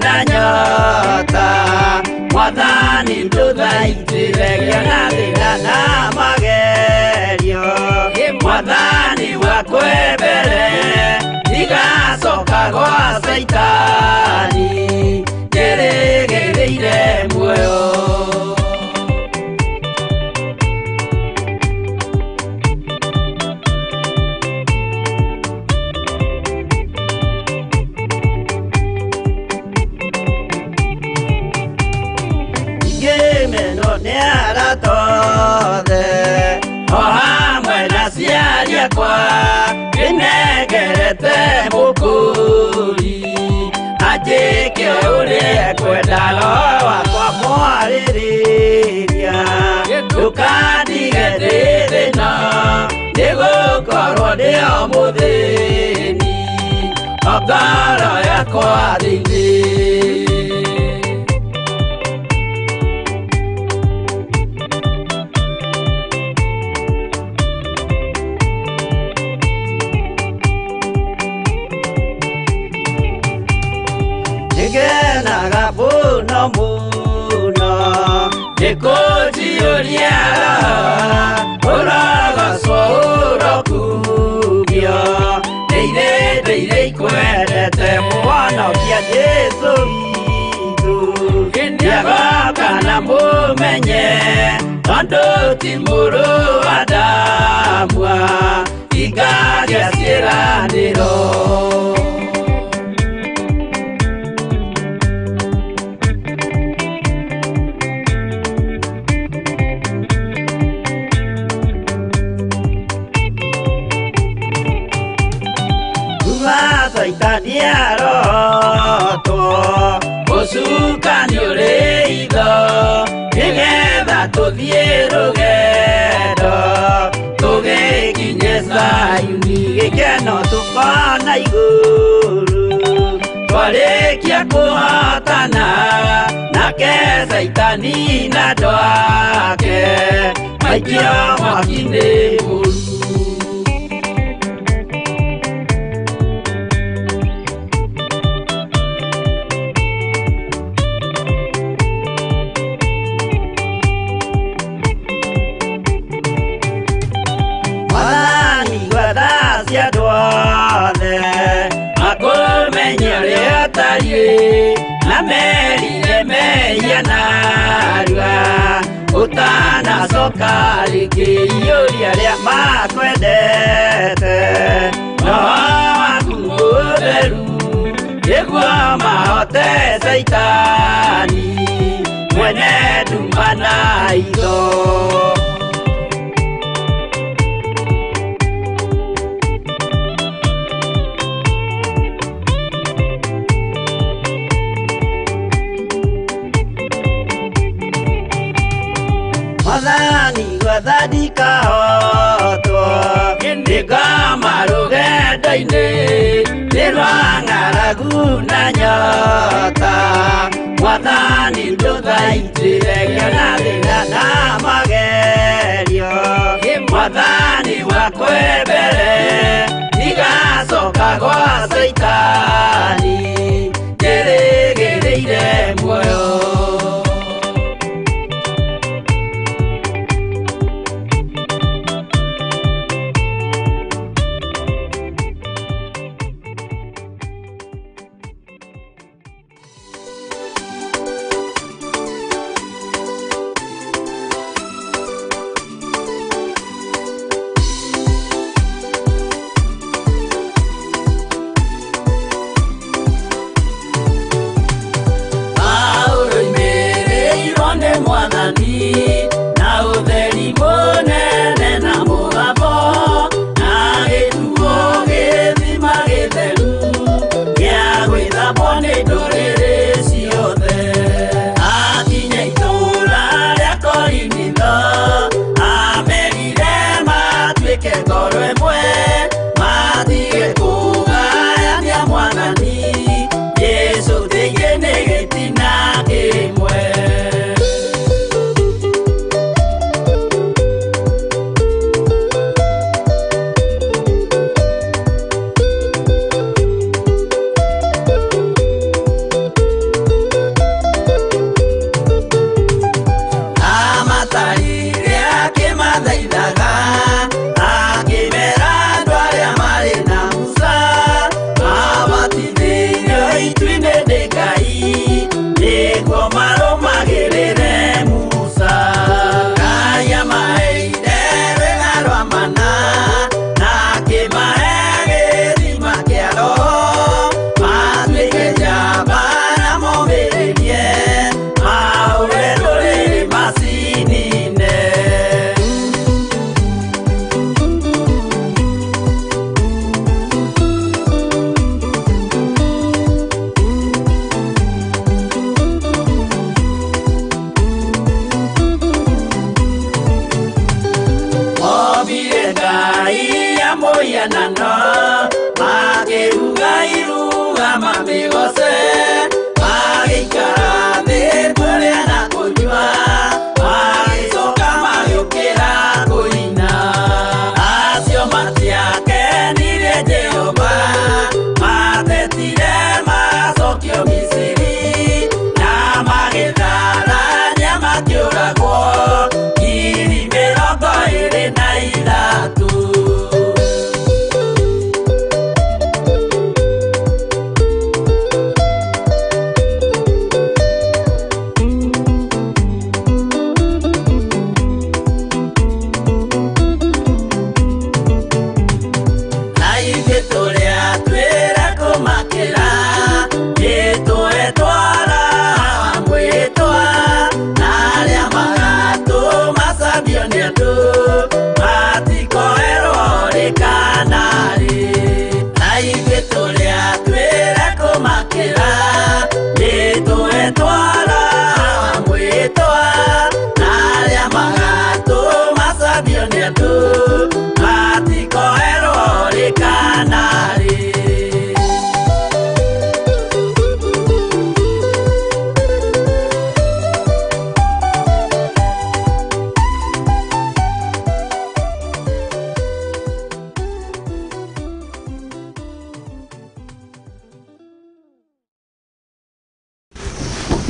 na nyota Mwathani ndũthaitĩre na thĩna na magerio Mwathani wakwa mbere ndigacoka gwa Caitani njĩrĩgĩrĩire muoyo. Ngĩmenwo nĩ arata othe o hamwe na aciari akwa ndĩnengerete mũkũri anjĩke ũrĩa ekwenda roho wakwa mwarĩrĩria ndũkandige ndĩ thĩna nĩgũkorwo ndĩ o mũthĩni o ngoro yakwa thĩinĩ. Nĩngenaga mũno mũno nĩkũnjiyũria ũrogocwo ũrokumio ndĩire ndĩire ikwendete mũhonokia Jesũ witũ nĩagoka na mũmenye tondũ ti mũrũ wa Adamu ingagia ciĩranĩro. Caitani arotwo ũcukani ũrĩ itho nĩgetha tũthiĩ rũgendo tũgĩkinye Zayuni gĩkeno tũkona igũrũ twarĩkia kũhotana nake Caitani na andũ ake maikio mwaki-inĩ mũru. Mwathani gwetha cia andũ othe makũmenye ũrĩa ũtariĩ na merire mehia narua ũtanacoka rĩngĩ iyũria arĩa makwendete roho waku mũtheru nĩguo mahote Caitani mwene nduma na itho. Mwathani gwetha ndikahotwo nĩngoma rũgendo-inĩ nĩ rwa ng'aragu na nyota Mwathani ndũthaitĩre ngĩona thĩna na magerio Mwathani wakwa mbere ndigacoka gwa Caitani njĩrĩgĩrĩire muoyo. Mũhianano makĩruga iruga mamĩgoce magĩikara thĩ kũrĩa na kũnyua magĩcoka magĩũkĩra kũina acio matiakenirie Jehova matetire macokio Misiri na magĩtharania makĩũragwo 23. Na ithuĩ tũrĩa twĩra kũmakĩra nĩtwetwara mwĩtwa na arĩa magatũmacambio nĩ andũ matikoerwo rĩ kana rĩ. Na ithuĩ tũrĩa twĩra kũmakĩra nĩtwetwara mwĩtwa na arĩa magatũmacambio nĩ andũ matikoerwo rĩ kana rĩ.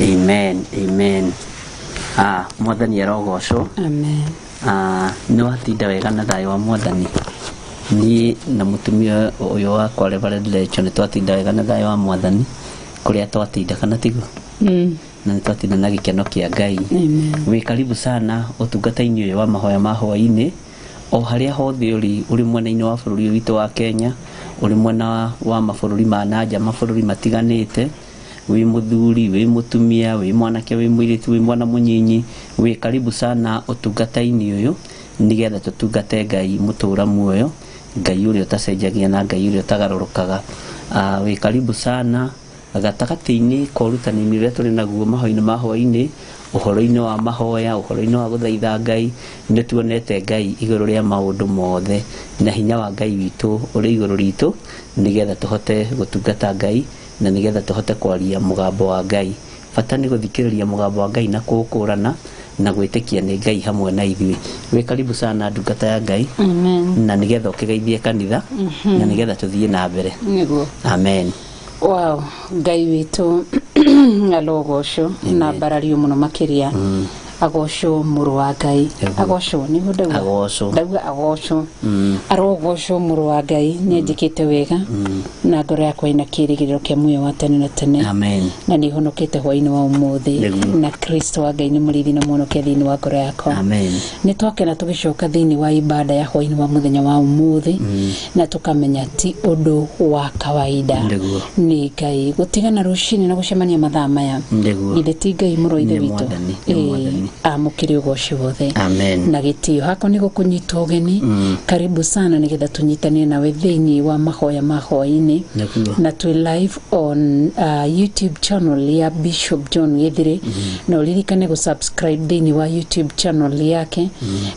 Amen, amen. Mwathani arogocwo. Amen. Nĩ watinda wega na thayũ wa mwathani. Niĩ na mũtumia ũyũ wakwa Reverend Rachel nĩ twatinda wega na thayũ wa mwathani kũrĩa twatinda kana tiguo? Na nĩ twatinda na gĩkeno kĩa Ngai. Amen. Wĩ karibu sana ũtungata-inĩ ũyũ wa mahoya ma hwaĩ-inĩ o harĩa hothe ũrĩ mwena-inĩ wa bũrũri witũ wa Kenya, ũrĩ mwena wa mabũrũri ma nanja, mabũrũri matiganĩte, wĩ mũthuri, wĩ mũtumia, wĩ mwanake, wĩ mũirĩtu, wĩ mwana mũnyinyi, wĩ karibu sana ũtungata-inĩ ũyũ nĩgetha tũtungate Ngai mũtũra muoyo, Ngai ũrĩa ũtacenjagia na Ngai ũrĩa ũtagarũrũkaga. Wĩ karibu sana gatagatĩ-inĩ ka ũrutani-inĩ ũrĩa tũrĩ naguo mahoya-inĩ ma hwaĩ-inĩ, ũhoro-inĩ wa mahoya, ũhoro-inĩ wa gũthaitha Ngai, nĩ tuonete Ngai igũrũ rĩa maũndũ mothe na hinya wa Ngai witũ ũrĩ igũrũ ritũ nĩgetha tũhote gũtungata Ngai na nĩgetha tũhote kwaria mũgambo wa Ngai. Bata nĩ gũthikĩrĩria mũgambo wa Ngai na kũũkũrana na gwĩtĩkia nĩ Ngai hamwe na ithuĩ. Wĩ karibu sana ndungata ya Ngai. Amen. Na nĩgetha ũkĩgeithie kanitha na nĩgetha tũthiĩ na mbere. Nĩguo. Amen. Wow, Ngai witũ arogocwo na mbarario mũno makĩria. Agocwo mũrũ wa Ngai. Agocwo nĩguo ndauga. Agocwo. Ndauga agocwo. Arogocwo mũrũ wa Ngai nĩ anjĩkĩte wega na ngoro yakwa ĩna kĩĩrĩgĩrĩro kĩa muoyo wa tene na tene. Amen. Na nĩ honokete hwaĩ-inĩ wa ũmũthĩ Nĩguo. na Kristo wa Ngai nĩ mũrĩithi na mũhonokia thĩinĩ wa ngoro yakwa. Amen. Nĩ twakena tũgĩcoka thĩinĩ wa ibada ya hwaĩ-inĩ wa mũthenya wa ũmũthĩ na tũkamenya ti ũndũ wa kawaida. Nĩguo. Nĩ Ngai gũtigana rũcinĩ na gũcemania mathaa maya. Nĩguo. Githĩ ti Ngai mũrũ wa Ithe Nĩ witũ? Mwathani, nĩ Mwathani. Amũkĩre ũgoci wothe. Amen. Na gĩtĩo hakwa nĩ gũkũnyita ũgeni. Karibu sana nĩgetha tũnyitanie nawe thĩinĩ wa mahoya ma hwaĩ-inĩ. Nĩguo. Na twĩ live on YouTube channel ya Bishop John Githiri. Na ũririkane gũ-subscribe thĩinĩ wa YouTube channel yake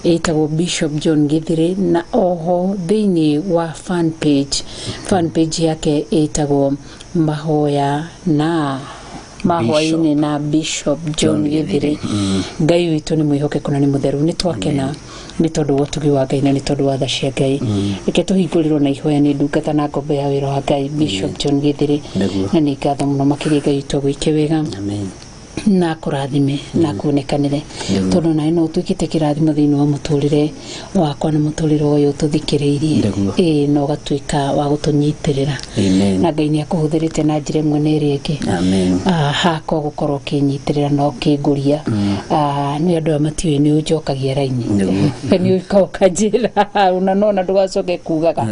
ĩtagwo Bishop John Githiri, na oho thĩinĩ wa fan page. Fan page yake ĩtagwo mahoya na mahwaĩ-inĩ na Bishop John Githiri. Ngai witũ nĩ mwĩhokeku na nĩ mũtheru. Nĩ twakena nĩ tondũ wa ũtugi wa Ngai na nĩ tondũ wa tha cia Ngai. Reke tũhingũrĩrwo na ihoya nĩ ndungata na ngombo ya wĩra wa Ngai Bishop John Githiri. Nĩguo. Na nĩ ngatho mũno makĩria Ngai witũ agwĩke wega. Amen. Na kũrathime na kuonekanĩre tondũ nawe no ũtuĩkĩte kĩrathimo thĩinĩ wa mũtũrĩre wakwa na mũtũrĩre ũyũ tũthikĩrĩirie. Nĩguo. Ĩĩ, na ũgatuĩka wa gũtũnyitĩrĩra. Amen. Na Ngai nĩ akũhũthĩrĩte na njĩra ĩmwe na ĩrĩa ĩngĩ. Amen. Hakwa gũkorwo ũkĩnyitĩrĩra na ũkĩngũria. Nĩ andũ aya matiũĩ nĩ ũnjokagia raini. Nĩguo. Nĩ ũka ũkanjĩra una nona ndũgacoke kugaga.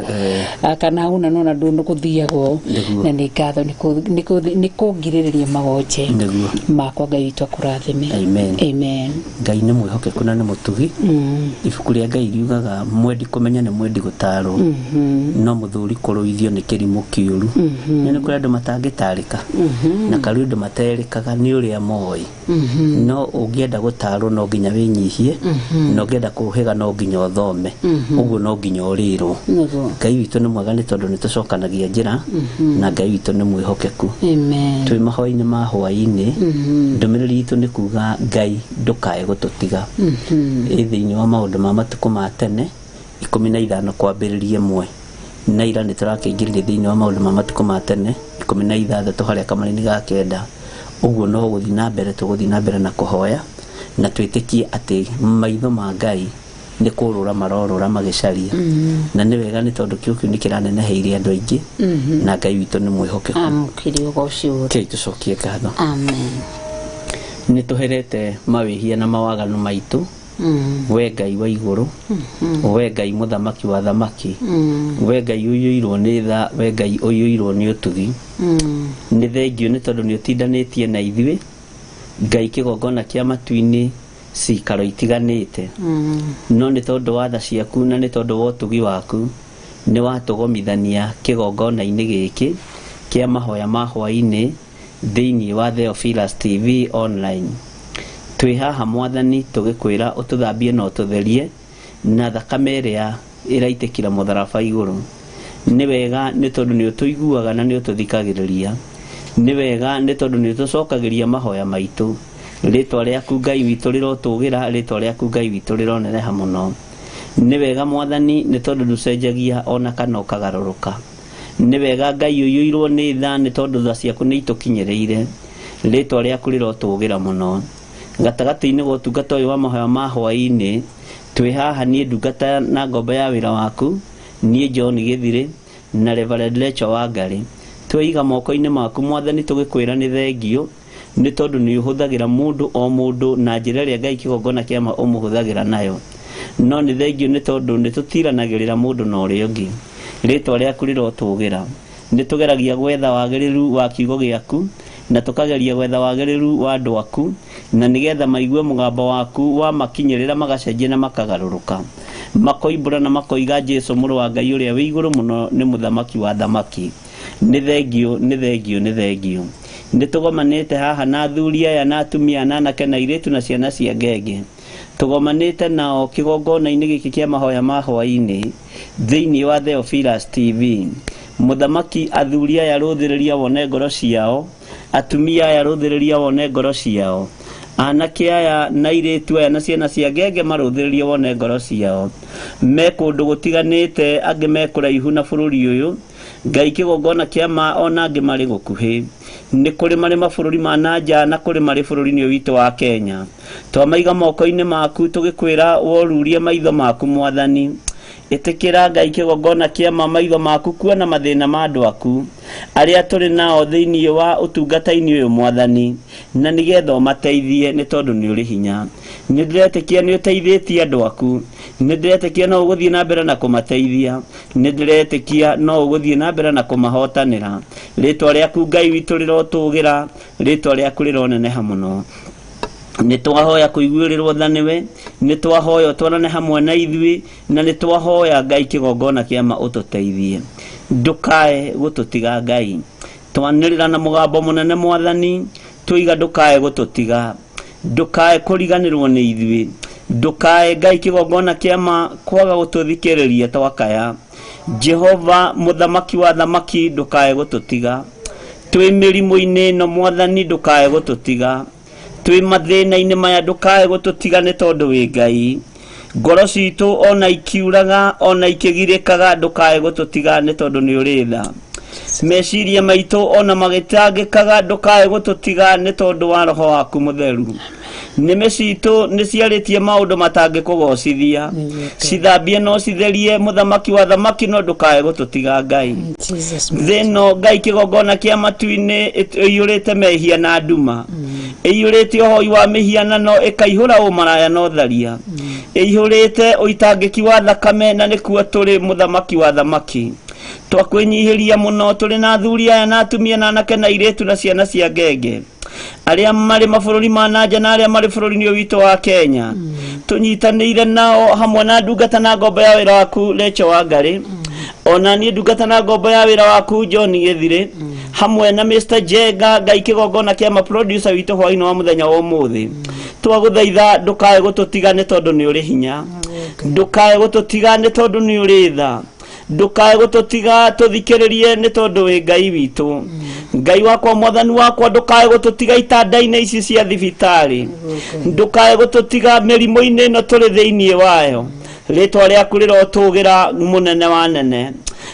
Kana una nona ndũgũthiagwo. Nĩguo. Na nĩ ngatho nĩ kũngirĩrĩria magonje Nĩguo. makwa. wakwa Ngai witũ akũrathime. Amen. Amen. Ngai nĩ mwĩhokeku na nĩ mũtugi. Ibuku rĩa Ngai riugaga mwendi kũmenya nĩ mwendi gũtarwo, no mũthuri kũrũithio nĩ kĩrimũ kĩũru. Nĩ kũrĩ andũ matangĩtarĩka, na karĩ andũ materĩkaga nĩ ũrĩa moĩ. No ũngĩenda gũtarwo no nginya wĩnyihie, na ũngĩenda kũhĩga no nginya ũthome, ũguo no nginya ũrĩrwo. Nĩguo. Ngai witũ nĩ mwega nĩ tondũ nĩ tũcokanagia njĩra, na Ngai witũ nĩ mwĩhokeku. Amen. Twĩ mahoya-inĩ ma hwaĩ-inĩ, ndũmĩrĩri itũ nĩ kuga Ngai ndũkae gũtũtiga. Ĩ thĩinĩ wa maũndũ ma matukũ ma tene 15 kwambĩrĩria 1, na ira nĩ tũrakĩingĩrire thĩinĩ wa maũndũ ma matukũ ma tene 16 harĩa kamũraini ga 9. Ũguo no gũthiĩ na mbere tũgũthiĩ na mbere na kũhoya, na twĩtĩkie atĩ maitho ma Ngai nĩ kũrũra marorũra magĩcaria. Na nĩ wega nĩ tondũ kĩo kĩu nĩ kĩraneneheirie andũ aingĩ, na Ngai witũ nĩ mwĩhokeku. Amũkĩri ũgoci wothe. Kei tũcokie ngatho. Amen. Nĩ tũherete mawĩhia na mawaganu maitũ, we Ngai wa igũrũ, we Ngai mũthamaki wa thamaki, we Ngai ũiyũirwo nĩ tha, we Ngai ũiyũirwo nĩ ũtugi. Nĩ thengio nĩ tondũ nĩ ũtindanĩtie na ithuĩ, Ngai kĩgongona kĩa matu-inĩ cikaro itiganĩte, no nĩ tondũ wa tha ciaku na nĩ tondũ wa ũtugi waku nĩ watũgomithania kĩgongona-inĩ gĩkĩ kĩa mahoya ma hwaĩ-inĩ thĩinĩ wa Theophilus TV online. Twĩ haha Mwathani tũgĩkwĩra ũtũthambie na ũtũtherie na thakame ĩrĩa ĩraitĩkĩra mũtharaba igũrũ. Nĩ wega nĩ tondũ nĩ ũtũiguaga na nĩ ũtũthikagĩrĩria. Nĩ wega nĩ tondũ nĩ ũtũcokagĩria mahoya maitũ. Rĩtwa rĩaku Ngai witũ rĩrotũgĩra, rĩtwa rĩaku Ngai witũ rĩroneneha mũno. Nĩ wega Mwathani nĩ tondũ ndũcenjagia ona kana ũkagarũrũka. Nĩ wega Ngai ũiyũirwo nĩ tha nĩ tondũ tha ciaku nĩ itũkinyĩrĩire. Rĩtwa rĩaku rĩrotũgĩra mũno. Gatagatĩ-inĩ ga ũtungata ũyũ wa mahoya ma hwaĩ-inĩ, twĩ haha niĩ ndungata na ngombo ya wĩra waku, niĩ John Gĩthirĩ na Reverend Lecho Wangari. Tweiga moko-inĩ maku Mwathani tũgĩkwĩra nĩ thengio nĩ tondũ nĩ ũhũthagĩra mũndũ o mũndũ na njĩra ĩrĩa Ngai kĩgongona kĩa ma ũmũhũthagĩra nayo. No nĩ thengio nĩ tondũ nĩ tũtiranagĩrĩra mũndũ na ũrĩa ũngĩ. Rĩtwa rĩaku rĩrotũgĩra. Nĩ tũgeragia gwetha wagĩrĩru wa kiugo gĩaku, na tũkageria gwetha wagĩrĩru wa andũ aku, na nĩgetha maigue mũgambo waku wa makinyĩrĩra magacenjia na makagarũrũka, makoimbũra na makoiga Jesu mũrũ wa Ngai ũrĩa wĩ igũrũ mũno nĩ mũthamaki wa thamaki. Nĩ thengio, nĩ thengio, nĩ thengio. Nĩ tũgomanĩte haha na athuri aya na atumia na anake na airĩtu na ciana cia ngenge. Tũgomanĩte nao kĩgongona-inĩ gĩkĩ kĩa mahoya ma hwaĩ-inĩ thĩinĩ wa Theophilus TV. Mũthamaki, athuri aya rũthĩrĩria wone ngoro ciao, atumia aya rũthĩrĩria wone ngoro ciao, anake aya na airĩtu aya na ciana cia ngenge marũthĩrĩria wone ngoro ciao. Me kũndũ gũtiganĩte, angĩ me kũraihu na bũrũri ũyũ, Ngai kĩgongona kĩa ma ona angĩ marĩ gũkuhĩ. Nĩ kũrĩ marĩ mabũrũri ma na nja na kũrĩ marĩ bũrũri-inĩ ũyũ witũ wa Kenya. Twamaiga moko-inĩ maku tũgĩkwĩra worurie maitho maku Mwathani. Ĩtĩkĩra Ngai kĩgongona kĩa ma maitho maku kuona mathĩna ma andũ aku arĩa tũrĩ nao thĩinĩ wa ũtungata-inĩ ũyũ Mwathani, na nĩgetha ũmateithie nĩ tondũ nĩ ũrĩ hinya. Nĩ ndĩretĩkia nĩ ũteithĩtie andũ aku, nĩ ndĩretĩkia no ũgũthiĩ na mbere na kũmateithia, nĩ ndĩretĩkia no ũgũthiĩ na mbere na kũmahotanĩra. Rĩtwa rĩaku Ngai witũ rĩrotũgĩra, rĩtwa rĩaku rĩroneneha mũno. Nĩ twahoya kũiguĩrĩrwo tha nĩwe, nĩ twahoya ũtwarane hamwe na ithuĩ, na nĩ twahoya Ngai kĩgongona kĩa ma ũtũteithie. Ndũkae gũtũtiga Ngai. Twanĩrĩra na mũgambo mũnene Mwathani, tũiga ndũkae gũtũtiga, ndũkae kũriganĩrwo nĩ ithuĩ, ndũkae Ngai kĩgongona kĩa ma kwaga gũtũthikĩrĩria twakaya. Jehova mũthamaki wa thamaki ndũkae gũtũtiga. Twĩ mĩrimũ-inĩ ĩno Mwathani ndũkae gũtũtiga. Twĩ mathĩna-inĩ maya ndũkae gũtũtiga nĩ tondũ wĩ Ngai. Ngoro citũ ona ikiuraga ona ikĩgirĩkaga ndũkae gũtũtiga nĩ tondũ nĩ ũrĩ tha. Meciria maitũ ona magĩtangĩkaga ndũkae gũtũtiga nĩ tondũ wa roho waku mũtheru. Nĩmĩ citũ nĩ ciarĩtie maũndũ matangĩkũgocithia, cithambie no citherie mũthamaki wa thamaki no ndũkae gũtũtiga Ngai. Thĩ ĩno Ngai kĩgongona kĩa matu-inĩ ĩiyũrĩte mehia na nduma, ĩiyũrĩte ũhoi wa mĩhianano, ĩkaihũra ũmaraya na ũtharia, ĩihũrĩte ũitangĩki wa thakame, na nĩkuo tũrĩ mũthamaki wa thamaki. Twakwĩnyihĩria mũno tũrĩ na athuri aya na atumia na anake na airĩtu na ciana cia ngenge. Arĩa marĩ mabũrũri ma nanja na arĩa marĩ bũrũri-inĩ ũyũ witũ wa Kenya, tũnyitanĩire nao hamwe na ndungata na ngombo ya wĩra waku Rachel Wangari, ona niĩ ndungata na ngombo ya wĩra waku John Gĩthirĩ, hamwe na Mr Jenga Ngai kĩgongona kĩa producer witũ hwaĩ-inĩ wa mũthenya wa ũmũthĩ. Twagũthaitha ndũkae gũtũtiga nĩ tondũ nĩ ũrĩ hinya, ndũkae gũtũtiga nĩ tondũ nĩ ũrĩ tha, ndũkae gũtũtiga tũthikĩrĩrie nĩ tondũ wĩ Ngai witũ. Ngai wakwa, mwathani wakwa, ndũkae gũtũtiga itanda-inĩ ici cia thibitarĩ, ndũkae gũtũtiga mĩrimũ-inĩ ĩno tũrĩ thĩinĩ wayo. Rĩtwa rĩaku rĩrotũgĩra mũnene wa nene.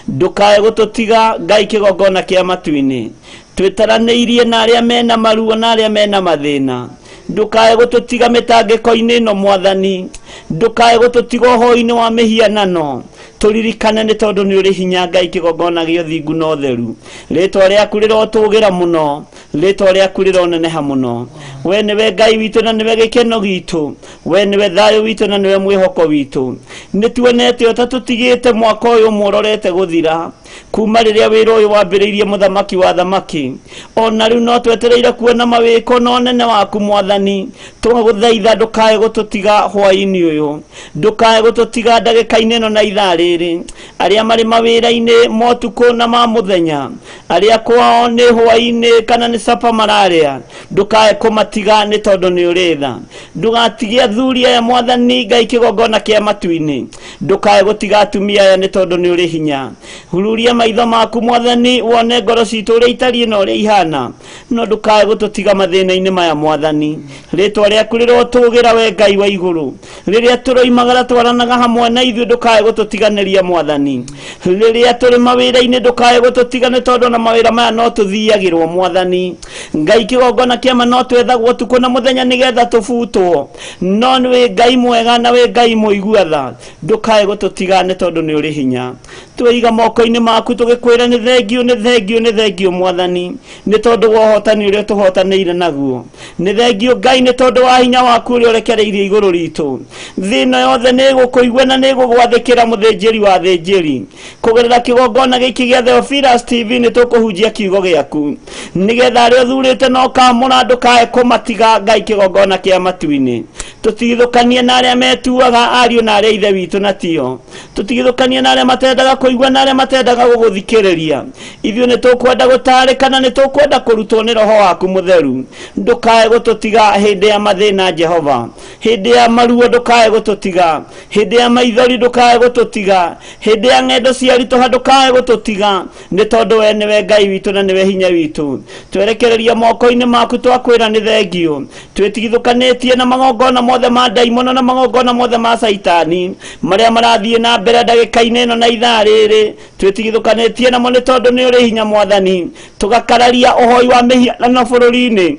Ndũkae gũtũtiga Ngai kĩgongona kĩa matu-inĩ. Twĩtaranĩirie na arĩa mena maruo na arĩa mena mathĩna. Ndũkae gũtũtiga mĩtangĩko-inĩ ĩno mwathani, ndũkae gũtũtiga ũhoi-inĩ wa mĩhianano. Tũririkane nĩ tondũ nĩ ũrĩ hinya Ngai kĩgongona gĩa ũthingu na ũtheru. Rĩtwa rĩaku rĩrotũgĩra mũno, rĩtwa rĩaku rĩroneneha mũno. We nĩwe Ngai witũ na nĩwe gĩkeno gitũ, we nĩwe thayũ witũ na nĩwe mwĩhoko witũ. Nĩ tuonete o ta tũtigĩte mwaka ũyũ ũmwe ũrorete gũthira kuma rĩrĩa wĩra ũyũ wambĩrĩirie mũthamaki wa thamaki, ona rĩu no twetereire kuona mawĩko na ũnene waku mwathani. Twagũthaitha ndũkae gũtũtiga hwaĩ-inĩ ũyũ, ndũkae gũtũtiga ndagĩka-inĩ ĩno na ithaa rĩrĩ. Arĩa marĩ mawĩra-inĩ motukũ na ma mũthenya, arĩa kwao nĩ hwaĩ-inĩ kana nĩ capa mararĩa, ndũkae kũmatiga nĩ tondũ nĩ ũrĩ tha. Ndũgatige athuri aya mwathani Ngai kĩgongona kĩa matu-inĩ, ndũkae gũtiga atumia aya nĩ tondũ nĩ ũrĩ hinya. Hururia maitho maku mwathani wone ngoro citũ ũrĩa itariĩ na ũrĩa ihana, no ndũkae gũtũtiga mathĩna-inĩ maya mwathani. Rĩtwa rĩaku rĩrotũgĩra we Ngai wa igũrũ. Rĩrĩa tũroimagara twaranaga hamwe na ithuĩ, ndũkae gũtũtiganĩria mwathani. Rĩrĩa tũrĩ mawĩra-inĩ, ndũkae gũtũtiga nĩ tondũ na mawĩra maya no tũthiagĩrwo mwathani. Ngai kĩgongona kĩama no twethagwo ũtukũ na mũthenya nĩgetha tũbutwo, no nĩ wĩ Ngai mwega na wĩ Ngai mũigua tha. Ndũkae gũtũtiga nĩ tondũ nĩ ũrĩ hinya. Tweiga moko-inĩ maku tũgĩkwĩra nĩ thengiũ, nĩ thengiũ, nĩ thengiũ mwathani, nĩ tondũ wa ũhotani ũrĩa tũhotanĩire naguo. Nĩ thengiũ Ngai nĩ tondũ wa hinya waku ũrĩa ũrekereirie igũrũ ritũ. Thĩ ĩno yothe nĩ ĩgũkũigua na nĩ ĩgũgwathĩkĩra mũthĩnjĩri wa thĩnjĩri. Kũgerera kĩgongona gĩkĩ gĩa Theophilus TV nĩ tũkũhunjia kiugo gĩaku, nĩgetha arĩa ũthurĩte na ũkamũra ndũkae kũmatiga Ngai kĩgongona kĩa matu-inĩ. Tũtigithũkanie na arĩa metuaga ariũ na arĩa ithe witũ na tio, tũtigithũkanie na arĩa matendaga kũigua na arĩa matendaga gũgũthikĩrĩria. Ithuĩ nĩ tũkwenda gũtarĩka na nĩ tũkwenda kũrutwo nĩ roho waku mũtheru. Ndũkae gũtũtiga hĩndĩ ya mathĩna Jehova, hĩndĩ ya maruo ndũkae gũtũtiga, hĩndĩ ya maithori ndũkae gũtũtiga, hĩndĩ ya ng'endo cia ritũha ndũkae gũtũtiga, nĩ tondũ we nĩwe Ngai witũ na nĩwe hinya witũ. Twerekereria moko-inĩ maku twakwĩra nĩ thengiũ. Twĩtigithũkanĩtie na magongona mothe ma ndaimono na magongona mothe ma caitani marĩa marathiĩ na mbere ndagĩka-inĩ ĩno na ithaa rĩrĩ. Twĩtigithũkanĩtie namo nĩ tondũ nĩ ũrĩ hinya mwathani. Tũgakararia ũhoi wa mĩhianano bũrũri-inĩ,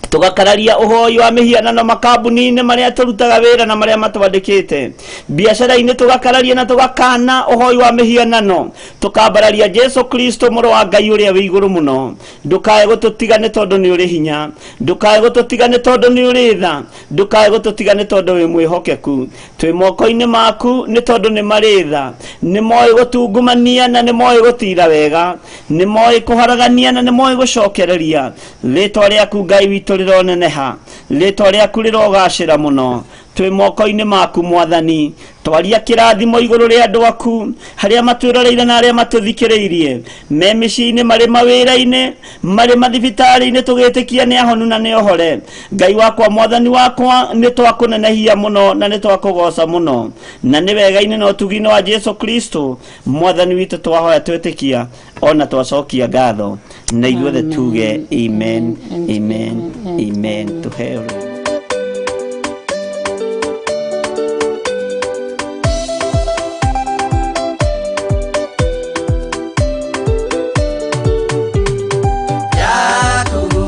tũgakararia ũhoi wa mĩhianano makambuni-inĩ marĩa tũrutaga wĩra na marĩa matwandĩkĩte, biacara-inĩ tũgakararia na tũgakana ũhoi wa mĩhianano, tũkambararia Jesu Kristo mũrũ wa Ngai ũrĩa wĩ igũrũ mũno. Ndũkae gũtũtiga nĩ tondũ nĩ ũrĩ hinya, ndũkae gũtũtiga nĩ tondũ nĩ ũrĩ tha, ndũkae gũtũtiga nĩ tondũ wĩ mwĩhokeku. Twĩ moko-inĩ maku nĩ tondũ nĩ marĩ tha, nĩ moĩ gũtungumania na nĩ moĩ gũtira wega, nĩ moĩ kũharagania na nĩ moĩ gũcokereria. Rĩtwa rĩaku Ngai witũ rĩroneneha, rĩtwa rĩaku rĩrogacĩra mũno. Twĩ moko-inĩ maku mwathani. Twaria kĩrathimo igũrũ rĩa andũ aku harĩa matwĩroreire na arĩa matũthikĩrĩirie, me mĩciĩ-inĩ, marĩ mawĩra-inĩ, marĩ mathibitarĩ-inĩ, tũgĩtĩkia nĩ ahonu na nĩ ohore. Ngai wakwa mwathani wakwa, nĩ twakũnenehia mũno na nĩ twakũgoca mũno, na nĩ wega-inĩ na ũtugi-inĩ wa Jesu Kristo mwathani witũ twahoya twĩtĩkia ona twacokia ngatho, na ithuothe tuge amen, amen, amen. Tũheo rĩu.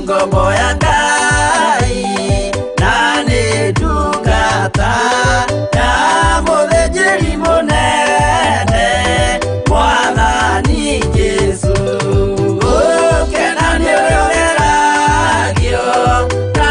Ngombo ya Ngai na nĩ ndungata ya mũthĩnjĩri mũnene mwathani Jesũ. Gũkena nĩ ũrĩa ũgeragio na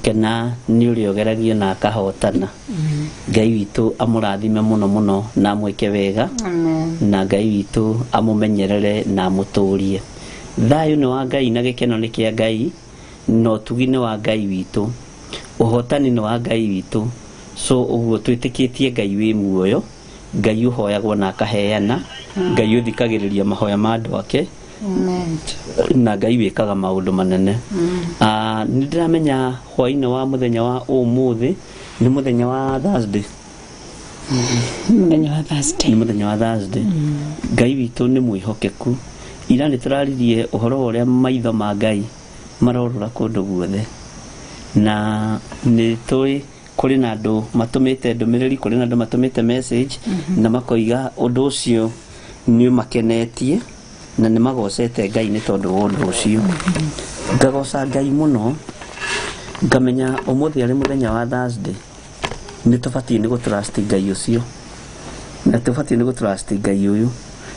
Gũkena nĩ ũrĩa ũgeragio na akahotana. Ngai witũ amũrathime mũno mũno na amwĩke wega. Amen. Na Ngai witũ amũmenyerere na amũtũrie. Thayũ nĩ wa Ngai na gĩkeno nĩ kĩa Ngai, na ũtugi nĩ wa Ngai witũ, ũhotani nĩ wa Ngai witũ. So ũguo twĩtĩkĩtie Ngai wĩ muoyo, Ngai ũhoyagwo na akaheana, Ngai ũthikagĩrĩria mahoya ma andũ ake, Amen. na Ngai wĩkaga maũndũ manene. Nĩ ndĩramenya hwaĩ-inĩ wa mũthenya wa ũmũthĩ nĩ mũthenya wa Thursday. Mũthenya wa Thursday. Nĩ mũthenya wa Thursday. Ngai witũ nĩ mwĩhokeku. Ira nĩ tũraririe ũhoro wa ũrĩa maitho ma Ngai marorũra kũndũ guothe, na nĩ tũĩ kũrĩ na andũ matũmĩte ndũmĩrĩri, kũrĩ na andũ matũmĩte message, na makoiga ũndũ ũcio nĩ ũmakenetie na nĩ magocete Ngai nĩ tondũ wa ũndũ ũcio. Ngagoca Ngai mũno, ngamenya ũmũthĩ arĩ mũthenya wa Thursday nĩ tũbatiĩ nĩ gũtrust Ngai ũcio, na tũbatiĩ nĩ gũtrust Ngai ũyũ,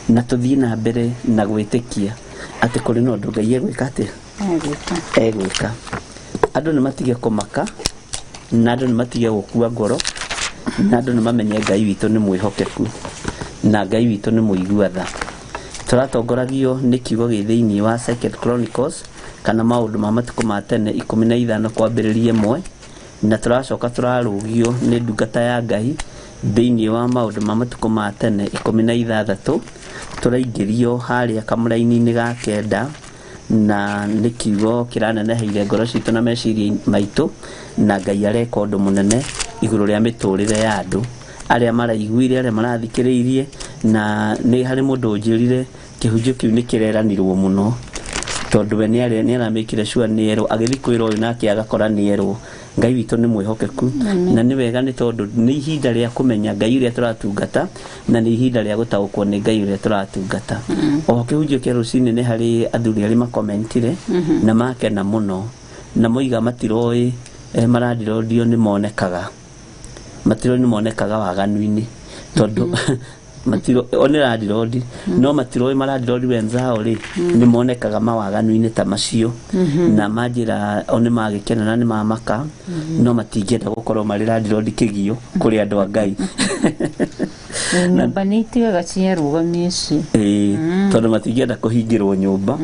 na tũthiĩ na mbere na gwĩtĩkia atĩ kũrĩ na ũndũ Ngai egwĩka atĩa? Egwĩka. Egwĩka. Andũ nĩ matige kũmaka, na andũ nĩ matige gũkua ngoro, na andũ nĩ mamenye Ngai witũ nĩ mwĩhokeku, na Ngai witũ nĩ mũigua tha. Tũratongoragio nĩ kiugo gĩ thĩinĩ wa Second Chronicles, kana maũndũ ma matukũ ma tene 15 kwambĩrĩria 1, na tũracoka tũrarũgio nĩ ndungata ya Ngai thĩinĩ wa maũndũ ma matukũ ma tene 16. Tũraingĩrio harĩa kamũraini-inĩ ga 9, na nĩ kiugo kĩraneneheire ngoro citũ na meciria maitũ, na Ngai areka ũndũ mũnene igũrũ rĩa mĩtũrĩre ya andũ arĩa maraiguire, arĩa marathikĩrĩirie. Na nĩ harĩ mũndũ ũnjĩrire kĩhunjio kĩu nĩ kĩreranirwo mũno, tondũ we nĩ aramĩkire sure nĩ erwo, agĩthiĩ kwĩra ũyũ nake agakora nĩ erwo. Ngai witũ nĩ mwĩhokeku, na nĩ wega nĩ tondũ nĩ ihinda rĩa kũmenya Ngai ũrĩa tũratungata, na nĩ ihinda rĩa gũtaũkwo nĩ Ngai ũrĩa tũratungata. Oho kĩhunjio kĩa rũcinĩ nĩ harĩ athuri arĩa makomentire na makena mũno, na moiga matiroĩ, marandirondio nĩ monekaga, matiroĩ nĩ monekaga waganu-inĩ, tondũ matiro o nĩ randirondi, no matiroĩ marandirondi wenzao rĩ nĩ monekaga mawaganu-inĩ ta macio, na manjĩra o nĩ magĩkena na nĩ mamaka, no matingĩenda gũkorwo marĩ randirondi kĩgio kũrĩ andũ a Ngai. Nyũmba nĩ itigaga ciarũgamia ici. Ĩĩ, tondũ matingĩenda kũhingĩrwo nyũmba,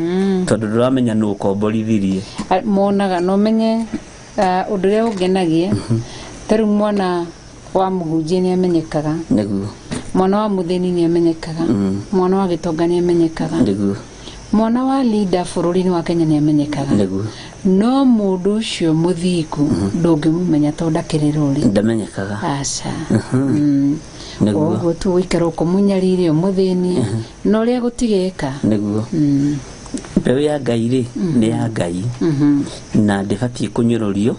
tondũ ndũramenya nũ ũkomborithirie. Monaga no menye ũndũ ũrĩa ũngenagia, ta rĩu mwana wa mũhunjia nĩ amenyekaga. Nĩguo. Mwana wa mũthĩni nĩ amenyekaga. Mwana wa gĩtonga nĩ amenyekaga. Nĩguo. Mwana wa leader bũrũri-inĩ wa Kenya nĩ amenyekaga. Nĩguo. No mũndũ ũcio mũthingu ndũngĩmũmenya tondũ ndakĩrĩ rũri. Ndamenyekaga. Aca. Nĩguo. Ũguo tu ũikara ũkũmũnyarire ũmũthĩnie, na ũrĩa gũtigeka. Nĩguo. Mbeũ ya Ngai rĩ nĩ ya Ngai, na ndĩbatiĩ kũnyũrũrio,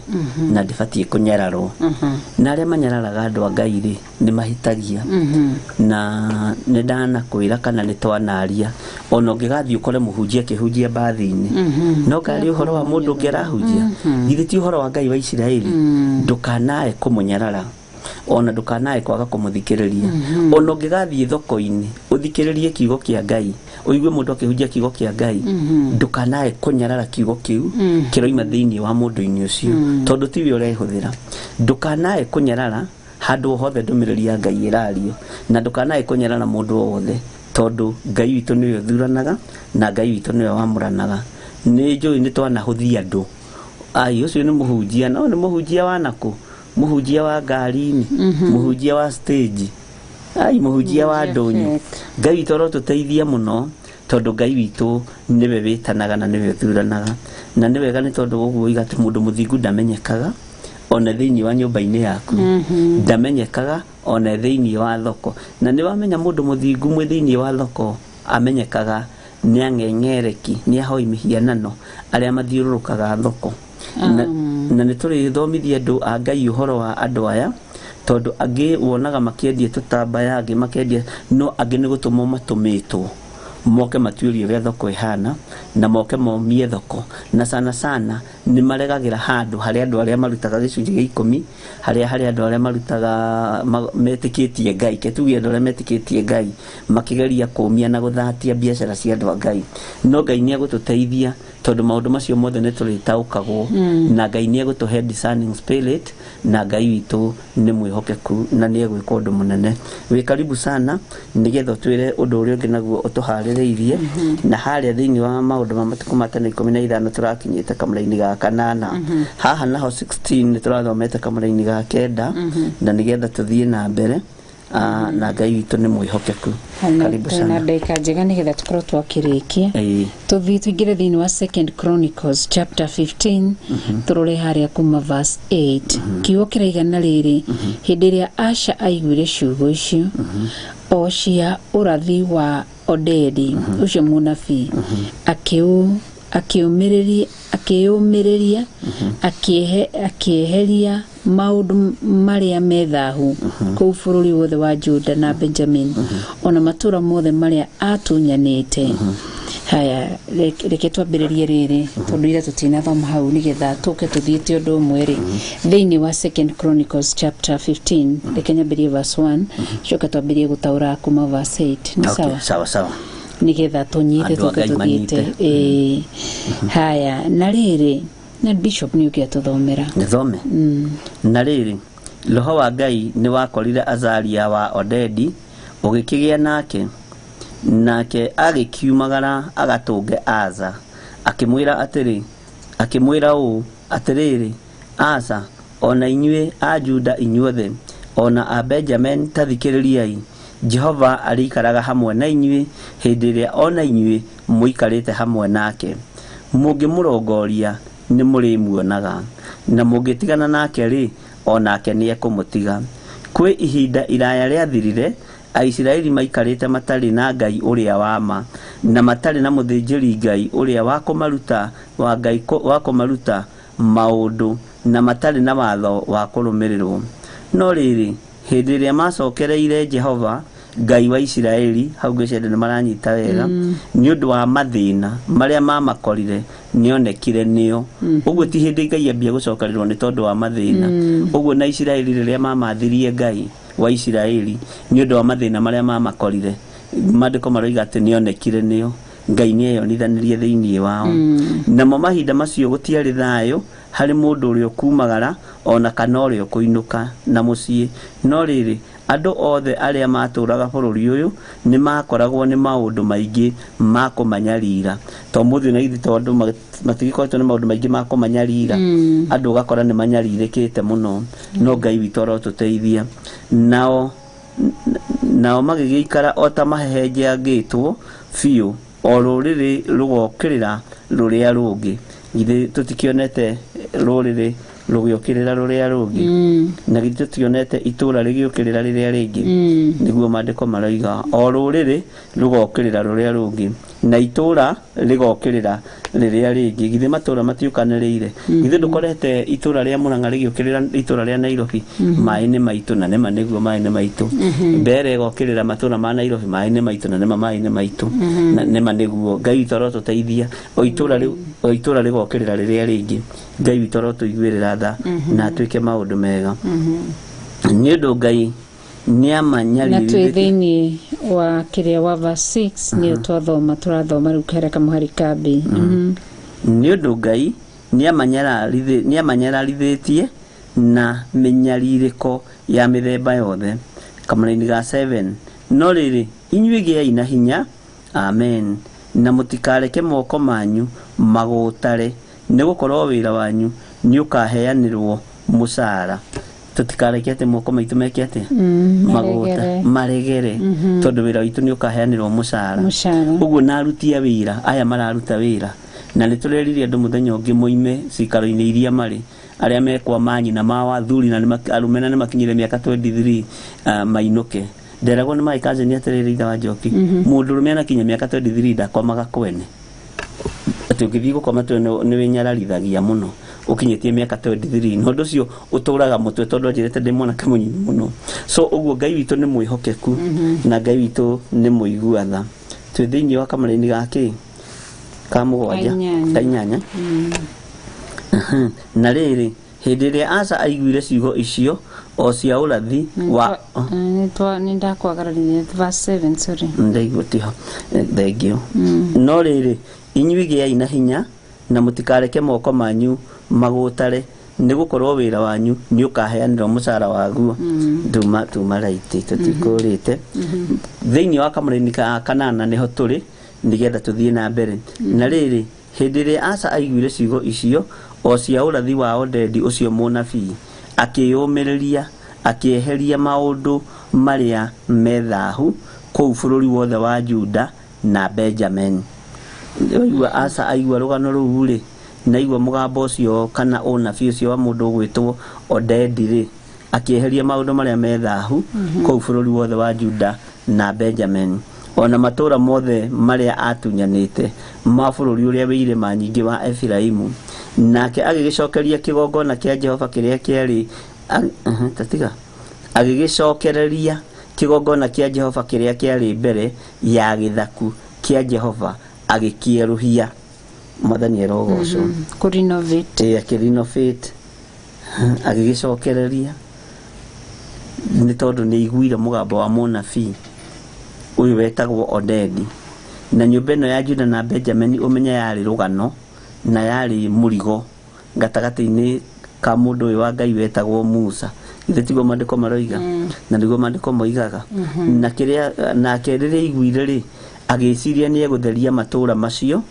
na ndĩbatiĩ kũnyararwo. Na arĩa manyararaga andũ a Ngai rĩ nĩ mahĩtagia. Na nĩ ndanakwĩra kana nĩ twanaria, ona ũngĩgathiĩ ũkore mũhunjia akĩhunjia mbathi-inĩ, no ngarĩ ũhoro wa mũndũ ũngĩ arahunjia, githĩ ti ũhoro wa Ngai wa Isiraeli? Ndũkanae kũmũnyarara, ona ndũkanae kwaga kũmũthikĩrĩria. Ona ũngĩgathiĩ thoko-inĩ ũthikĩrĩrie kiugo kĩa Ngai, ũigue mũndũ akĩhunjia kiugo kĩa Ngai, ndũkanae kũnyarara kiugo kĩu kĩroima thĩinĩ wa mũndũ-inĩ ũcio, tondũ tiwe ũrehũthĩra. Ndũkanae kũnyarara handũ o hothe ndũmĩrĩri ya Ngai ĩrario, na ndũkanae kũnyarara mũndũ o wothe, tondũ Ngai witũ nĩwe ũthuranaga na Ngai witũ nĩwe wamũranaga. Nĩ njũĩ nĩ twanahũthia andũ, ai ũcio nĩ mũhunjia, no nĩ mũhunjia wa nakũ? Mũhunjia wa ngari-inĩ, mũhunjia wa stage, ai mũhunjia wa ndũnyũ. Ngai witũ arotũteithia mũno, tondũ Ngai witũ nĩwe wĩtanaga na nĩwe ũthuranaga. Na nĩ wega nĩ tondũ ũguo oiga atĩ mũndũ mũthingu ndamenyekaga ona thĩinĩ wa nyũmba-inĩ yaku, ndamenyekaga ona thĩinĩ wa thoko. Na nĩ wamenya mũndũ mũthingu mwĩ thĩinĩ wa thoko amenyekaga nĩ ang'eng'ereki, nĩ ahoi mĩhianano arĩa mathiũrũrũkaga thoko. Na nĩ tũrĩthomithia andũ a Ngai ũhoro wa andũ aya, tondũ angĩ wonaga makĩendia tũtambaya, angĩ makĩendia, no angĩ nĩ gũtũmwo matũmĩtwo moke matuĩrie ũrĩa thoko ĩhana, na moke momie thoko. Na sana sana nĩ maregagĩra handũ harĩa andũ arĩa marutaga gĩcunjĩ gĩa 10, harĩa harĩa andũ arĩa marutaga metĩkĩtie Ngai, ke tuge andũ arĩa metĩkĩtie Ngai makĩgeria kũmia na gũthatia biacara cia andũ a Ngai. No Ngai nĩ egũtũteithia Tondũ maũndũ macio mothe nĩ tũrĩtaũkagwo na Ngai nĩ egũtũhe discerning spirit, na Ngai witũ nĩ mwĩhokeku na nĩ egwĩka ũndũ mũnene. Wĩ karibu sana nĩgetha ũtwĩre ũndũ ũrĩa ũngĩ naguo ũtũharĩrĩirie. Na harĩa thĩinĩ wa maũndũ ma matukũ ma tene 15 tũrakinyĩte kamũra-inĩ ga kanana, haha naho 16 nĩ tũrathomete kamũra-inĩ ga 9, na nĩgetha tũthiĩ na mbere. Na Ngai witũ nĩ mwĩhokeku. Karibu na sana. Ndagĩka njega nĩgetha tũkorwo twakĩrĩkia. Tũthiĩ tũingĩre thĩinĩ wa Second Chronicles chapter 15, tũrore harĩa kuma verse 8. Kiugo kĩraigana rĩrĩ: hĩndĩ ĩrĩa Asha aiguire ciugo icio o cia ũrathi wa Odedi ũcio mũnabii, akĩũmĩrĩria akĩeheria maũndũ marĩa me thahu kũu bũrũri wothe wa Juda na Benjamin, ona matũũra mothe marĩa atunyanĩte. Haya, reke twambĩrĩrie rĩrĩ, tondũ ira tũtinathoma hau, nĩgetha tũke tũthiĩte ũndũ ũmwe rĩ. Thĩinĩ wa Second Chronicles chapter 15, reke nyambĩrĩrie verse 1, coke twambĩrĩrie gũtaũra kuma verse 8. Nĩ sawa? Sawa sawa. Nĩgetha tũnyite. Andũ a Tũke Ngai tũthiĩte. Manyite. Ĩĩ. Haya, na rĩrĩ, na bishop nĩ ũkĩ atũthomera. Nĩthome. Na rĩrĩ, roho wa Ngai nĩ wakorire Azaria wa Odedi, ũgĩkĩgĩa nake, nake agĩkiumagara agatũnge Asa, akĩmwĩra atĩrĩ, akĩmwĩra ũũ: "Atĩrĩrĩ Asa, ona inyuĩ a Juda inyuothe, ona a Benjamin, ta thikĩrĩriai. Jehova arĩikaraga hamwe na inyuĩ hĩndĩ ĩrĩa ona inyuĩ mũikarĩte hamwe nake. Mũngĩmũrongoria nĩ mũrĩmuonaga, na mũngĩtigana nake rĩ, o nake nĩ ekũmũtiga." Kwĩ ihinda iraya rĩathirire Aisiraeli maikarĩte matarĩ na Ngai ũrĩa wa ma, na matarĩ na mũthĩnjĩri Ngai ũrĩa wa kũmaruta wa Ngai wa kũmaruta maũndũ, na matarĩ na watho wa kũrũmĩrĩrwo. No rĩrĩ, hĩndĩ ĩrĩa macokereire Jehova Ngai wa Isiraeli, hau ngwĩciria andũ nĩ maranyita wega, nĩ ũndũ wa mathĩna marĩa mamakorire, nĩonekire nĩo. Ũguo ti hĩndĩ Ngai ambia gũcokererwo nĩ tondũ wa mathĩna. Ũguo na Isiraeli rĩrĩa mamathirie Ngai wa Isiraeli nĩ ũndũ wa mathĩna marĩa mamakorire, maandĩko maroiga atĩ nĩonekire nĩo. Ngai nĩ eyonithanirie thĩinĩ wao. Namo mahinda macio gũtiarĩ thayũ harĩ mũndũ ũrĩa ũkumagara ona kana ũrĩa ũkũinũka na mũciĩ. No rĩrĩ, andũ othe arĩa matũraga bũrũri ũyũ nĩ makoragwo nĩ maũndũ maingĩ ma kũmanyarira. To mũthĩ na ithuĩ, tondũ matigĩkoretwo nĩ maũndũ maingĩ ma kũmanyarira, andũ ũgakora nĩ manyarirĩkĩte mũno, no Ngai witũ arotũteithia. Nao magĩgĩikara o ta mahehenjangĩtwo biũ, o rũrĩrĩ rũgokĩrĩra rũrĩa rũngĩ. Githĩ tũtikĩonete rũrĩrĩ rũgĩũkĩrĩra rũrĩa rũngĩ? Na githĩ tũtionete itũra rĩgĩũkĩrĩra rĩrĩa rĩngĩ? Nĩguo maandĩko maroiga, o rũrĩrĩ rũgokĩrĩra rũrĩa rũngĩ, na itũra rĩgokĩrĩra rĩrĩa rĩngĩ. Githĩ matũra matiũkanĩrĩire? Githĩ ndũkorete itũra rĩa Mũrang'a rĩgĩũkĩrĩra itũra rĩa Nairobi? Maĩ nĩ maitũ, na nĩma nĩguo maĩ nĩ maitũ. Mbere ĩgokĩrĩra matũra ma Nairobi, maĩ nĩ maitũ, na nĩma maĩ nĩ maitũ, na nĩma nĩguo. Ngai witũ arotũteithia. O itũra rĩu, o itũra rĩgokĩrĩra rĩrĩa rĩngĩ. Ngai witũ arotũiguĩrĩra tha na atuĩke maũndũ mega, nĩ ũndũ Ngai nĩ Na twĩ amanyaririrĩtie. Thĩinĩ wa kĩrĩa wa verse 6 nĩyo twathoma, tũrathoma rĩu kera kamũhari kambi. Nĩ ũndũ Ngai nĩ amanyararithĩtie na mĩnyarirĩko ya mĩthemba yothe. Kamũraini ga 7: No rĩrĩ, inyuĩ gĩai na hinya, amen, na mũtikareke moko manyu magũtare, nĩ gũkorwo wĩra wanyu nĩ ũkaheanĩrwo mũcara. Tũtikareke atĩ moko maitũ meke atĩa? Magũta. Maregere. Maregere, tondũ wĩra witũ nĩ ũkaheanĩrwo mũcara. Mũcara. Ũguo na aruti a wĩra aya mararuta wĩra, na nĩ tũrerire andũ mũthenya ũngĩ moime cikaro-inĩ iria marĩ, arĩa mekwa manyina mao athuri na arũme na nĩ makinyire mĩaka 23, mainũke. Nderagwo nĩ my cousin atĩrĩrĩ, ithe wa Njoki, mũndũrũme anakinya mĩaka 23 ndakomaga kwene, atĩ ũngĩthiĩ gũkoma twene nĩ wĩnyararithagia mũno ũkinyĩtie mĩaka 23, na ũndũ ũcio ũtũraga mũtwe, tondũ anjĩrĩte ndĩ mwanake mũnyinyi mũno. So ũguo Ngai witũ nĩ mwĩhokeku na Ngai witũ nĩ mũigua tha. Twĩ thĩinĩ wa kamũraini ga kĩ ka mũgwanja? Ka inyanya. Ka inyanya. Na rĩrĩ, hĩndĩ ĩrĩa Asa aiguire ciugo icio o cia ũrathi wa Nĩ ndakwagararire, verse 7, sorry. Ndaigua tiho, thengio. No rĩrĩ, inyuĩ gĩai na hinya Na mũtikareke moko manyu magũtare, nĩ gũkorwo wĩra wanyu nĩ ũkaheanĩrwo mũcara waguo. Tuma raiti tũtikũrĩte thĩinĩ wa kamũraini ka kanana nĩho tũrĩ nĩgetha tũthiĩ na mbere. Na rĩrĩ, hĩndĩ ĩrĩa Asa aiguire ciugo icio o cia ũrathi wa Odedi ũcio mũnabii, akĩyũmĩrĩria, akĩeheria maũndũ marĩa me thahu kũu bũrũri wothe wa Juda na Benjamin. Waigua Asa aigua rũgano rũu rĩ, na aigua mũgambo ũcio kana ũnabii ũcio wa mũndũ ũgwĩtwo Odedi rĩ, akĩeheria maũndũ marĩa me thahu kũu bũrũri wothe wa Juda na Benjamin, ona matũũra mothe marĩa atunyanĩte ma bũrũri ũrĩa wĩ irĩma nyingĩ wa Efiraimu. Nake agĩgĩcokeria kĩgongona kĩa Jehova kĩrĩa kĩarĩ tatiga agĩgĩcokereria kĩgongona kĩa Jehova kĩrĩa kĩarĩ mbere ya gĩthaku kĩa Jehova, agĩkĩerũhia. Mwathani arogocwo. Kũ-renovate. Ĩ, akĩrenovate, agĩgĩcokereria nĩ tondũ nĩ aiguire mũgambo wa mũnabii ũyũ wetagwo Odedi. Na nyũmba ĩno ya Juda na Benjamin ũmenye yarĩ rũgano na yarĩ mũrigo gatagatĩ-inĩ ka mũndũ ũyũ wa Ngai wetagwo Musa. Githĩ tiguo maandĩko maroiga? Na nĩguo maandĩko moigaga. Na kĩrĩa nake rĩrĩa aiguire rĩ, agĩciria nĩ egũtheria matũũra macio,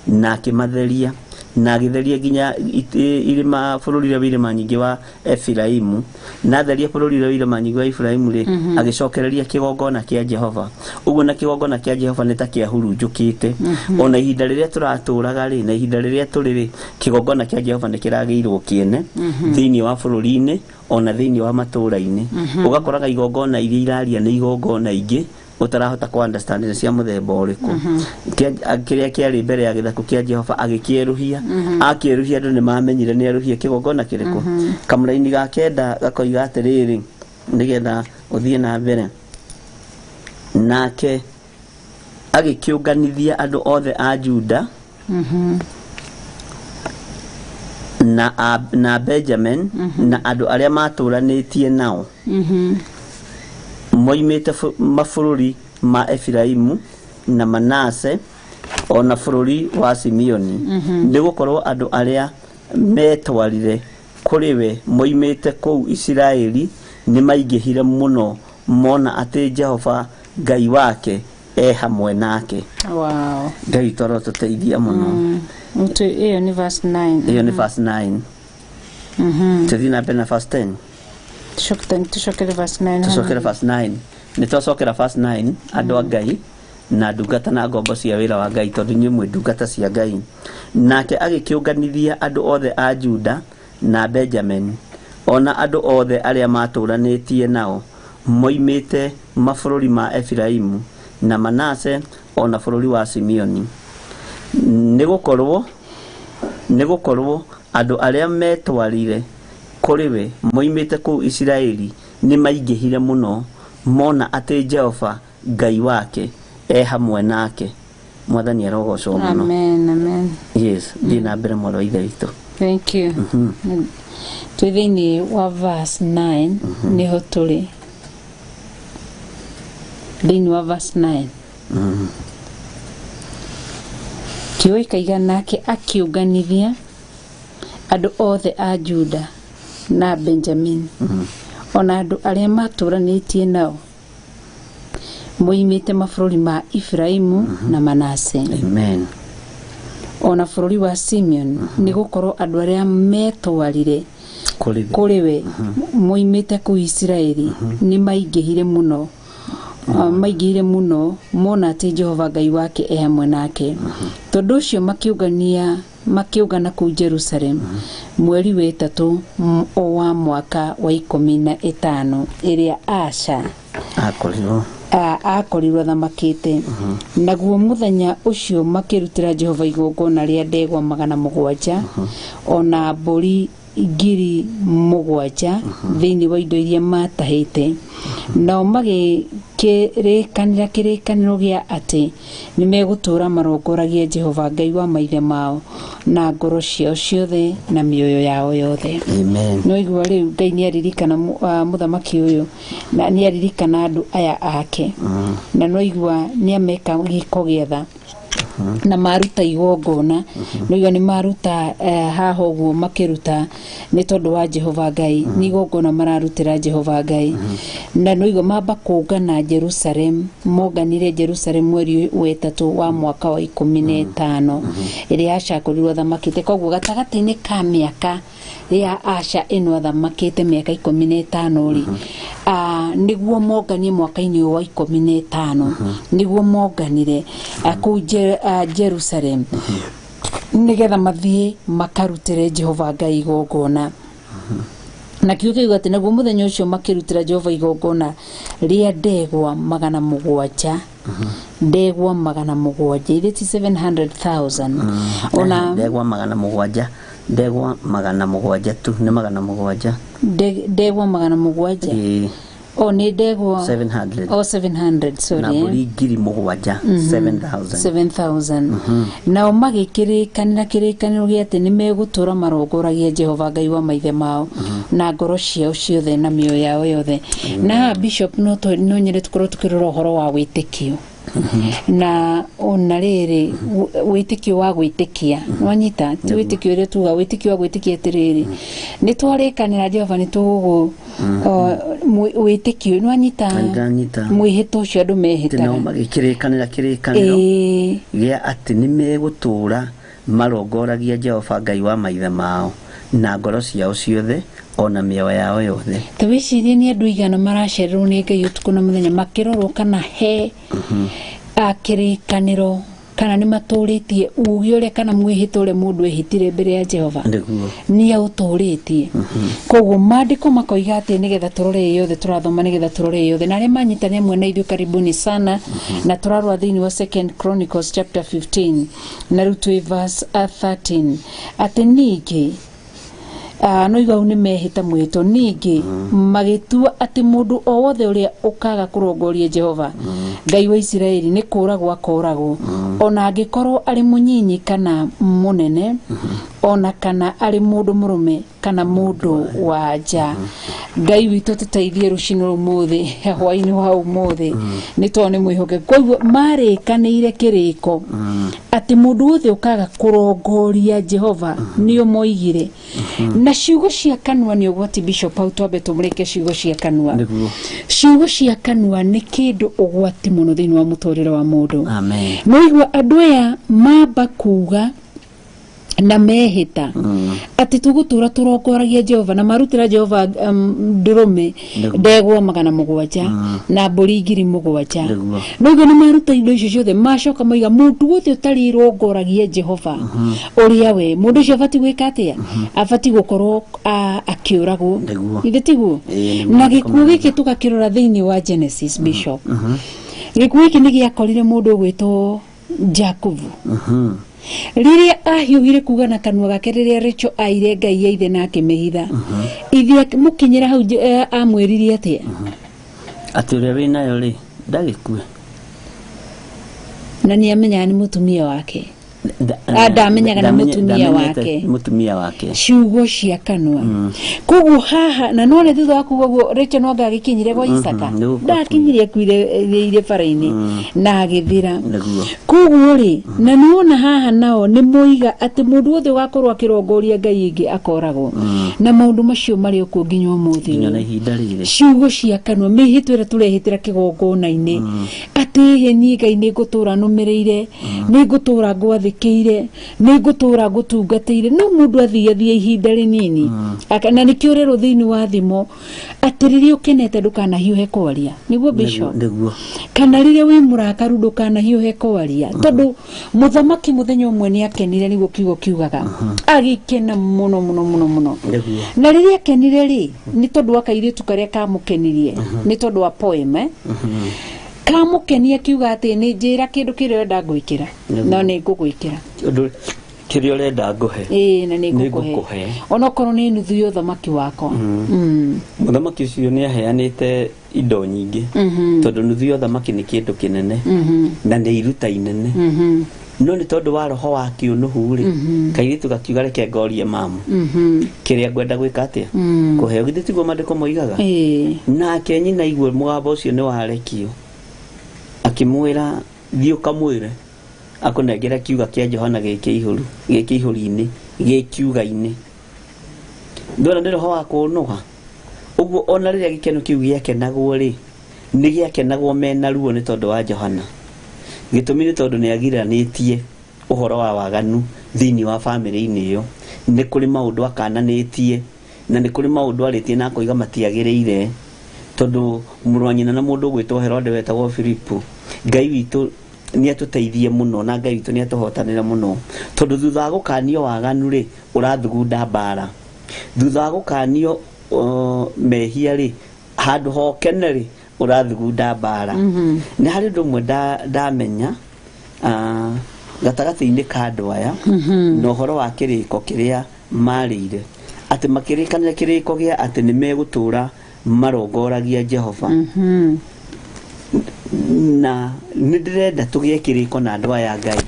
na akĩmatheria, na agĩtheria nginya irĩma bũrũri ũrĩa wĩ irĩma nyingĩ wa Efiraimu. Na atheria bũrũri ũrĩa wĩ irĩma nyingĩ wa Efiraimu rĩ, agĩcokereria kĩgongona kĩa Jehova. Ũguo na kĩgongona kĩa Jehova nĩ ta kĩahurunjũkĩte. Ona ihinda rĩrĩa tũratũraga rĩ, na ihinda rĩrĩa tũrĩ rĩ, kĩgongona kĩa Jehova nĩ kĩragĩirwo kĩene thĩinĩ wa bũrũri-inĩ ona thĩinĩ wa matũũra-inĩ. Ũgakoraga igongona iria iraria nĩ igongona ingĩ ũtarahota kũ understand nĩ cia mũthemba ũrĩkũ. Kĩrĩa kĩarĩ mbere ya gĩthaku kĩa Jehova agĩkĩerũhia. Akĩerũhia andũ nĩ mamenyire nĩ erũhia kĩgongona kĩrĩkũ. Kamũraini ga kenda gakoiga atĩrĩrĩ, nĩgetha ũthiĩ na mbere. Nake agĩkĩũnganithia andũ othe a Juda na Benjamin na andũ arĩa matũranĩtie nao moimĩte mabũrũri ma Efiraimu na Manase ona bũrũri wa Simeoni, nĩ gũkorwo andũ arĩa metwarire kũrĩ we moimĩte kũu Isiraeli nĩ maingĩhire mũno mona atĩ Jehova Ngai wake e hamwe nake. Wow. Ngai witũ arotũteithia mũno. Ĩyo nĩ verse 9. Ĩyo nĩ verse 9. Tũthiĩ na mbere na verse 10. Tucokere verse 9. Tucokere verse 9. Nĩ twacokera verse 9 andũ a Ngai na ndungata na ngombo cia wĩra wa Ngai, tondũ inyuĩ mwĩ ndungata cia Ngai. Nake agĩkĩũnganithia andũ othe a Juda na Benjamin ona andũ othe arĩa matũranĩtie nao moimĩte mabũrũri ma Efiraimu na Manase ona bũrũri wa Simeoni, nĩ gũkorwo andũ arĩa metwarire kũrĩ we moimĩte kũu Isiraeli nĩ maingĩhire mũno mona atĩ Jehova Ngai wake e hamwe nake. Mwathani arogocwo mũno. Amen, amen. Yes, thiĩ na mbere mwarĩ wa Ithe witũ. Thank you. Twĩ thĩinĩ wa verse 9 nĩho tũrĩ. Thĩinĩ wa verse 9. Kiugo gĩkaiga nake akĩũnganithia andũ othe a Juda na Benjamin ona andũ arĩa matũranĩtie nao moimĩte mabũrũri ma Efiraimu na Manase. Amen. Ona bũrũri wa Simeon, nĩ gũkorwo andũ arĩa metwarire kũrĩ we moimĩte kũu Isiraeli nĩ maingĩhire mũno. Maingĩhire mũno mona atĩ Jehova Ngai wake e hamwe nake. Tondũ ũcio makĩũngana kũu Jerusalem mweri wa ĩtatũ wa mwaka wa 15 ĩrĩa Asa akorirwo athamakĩte. Naguo mũthenya ũcio makĩrutĩra Jehova igongona rĩa ndegwa 700 ona mbũri 7,000 thĩinĩ wa indo iria matahĩte. Nao magĩkĩrĩkanĩra kĩrĩkanĩro gĩa atĩ nĩmegũtũũra marongoragia Jehova Ngai wa maithe mao na ngoro ciao ciothe na mĩoyo yao yothe. Amen. No igua rĩu Ngai nĩaririkana mũthamaki ũyũ na nĩaririkana andũ aya ake. Na no igua nĩameka gĩko gĩa tha. Na maruta igongona nĩguo nĩ maruta haha ũguo makĩruta nĩ tondũ wa Jehova Ngai, nĩ igongona mararutĩra Jehova Ngai. Na nĩguo mamba kũngana Jerusalem, monganire Jerusalem mweri wa 3 wa mwaka wa 15 ĩrĩa acakũrirwo athamakĩte. Koguo gatagatĩ-inĩ ka mĩaka ya Asha ĩno athamakĩte mĩaka 15 rĩ, nĩguo monganie mwaka-inĩ wa 15 nĩguo monganire kũu Jerusalem nĩgetha mathiĩ makarutĩre Jehova Ngai igongona. Na kiugo kiuga atĩ naguo mũthenya ũcio makĩrutĩra Jehova igongona rĩa ndegwa 700, ndegwa 700, ithe ti 700,000 ona ndegwa 700, ndegwa 700 tu, nĩ 700. Ndegwa 700. Ĩĩ. O nĩ ndegwa 700. O 700, sorry. Na mbũri 7,000, 7,000. 7,000. Nao magĩkĩrĩkanĩra kĩrĩkanĩro gĩa atĩ nĩ megũtũũra marongoragia Jehova Ngai wa maithe mao na ngoro ciao ciothe na mĩoyo yao yothe. Na haha Bishop, no nyende tũkorwo tũkĩrora ũhoro wa wĩtĩkio na ona rĩrĩ wĩtĩkio wa gwĩtĩkia, nwanyita ti wĩtĩkio ũrĩa tuga, wĩtĩkio wa gwĩtĩkia atĩrĩrĩ nĩ twarĩkanĩra Jehova nĩ tũgũgũ wĩtĩkio, nwanyita Ndanyita. mwĩhĩtwa ũcio andũ Atĩ mehĩtaga. Nao magĩkĩrĩkanĩra kĩrĩkanĩro Ĩĩ. gĩa atĩ nĩ megũtũũra marongoragia Jehova Ngai wa maithe mao na ngoro ciao ciothe ona mĩoyo yao yothe. Ta wĩcirie nĩ andũ igana maracererwo nĩ Ngai ũtukũ na mũthenya makĩrorwo kana he kĩrĩkanĩro kana nĩ matũrĩtie uge ũrĩa kana mwĩhĩtwa ũrĩa mũndũ ehĩtire mbere ya Jehova Nĩguo. Nĩ aũtũrĩtie. Koguo maandĩko makoiga atĩ nĩgetha tũrore ĩ yothe tũrathoma, nĩgetha tũrore ĩ yothe, na arĩa manyitanĩ amwe na ithuĩ, karibuni sana. Na tũrarora thĩinĩ wa Second Chronicles chapter 15 na rĩu twĩ verse 13, atĩ ningĩ no igau nĩ mehĩta mwĩhĩtwa, ningĩ magĩtua atĩ mũndũ o wothe ũrĩa ũkaga kũrongoria Jehova Ngai wa Isiraeli nĩ kũragwo akoragwo, ona angĩkorwo arĩ mũnyinyi kana mũnene, ona kana arĩ mũndũ mũrũme kana mũndũ wa nja. Ngai witũ tũteithie rũcinĩ rũmũthĩ, hwainĩ wa ũmũthĩ, nĩ tondũ nĩ mwĩhokeku. Koguo marĩkanĩire kĩrĩko atĩ mũndũ wothe ũkaga kũrongoria Jehova, nĩo moigire na ciugo cia kanua nĩ ũgwati. Bishop, hau twambe tũmũrĩke ciugo cia kanua. Nĩguo. Ciugo cia kanua nĩ kĩndũ ũgwati mũno thĩinĩ wa mũtũrĩre wa mũndũ. Amen. Noigua andũ aya mamba kuga na mehĩta atĩ tũgũtũra tũrongoragia Jehova, na marutĩra Jehova ndũrũme Nĩguo. ndegwa 700 na mbũri 7,000. Nĩguo. Noguo nĩ maruta indo icio ciothe, macoka maiga mũndũ wothe ũtarĩ rongoragia Jehova ũrĩa we mũndũ ũcio abatiĩ gwĩka atĩa, abatiĩ gũkorwo akĩũragwo. Nĩguo. Ithe tiguo? Ĩĩ, nĩguo. Na gĩkuũ gĩkĩ tũgakĩrora thĩinĩ wa Genesis, Bishop, gĩkuũ gĩkĩ nĩ gĩakorire mũndũ ũgwĩtwo Jakubu rĩrĩa ahiũhire kuga na kanua gake, rĩrĩa Rachel aire ngai ya ithe na akĩmĩhitha ithe mũkinyĩra hau amwĩrire atĩa? Atĩ ũrĩa wĩ nayo rĩ ndagĩkue. Na nĩ amenyaga nĩ mũtumia wake. Ndamenyaga nĩ mũtumia Ndamenyete wake. Mũtumia wake. Ciugo cia kanua. Koguo haha na none thutha wa kuga ũguo Rachel no anga agĩkinyire gwa Isaka. Nĩguo. Ndakinyire, akuire bara-inĩ na agĩthira. Nĩguo. Koguo rĩ, na nĩwona haha nao nĩ moiga atĩ mũndũ wothe ũgakorwo akĩrongoria ngai ĩngĩ akoragwo, na maũndũ macio marĩ okuo nginya ũmũthĩ Nginya na ũyũ. ihinda rĩrĩ. Ciugo cia kanua, mĩhĩtwa ĩrĩa tũrehĩtĩra kĩgongona-inĩ atĩ ĩhĩ niĩ Ngai nĩ ngũtũra nũmĩrĩire, nĩ ngũtũra ngwathĩkĩire, nĩ ngũtũra ngũtungatĩire, no mũndũ athiĩ athiĩ ihinda rĩnini. Na nĩkĩo ũrerwo thĩinĩ wa thimo atĩ rĩrĩa ũkenete ndũkanahiũhe kwaria, nĩguo Bishop? Nĩguo. Kana rĩrĩa wĩ mũrakaru ndũkanahiũhe kwaria, tondũ mũthamaki mũthenya ũmwe nĩ akenire, nĩguo kiugo kiugaga, agĩkena mũno mũno mũno mũno. Nĩguo. Na rĩrĩa akenire rĩ, nĩ tondũ wa kairĩtu karĩa kamũkenirie, nĩ tondũ wa poem, kamũkenia kiuga atĩ nĩ njĩra kĩndũ kĩrĩa ũrenda ngwĩkĩra. Nĩguo. No nĩ ngũgwĩkĩra. Ũndũ kĩrĩa ũrenda ngũhe. Ĩĩ, na nĩ ngũkũhe. Nĩngũkũhe. Onokorwo nĩ nuthu ya ũthamaki wakwa. Mũthamaki ũcio nĩ aheanĩte indo nyingĩ, tondũ nuthu ya ũthamaki nĩ kĩndũ kĩnene na nĩ iruta inene, no nĩ tondũ wa roho wa kĩũnũhu rĩ, kairĩtu gakiuga reke ngorie mamu kĩrĩa ngwenda gwĩka atĩa, kũheo. Githĩ tiguo maandĩko moigaga? Ĩĩ. Nake nyina igua mũgambo ũcio nĩ warekio, akĩmwĩra thiĩ ũkamwĩre Akũnengera kiuga kĩa Johana gĩkĩ ihũru, gĩkĩ ihũri-inĩ, gĩkiuga-inĩ. Ndona nĩ roho wa kũnũha. Ũguo ona rĩrĩa gĩkeno kĩu gĩakenagwo rĩ, nĩ gĩakenagwo mena ruo nĩ tondũ wa Johana. Gĩtũmi nĩ tondũ nĩ agiranĩtie ũhoro wa waganu thĩinĩ wa bamĩrĩ-inĩ ĩyo. Nĩ kũrĩ maũndũ akananĩtie na nĩ kũrĩ maũndũ arĩtie na akoiga matiagĩrĩire, tondũ mũrũ wa nyina na mũndũ ũgwĩtwo Herode wetagwo Filipu. Ngai witũ nĩ atũteithie mũno na Ngai witũ nĩ atũhotanĩre mũno, tondũ thutha wa gũkanio waganu rĩ, ũrathugunda mbara. Thutha wa gũkanio mehia rĩ, handũ hokene rĩ, ũrathugunda mbara. Nĩ harĩ ũndũ ũmwe ndamenya gatagatĩ-inĩ ka andũ aya na ũhoro wa kĩrĩko kĩrĩa marĩire, atĩ makĩrĩkanĩra kĩrĩko gĩa atĩ nĩ megũtũra marongoragia Jehova. Na nĩ ndĩrenda tũgĩe kĩrĩko na andũ aya Ngai,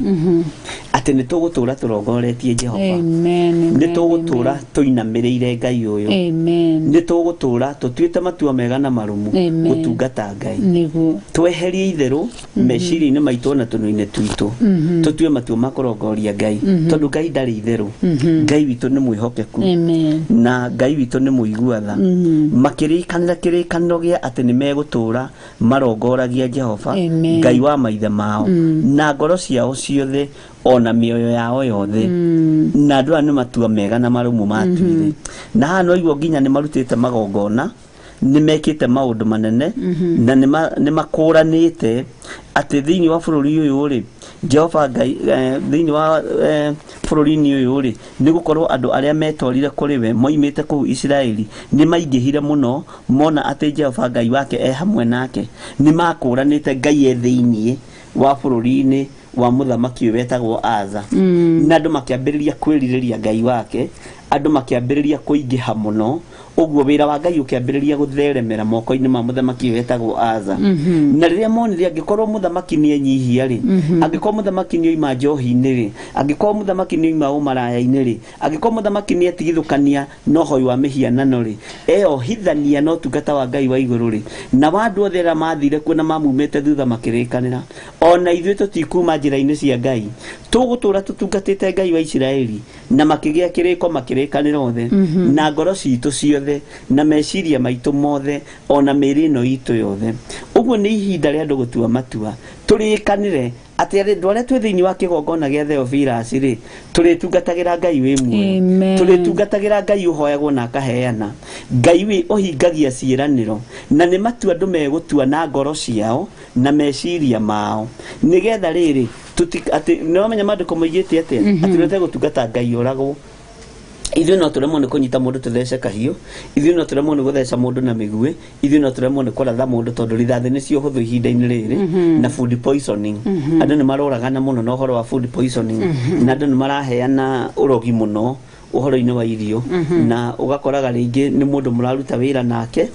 atĩ nĩ tũgũtũra tũrongoretie Jehova. Amen. Nĩ tũgũtũra tũinamĩrĩire Ngai ũyũ. Amen. Nĩ tũgũtũra tũtuĩte matua mega na marũmu Amen. gũtungata Ngai. Nĩguo. Tweherie itherũ meciria-inĩ maitũ na tũnua-inĩ twitũ, tũtue matua ma kũrongoria Ngai, tondũ Ngai ndarĩ itherũ. Ngai witũ nĩ mwĩhokeku. Amen. Na Ngai witũ nĩ mũigua tha. Makĩrĩkanĩra kĩrĩkanĩro gĩa atĩ nĩ megũtũra marongoragia Jehova, Amen. Ngai wa maithe mao, na ngoro ciao ciothe ona mĩoyo yao yothe. Na andũ aya nĩ matua mega na marũmu matuire. Na haha no iguo nginya nĩ marutĩte magongona, nĩ mekĩte maũndũ manene, na nĩ makũranĩte atĩ thĩinĩ wa bũrũri ũyũ rĩ, Jehova Ngai thĩinĩ wa bũrũri-inĩ ũyũ rĩ, nĩ gũkorwo andũ arĩa metwarire kũrĩ we moimĩte kũu Isiraeli nĩ maingĩhire mũno, mona atĩ Jehova Ngai wake e hamwe nake. Nĩ makũranĩte Ngai e thĩinĩ wa bũrũri-inĩ wa mũthamaki ũyũ wetagwo Asa. Na andũ makĩambĩrĩria kwĩrirĩria Ngai wake, andũ makĩambĩrĩria kũingĩha mũno, ũguo wĩra wa Ngai ũkĩambĩrĩria gũtheremera moko-inĩ ma mũthamaki ũyũ wetagwo Asa. Na rĩrĩa monire angĩkorwo mũthamaki nĩ enyihia rĩ, angĩkorwo mũthamaki nĩ oima njohi-inĩ rĩ, angĩkorwo mũthamaki nĩ oima ũmaraya-inĩ rĩ, angĩkorwo mũthamaki nĩ etigithũkania na ũhoi wa mĩhianano rĩ, eohithania na ũtungata wa Ngai wa igũrũ rĩ, na wa andũ othe arĩa mathire kuo na mamumĩte thutha makĩrĩkanĩra, ona ithuĩ tũtikuma njĩra-inĩ cia Ngai, tũgũtũra tũtungatĩte Ngai wa Isiraeli. Na makĩgĩa kĩrĩko makĩrĩkanĩra othe, na ngoro citũ ciothe na meciria maitũ mothe ona mĩĩrĩ ĩno itũ yothe. Ũguo nĩ ihinda rĩa andũ gũtua matua, tũrĩkanĩre atĩ andũ arĩa twĩ thĩinĩ wa kĩgongona gĩa Theophilus rĩ, tũrĩtungatagĩra Ngai wĩ muoyo, Amen. tũrĩtungatagĩra Ngai ũhoyagwo na akaheana, Ngai wĩ ũhingagia ciĩranĩro, na nĩ matua andũ megũtua na ngoro ciao na meciria mao, nĩgetha rĩrĩ atĩ nĩ wamenya maandĩko moigĩte atĩa, atĩ ũrĩa ũtegũtungata Ngai oragwo. Ithuĩ no tũremwo nĩ kũnyita mũndũ tũthece kahiũ, ithuĩ no tũremwo nĩ gũtheca mũndũ na mĩguĩ, ithuĩ no tũremwo nĩ kũratha mũndũ tondũ rithathi nĩcio hũthũ ihinda-inĩ rĩrĩ, na food poisoning. Andũ nĩ maroragana mũno na ũhoro wa food poisoning, na andũ nĩ maraheana ũrogi mũno ũhoro-inĩ wa irio, na ũgakoraga rĩngĩ nĩ mũndũ mũraruta wĩra nake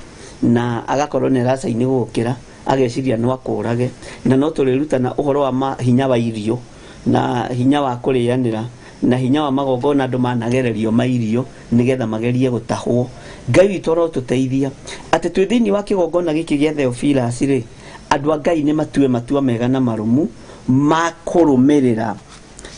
na agakorwo nĩ aracaini gũkĩra, ageciria no akũrage. Na no tũrĩrutana ũhoro wa hinya wa irio na hinya wa kũrĩanĩra na hinya wa magongona andũ managererio ma irio nĩgetha magerie gũtahwo. Ngai witũ arotũteithia atĩ twĩ thĩinĩ wa kĩgongona gĩkĩ gĩa Theophilus rĩ, andũ a Ngai nĩ matue matua mega na marũmu ma kũrũmĩrĩra,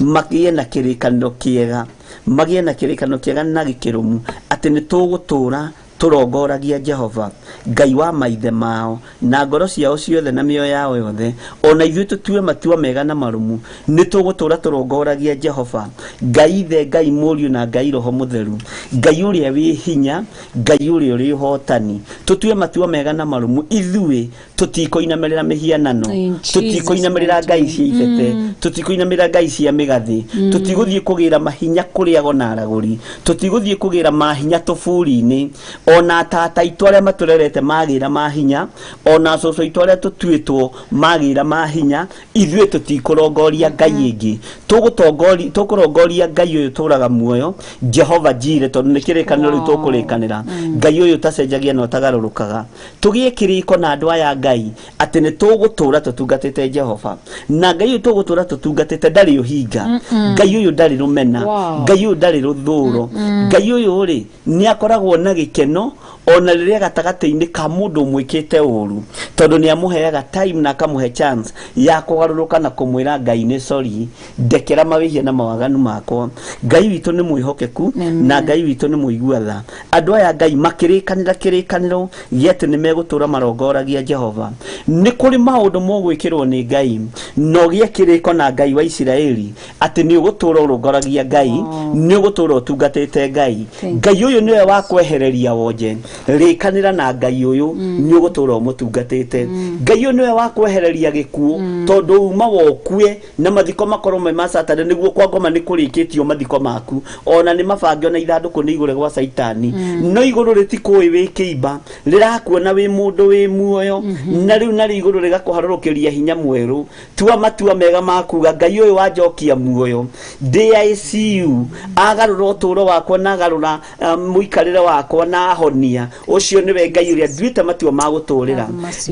magĩe na kĩrĩkanĩro kĩega, magĩe na kĩrĩkanĩro kĩega na gĩkĩrũmu, atĩ nĩ tũgũtũra tũrongoragia Jehova Ngai wa maithe mao na ngoro ciao ciothe na mĩoyo yao yothe. Ona ithuĩ tũtue matua mega na marũmu, nĩ tũgũtũra tũrongoragia Jehova Ngai Ithe, Ngai Mũriũ na Ngai Roho Mũtheru, Ngai ũrĩa wĩ hinya, Ngai ũrĩa ũrĩ ũhotani. Tũtue matua mega na marũmu, ithuĩ tũtikũinamĩrĩra mĩhianano, tũtikũinamĩrĩra ngai cia ibete, tũtikũinamĩrĩra ngai cia mĩgathĩ, tũtigũthiĩ kũgĩra mahinya kũrĩ ago na aragũri, tũtigũthiĩ kũgĩra mahinya tũburi-inĩ. Ona tata aitũ arĩa matũrerete magĩra mahinya, ona cũcũ aitũ arĩa tũtuĩtwo magĩra mahinya, ithuĩ tũtikũrongoria ngai ĩngĩ, tũkũrongoria ngai ũyũ tũraga muoyo, Jehova Jire, tondũ nĩ kĩrĩkanĩro rĩu tũkũrĩkanĩra, ngai ũyũ ũtacenjagia na ũtagarũrũkaga. Tũgĩe kĩrĩko na andũ aya Ngai atĩ nĩ tũgũtũra tũtungatĩte Jehova, na Ngai ũyũ tũgũtũra tũtungatĩte ndarĩ ũhinga, Ngai ũyũ ndarĩ rũmena, Ngai ũyũ ndarĩ rũthũro, Ngai ũyũ rĩ nĩ akoragwo na gĩkeno ona rĩrĩa gatagatĩ-inĩ ka mũndũ ũmwĩkĩte ũru, Tondũ nĩ amũheaga time na akamũhe chance ya kũgarũrũka na kũmwĩra Ngai nĩ sorry, ndekera mawĩhia na mawaganu makwa. Ngai witũ nĩ mwĩhokeku na Ngai witũ nĩ mũigua tha. Andũ aya Ngai makĩrĩkanĩra kĩrĩkanĩro gĩa atĩ nĩ megũtũũra marongoragia Jehova. Nĩ kũrĩ maũndũ mũgwĩkĩrwo nĩ Ngai na ũgĩe kĩrĩko na Ngai wa Isiraeli atĩ nĩ ũgũtũũra ũrongoragia Ngai, nĩ ũgũtũũra ũtungatĩte Ngai. Ngai ũyũ nĩwe wa kwehereria wonje, rĩkanĩra na Ngai ũyũ nĩ ũgũtũũra ũmũtungatĩte. Ngai ũyũ nĩwe wa kwehereria gĩkuũ tondũ uma wokue na mathiko makorwo me ma Saturday nĩguo kwa ngoma nĩ kũrĩkĩtio mathiko maku, ona nĩ mabange ona ithandũkũ nĩ igũre gwa Saitani, no igũrũ rĩtikũĩ wĩ kĩimba, rĩrakuona wĩ mũndũ wĩ muoyo, na rĩu narĩ igũrũ rĩgakũharũrũkĩria hinya mwerũ. Tua matua mega ma kuga Ngai ũyũ wanjokia muoyo ndĩ ICU, agarũra ũtũũro wakwa na agarũra mũikarĩre wakwa na ahonia, ũcio nĩwe Ngai ũrĩa nduĩte matua ma gũtũũrĩra.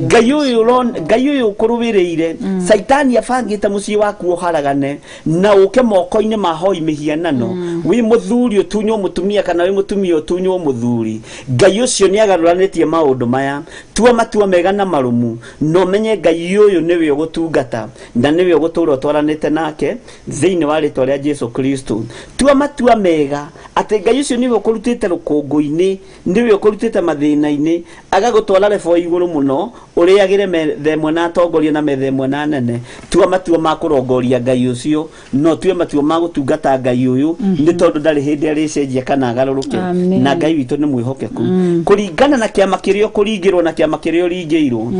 Ngai ũyũ Ngai ũyũ ũkũrũĩrĩire, Saitani abangĩte mũciĩ waku ũharagane na ũke moko-inĩ ma hoi mĩhianano, wĩ mũthuri ũtunywo mũtumia kana wĩ mũtumia ũtunywo mũthuri. Ngai ũcio nĩ agarũranĩtie maũndũ maya. Tua matua mega na marũmu na ũmenye Ngai ũyũ nĩwe ũgũtungata na nĩwe ũgũtũũra ũtwaranĩte nake thĩinĩ wa rĩtwa rĩa Jesu Kristo. Tua matua mega atĩ Ngai ũcio nĩwe ũkũrutĩte rũkũngũ-inĩ, nĩwe ũkũrutĩte mathĩna-inĩ, agagũtwara rebo igũrũ mũno, ũrĩagĩre metha ĩmwe na atongoria na metha ĩmwe na anene. Tua matua ma kũrongoria Ngai ũcio, no tue matua ma gũtungata Ngai ũyũ, nĩ tondũ ndarĩ hĩndĩ arĩcenjia kana agarũrũke, na Ngai witũ nĩ mwĩhokeku. Kũringana na kĩama kĩrĩa ũkũringĩrwo na kĩama kĩrĩa ũringĩirwo,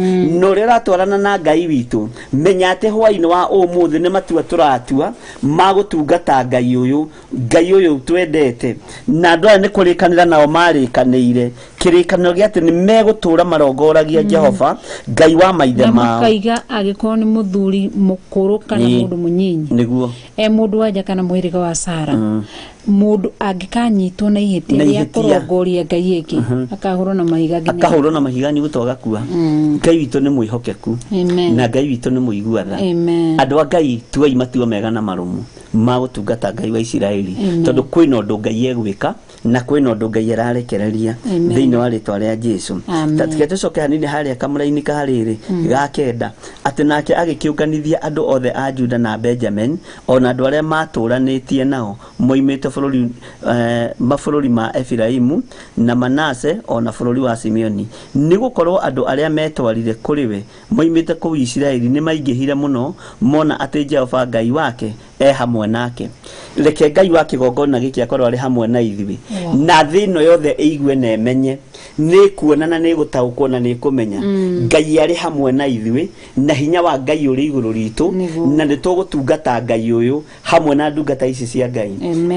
na ũrĩa ũratwarana na Ngai witũ, menya atĩ hwaĩ-inĩ wa ũmũthĩ nĩ matua tũratua ma gũtungata Ngai ũyũ, Ngai ũyũ twendete. Na andũ aya nĩ kũrĩkanĩra nao marĩkanĩire kĩrĩkanĩro gĩa atĩ nĩ megũtũũra marongoragia Jehova Ngai wa maithe mao. Makaiga angĩkorwo nĩ mũthuri mũkũrũ kana mũndũ mũnyinyi, nĩguo e mũndũ wanja kana mũhĩrĩga wa Sara, mũndũ angĩkanyitwo na ihĩtia rĩa kũrongoria Ngai ĩngĩ, akahũrwo na mahiga nginya akahũrwo na mahiga nĩ gũtoga kua. Ngai witũ nĩ mwĩhokeku na Ngai witũ nĩ mũigua tha. Andũ a Ngai, tuai matua mega na marũmu ma gũtungata Ngai wa Isiraeli, tondũ kwĩna ũndũ Ngai egwĩka na kwĩna ũndũ Ngai ararekereria thĩinĩ wa rĩtwa rĩa Jesu. Tatike tũcoke hanini harĩa kamũraini ka rĩrĩ ga kenda, atĩ nake agĩkĩũnganithia andũ othe a Juda na Benjamin ona andũ arĩa matũranĩtie nao moimĩte bũrũri mabũrũri ma Efiraimu na Manase ona bũrũri wa Simeoni, nĩ gũkorwo andũ arĩa metwarire kũrĩ we moimĩte kũu Isiraeli nĩ maingĩhire mũno, mona atĩ Jehova Ngai wake e hamwe nake. Reke Ngai wa kĩgongona gĩkĩ akorwo arĩ hamwe na ithuĩ, na thĩ ĩno yothe ĩigue na ĩmenye, nĩ kuona na nĩ gũtaũkwo na nĩ kũmenya Ngai arĩ hamwe na ithuĩ, na hinya wa Ngai ũrĩ igũrũ ritũ, na nĩ tũgũtungata Ngai ũyũ hamwe na ndungata ici cia Ngai.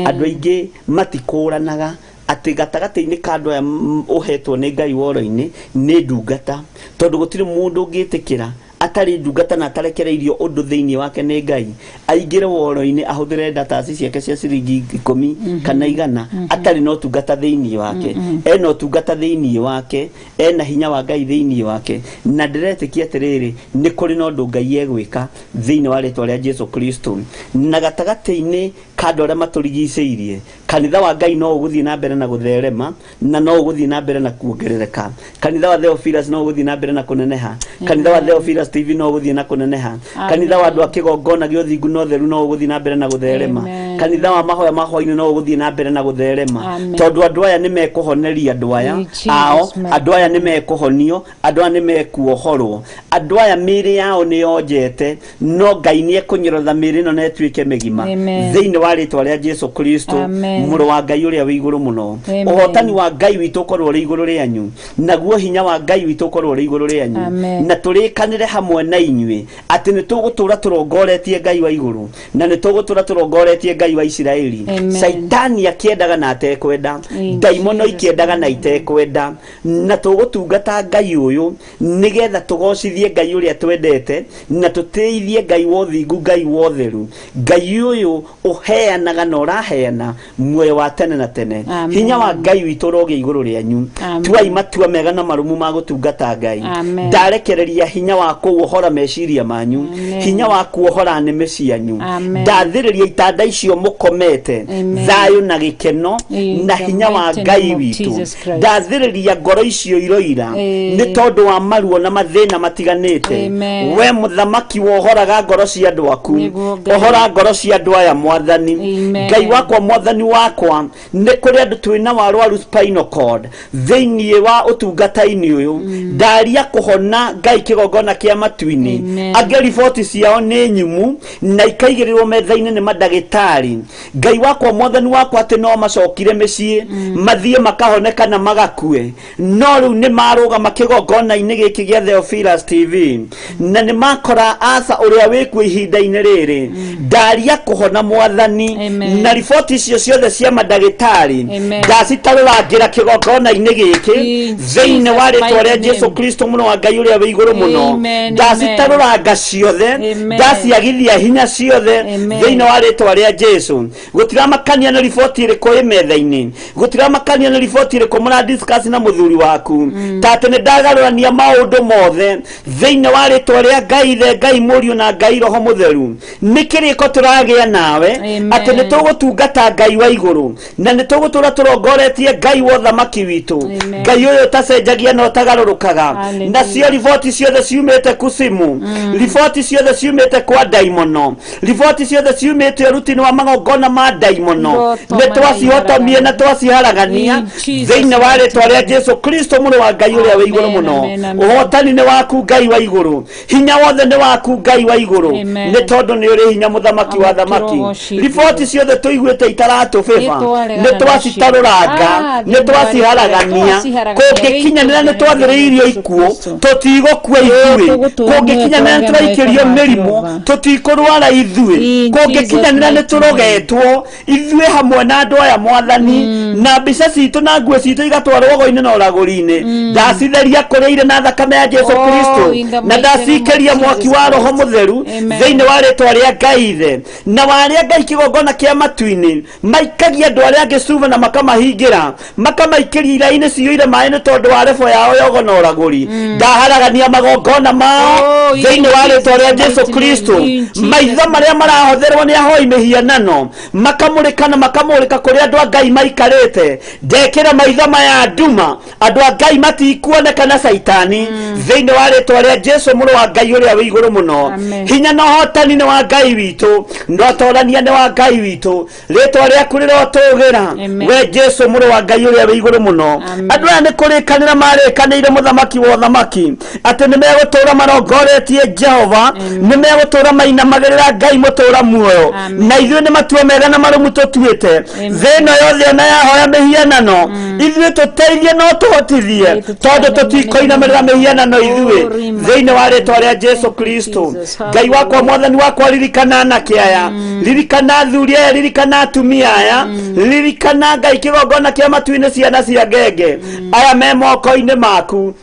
Andũ aingĩ matikũranaga atĩ gatagatĩ-inĩ ka andũ aya ũhetwo nĩ Ngai woro-inĩ nĩ ndungata, tondũ gũtirĩ mũndũ ũngĩtĩkĩra atarĩ ndungata na atarekereirio ũndũ thĩinĩ wake nĩ Ngai aingĩre woro-inĩ ahũthĩre ndatasi ciake cia ciringi 10 kana 100 atarĩ na ũtungata thĩinĩ wake. Ena ũtungata thĩinĩ wake, ena hinya wa Ngai thĩinĩ wake, na ndĩretĩkia atĩrĩrĩ nĩ kũrĩ na ũndũ Ngai egwĩka thĩinĩ wa rĩtwa rĩa Jesu Kristo. Na gatagatĩ-inĩ ka andũ arĩa matũrigicĩirie, kanitha wa Ngai no ũgũthiĩ na mbere na gũtherema na no ũgũthiĩ na mbere na kuongerereka. Kanitha wa Theophilus no ũgũthiĩ na mbere na kũneneha. Kanitha wa Theophilus TV no ũgũthiĩ na kũneneha. Kanitha wa andũ a kĩgongona gĩa ũthingu na ũtheru no ũgũthiĩ na mbere na gũtherema. Kanitha wa mahoya ma hwaĩ-inĩ no ũgũthiĩ na mbere na gũtherema, tondũ andũ aya nĩ mekũhoneria andũ aya ao, andũ aya nĩ mekũhonio, andũ aya nĩ mekuohorwo, andũ aya mĩĩrĩ yao nĩ yonjete, no Ngai nĩ ekũnyorotha mĩĩrĩ ĩno na ĩtuĩke mĩgima thĩinĩ wa rĩtwa rĩa Jesu Kristo, mũrũ wa Ngai ũrĩa wĩ igũrũ mũno. Ũhotani wa Ngai witũ ũkorwo ũrĩ igũrũ rĩanyu, naguo hinya wa Ngai witũ ũkorwo ũrĩ igũrũ rĩanyu, na tũrĩkanĩre hamwe na inyuĩ atĩ nĩ tũgũtũũra tũrongoretie Ngai wa igũrũ, na nĩ tũgũtũũra tũrongoretie Ngai wa Isiraeli. Saitani akĩendaga na atekwenda, ndaimono ikĩendaga na itekwenda, na tũgũtungata Ngai ũyũ nĩgetha tũgocithie Ngai ũrĩa twendete, na tũtĩithie Ngai wa ũthingu, Ngai wa ũtheru, Ngai ũyũ ũheanaga na ũraheana muoyo wa tene na tene. Hinya wa Ngai witũ ũrogĩa igũrũ rĩanyu. Tuai matua mega na marũmu ma gũtungata Ngai. Ndarekereria hinya wa kũwohora meciria manyu, hinya wa kuohora nĩmĩ cianyu. Ndathĩrĩria itanda icio mũkomete Amen. Thayũ na gĩkeno In na the hinya wa mighty Ngai name of witũ. Jesus Christ. Ndathĩrĩria ngoro icio iroira nĩ tondũ wa maruo na mathĩna matiganĩte. Amen. We mũthamaki wohoraga ngoro cia andũ aku, Nĩguo Ngai. ohora ngoro cia andũ aya mwathani. Amen. Ngai wakwa, mwathani wakwa, nĩ kũrĩ andũ twĩna warwaru spinal cord thĩinĩ wa ũtungata-inĩ ũyũ, ndaria kũhona Ngai kĩgongona kĩa matu-inĩ. Amen. Angĩ riboti ciao nĩ nyumu na ikaigĩrĩrwo metha-inĩ nĩ mandagĩtarĩ, Ngai wakwa mwathani wakwa, atĩ no macokire mĩciĩ mathiĩ makahone kana magakue, no rĩu nĩ marũgama kĩgongona-inĩ gĩkĩ gĩa Theophilus TV na nĩ makora asa ũrĩa wĩkuo ihinda-inĩ rĩrĩ, ndaria kũhona mwathani. Amen. Na riboti icio ciothe cia mandagĩtarĩ Amen. ndacitarũrangĩra kĩgongona-inĩ gĩkĩ In thĩinĩ wa Jesus' rĩtwa rĩa mighty Jesu name. Kristo mũno wa Ngai ũrĩa wĩ igũrũ mũno. Amen, Ndacitarũranga ciothe, Amen. ndaciagithia hinya ciothe Amen. thĩinĩ wa rĩtwa rĩa Jesu. Gũtiramakania nĩ riboti ĩrĩkũ ĩ metha-inĩ, gũtiramakania nĩ riboti ĩrĩkũ mũra discuss na mũthuri waku, ta atĩ nĩ ndagarũrania maũndũ mothe thĩinĩ wa rĩtwa rĩa Ngai Ithe, Ngai Mũriũ na Ngai Roho Mũtheru. Nĩ kĩrĩko tũragĩa nawe Amen. atĩ nĩ tũgũtungata Ngai wa igũrũ na nĩ tũgũtũra tũrongoretie Ngai wa ũthamaki witũ. Amen. Ngai ũyũ ũtacenjagia na ũtagarũrũkaga. Hallelujah. Nacio riboti ciothe ciumĩte kusimu, riboti ciothe ciumĩte kwa ndaimono, riboti ciothe ciumĩte ũrutini wa magongona ma ndaimono, Igoto nĩ twacihotomie na twaciharagania In Jesus' thĩinĩ wa mighty rĩtwa rĩa name. Jesu Kristo mũrũ wa Ngai ũrĩa wĩ igũrũ Amen, mũno. amen, amen. Ũhotani nĩ waku Ngai wa igũrũ, hinya wothe nĩ waku Ngai wa igũrũ, Amen. nĩ tondũ nĩ ũrĩ hinya mũthamaki wa thamaki. Amũkĩrwo Riboti ciothe tũiguĩte itaratũbĩba Nĩ twaregana nĩ twacitarũranga, Ah, nĩ twaciharagania. twaciharagania. Kũngĩkinyanĩra nĩ twathĩrĩirio Jesu ikuũ, Kristo. tũtigũkua ithuĩ. Tũgũtũũra Kũngĩkinyanĩra nĩ muoyo tũraikĩrio twagĩa na mĩrimũ, Jehova. tũtikũrwara ithuĩ. In Kũngĩkinyanĩra nĩ Jesus' mighty tũrogetwo ithuĩ hamwe na andũ aya mwathani, na mbica citũ na nguo citũ igatwarwo rogo-inĩ na ũragũri-inĩ, ndacitheria kũrĩa irĩ na thakame ya Jesu Oh, Kristo, in the na mighty name of ndacikĩria mwaki Jesus wa Roho Christ. Mũtheru Amen. thĩinĩ wa rĩtwa rĩa Ngai Ithe na warĩa Ngai kĩgongona kĩa matu-inĩ. Maikagia andũ arĩa angĩ cuba na makamahingĩra, makamaikĩria iraĩ-inĩ ciyũire maĩ nĩ tondũ wa rebo yao yogo na ũragũri, ndaharagania magongona mao Oh, in thĩinĩ wa rĩtwa rĩa Jesus' Jesu mighty Kristo. name, in Jesus' Maitho marĩa marahotherwo nĩ ahoi mĩhianano makamũrĩka na makamũrĩka kũrĩa andũ a Ngai maikarĩte, ndekĩra maitho maya nduma, andũ a Ngai matikuoneka na caitani thĩinĩ wa rĩtwa rĩa Jesu mũrũ wa Ngai ũrĩa wĩ igũrũ mũno. Amen. Hinya na ũhotani nĩ wa Ngai witũ, na ũtorania nĩ wa Ngai witũ. Rĩtwa rĩaku rĩrotũgĩra, Amen. we Jesu mũrũ wa Ngai ũrĩa wĩ igũrũ mũno. Amen. Andũ aya nĩ kũrĩkanĩra marĩkanĩire mũthamaki wa ũthamaki atĩ nĩ megũtũũra marongoretie Jehova, nĩ megũtũũra mainamagĩrĩra Ngai mũtũũra muoyo. Amen. Na ithuĩ nĩ matua mega na marũmu tũtuĩte. Amen. Thĩ ĩno yothe ona yahoya mĩhianano, ithuĩ tũteithie no tũhotithie, Ĩ, tondũ tũtikoinamĩrĩra mĩhianano ithuĩ Rima. thĩinĩ wa rĩtwa rĩa Jesu Thank you, Kristo. Jesus. Ngai wakwa mwathani wakwa, ririkana anake aya, ririkana athuri aya, ririkana atumia aya, ririkana Ngai kĩgongona kĩa matu-inĩ ciana cia ngenge aya me moko-inĩ maku,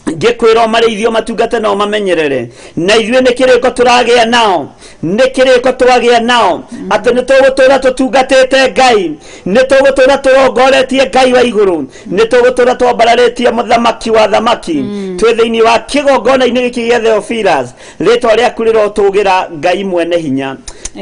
ngĩkwĩra ũmarĩithio matungate na ũmamenyerere. Na ithuĩ nĩ kĩrĩko tũragĩa nao, nĩ kĩrĩko twagĩa nao atĩ nĩ tũgũtũra tũtungatĩte Ngai, nĩ tũgũtũra tũrongoretie Ngai wa igũrũ, nĩ tũgũtũra twambararĩtie mũthamaki wa thamaki twĩ thĩinĩ wa kĩgongona-inĩ gĩkĩ gĩa Theophilus. Rĩtwa rĩaku rĩrotũgĩra Ngai mwene hinya.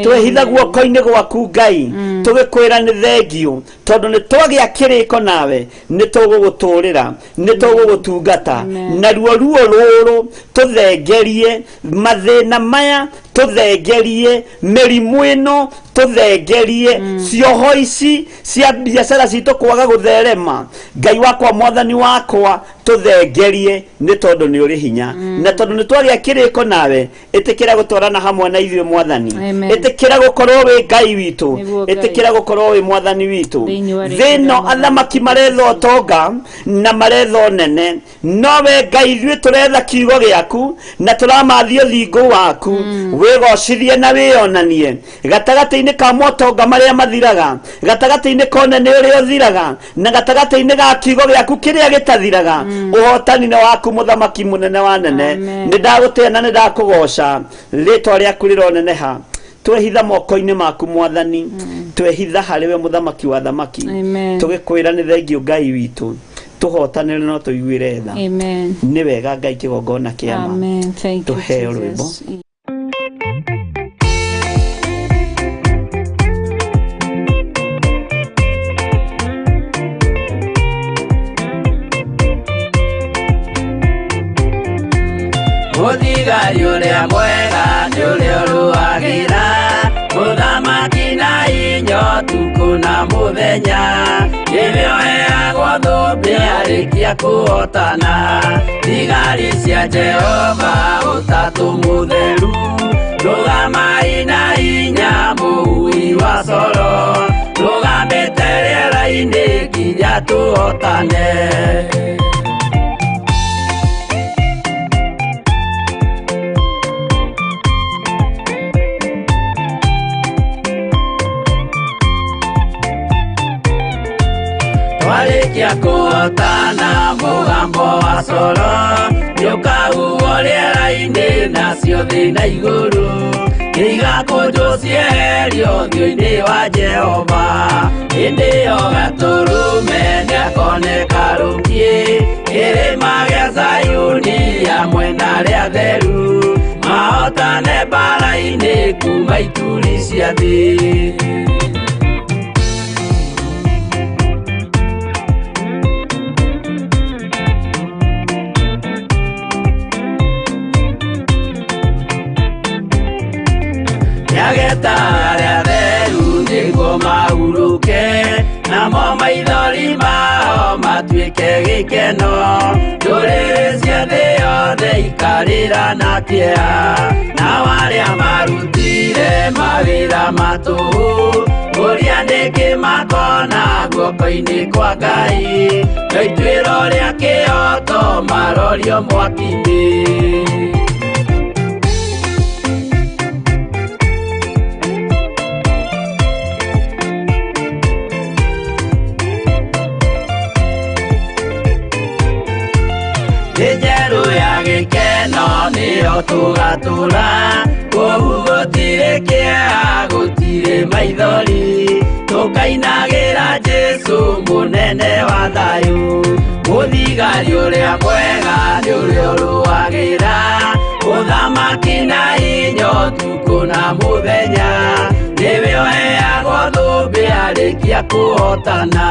Twehitha guoko-inĩ gwaku Ngai, tũgĩkwĩra nĩ thengio tondũ nĩ twagĩa kĩrĩko nawe, nĩ tũgũgũtũrĩra, nĩ tũgũgũtungata. Amen. Naruo ruo rũrũ tũthengerie, mathĩna maya tũthengerie, mĩrimũ ĩno tũthengerie, cioho ici cia biacara citũ kwaga gũtherema, Ngai wakwa mwathani wakwa, tũthengerie nĩ tondũ nĩ ũrĩ hinya, na tondũ nĩ twagĩa kĩrĩko nawe, ĩtĩkĩra gũtwarana hamwe na ithuĩ mwathani. Amen. Ĩtĩkĩra gũkorwo wĩ Ngai witũ. Nĩguo Ngai. Ĩtĩkĩra gũkorwo wĩ mwathani witũ. Thĩinĩ wa rĩĩtwa Thĩ ĩno rĩa Mwathani athamaki maretha ũtonga na maretha ũnene, no we Ngai ithuĩ tũretha kiugo gĩaku na tũramathia ũthingu waku. Wĩgocithie na wĩonanie gatagatĩ-inĩ ka motonga marĩa mathiraga, gatagatĩ-inĩ ka ũnene ũrĩa ũthiraga, na gatagatĩ-inĩ ga kiugo gĩaku kĩrĩa gĩtathiraga. Ũhotani nĩ waku mũthamaki mũnene wa nene. Amen. Nĩ ndagũtĩa na nĩ ndakũgoca, rĩtwa rĩaku rĩroneneha. Twehitha moko-inĩ maku mwathani, twehitha harĩ we mũthamaki wa thamaki. Amen. Tũgĩkwĩra nĩ thengio Ngai witũ, tũhotanĩre no tũiguĩre tha. Amen. Nĩ wega Ngai kĩgongona kĩa ma. Amen. Thank you, Tũheo rwĩmbo. Jesus. Mũthigari ũrĩa mwega nĩ ũrĩa ũrũagĩra mũthamaki na inya ũtukũ na mũthenya. Nĩwe ũheagwo thũmbĩ arĩkia kũhotana. Thigari cia Jehova ũtatũ mũtheru, rũgamai na hinya mũhui wa coro, rũgamĩte rĩera-inĩ nginya tũhotane. Twarĩkia kũhotana mũgambo wa coro nĩũkahuhwo rĩera-inĩ nacio thĩ na igũrũ nĩigakũnjwo cieherio ũthiũ-inĩ wa Jehova. Hĩndĩ ĩyo Gatũrũme nĩakoneka rũkiĩ kĩrĩma gĩa Zayuni hamwe na arĩa atheru, mahotane mbaara-inĩ kuma ituri cia thĩ. Nĩageta arĩa atheru nĩguo mahurũke, namo maithori mao matuĩke gĩkeno. Ndũrĩrĩ cia thĩ yothe ikarĩra na kĩeha, nao arĩa marutire mawĩra ma tũhũ ũrĩa nĩkĩ makona guoko-inĩ kwa Ngai. No ituĩro rĩa kĩhooto marorio mwaki-inĩ. Thĩ njerũ ya gĩkeno nĩyo tũgatũra, kũu gũtirĩ kĩeha gũtirĩ maithori, tũkainagĩra Jesũ mũnene wa thayũ. Mũthigari ũrĩa mwega nĩ ũrĩa ũrũagĩra ũthamaki na hinya ũtukũ na mũthenya, nĩwe ũheagwo thũmbĩ arĩkia kũhotana.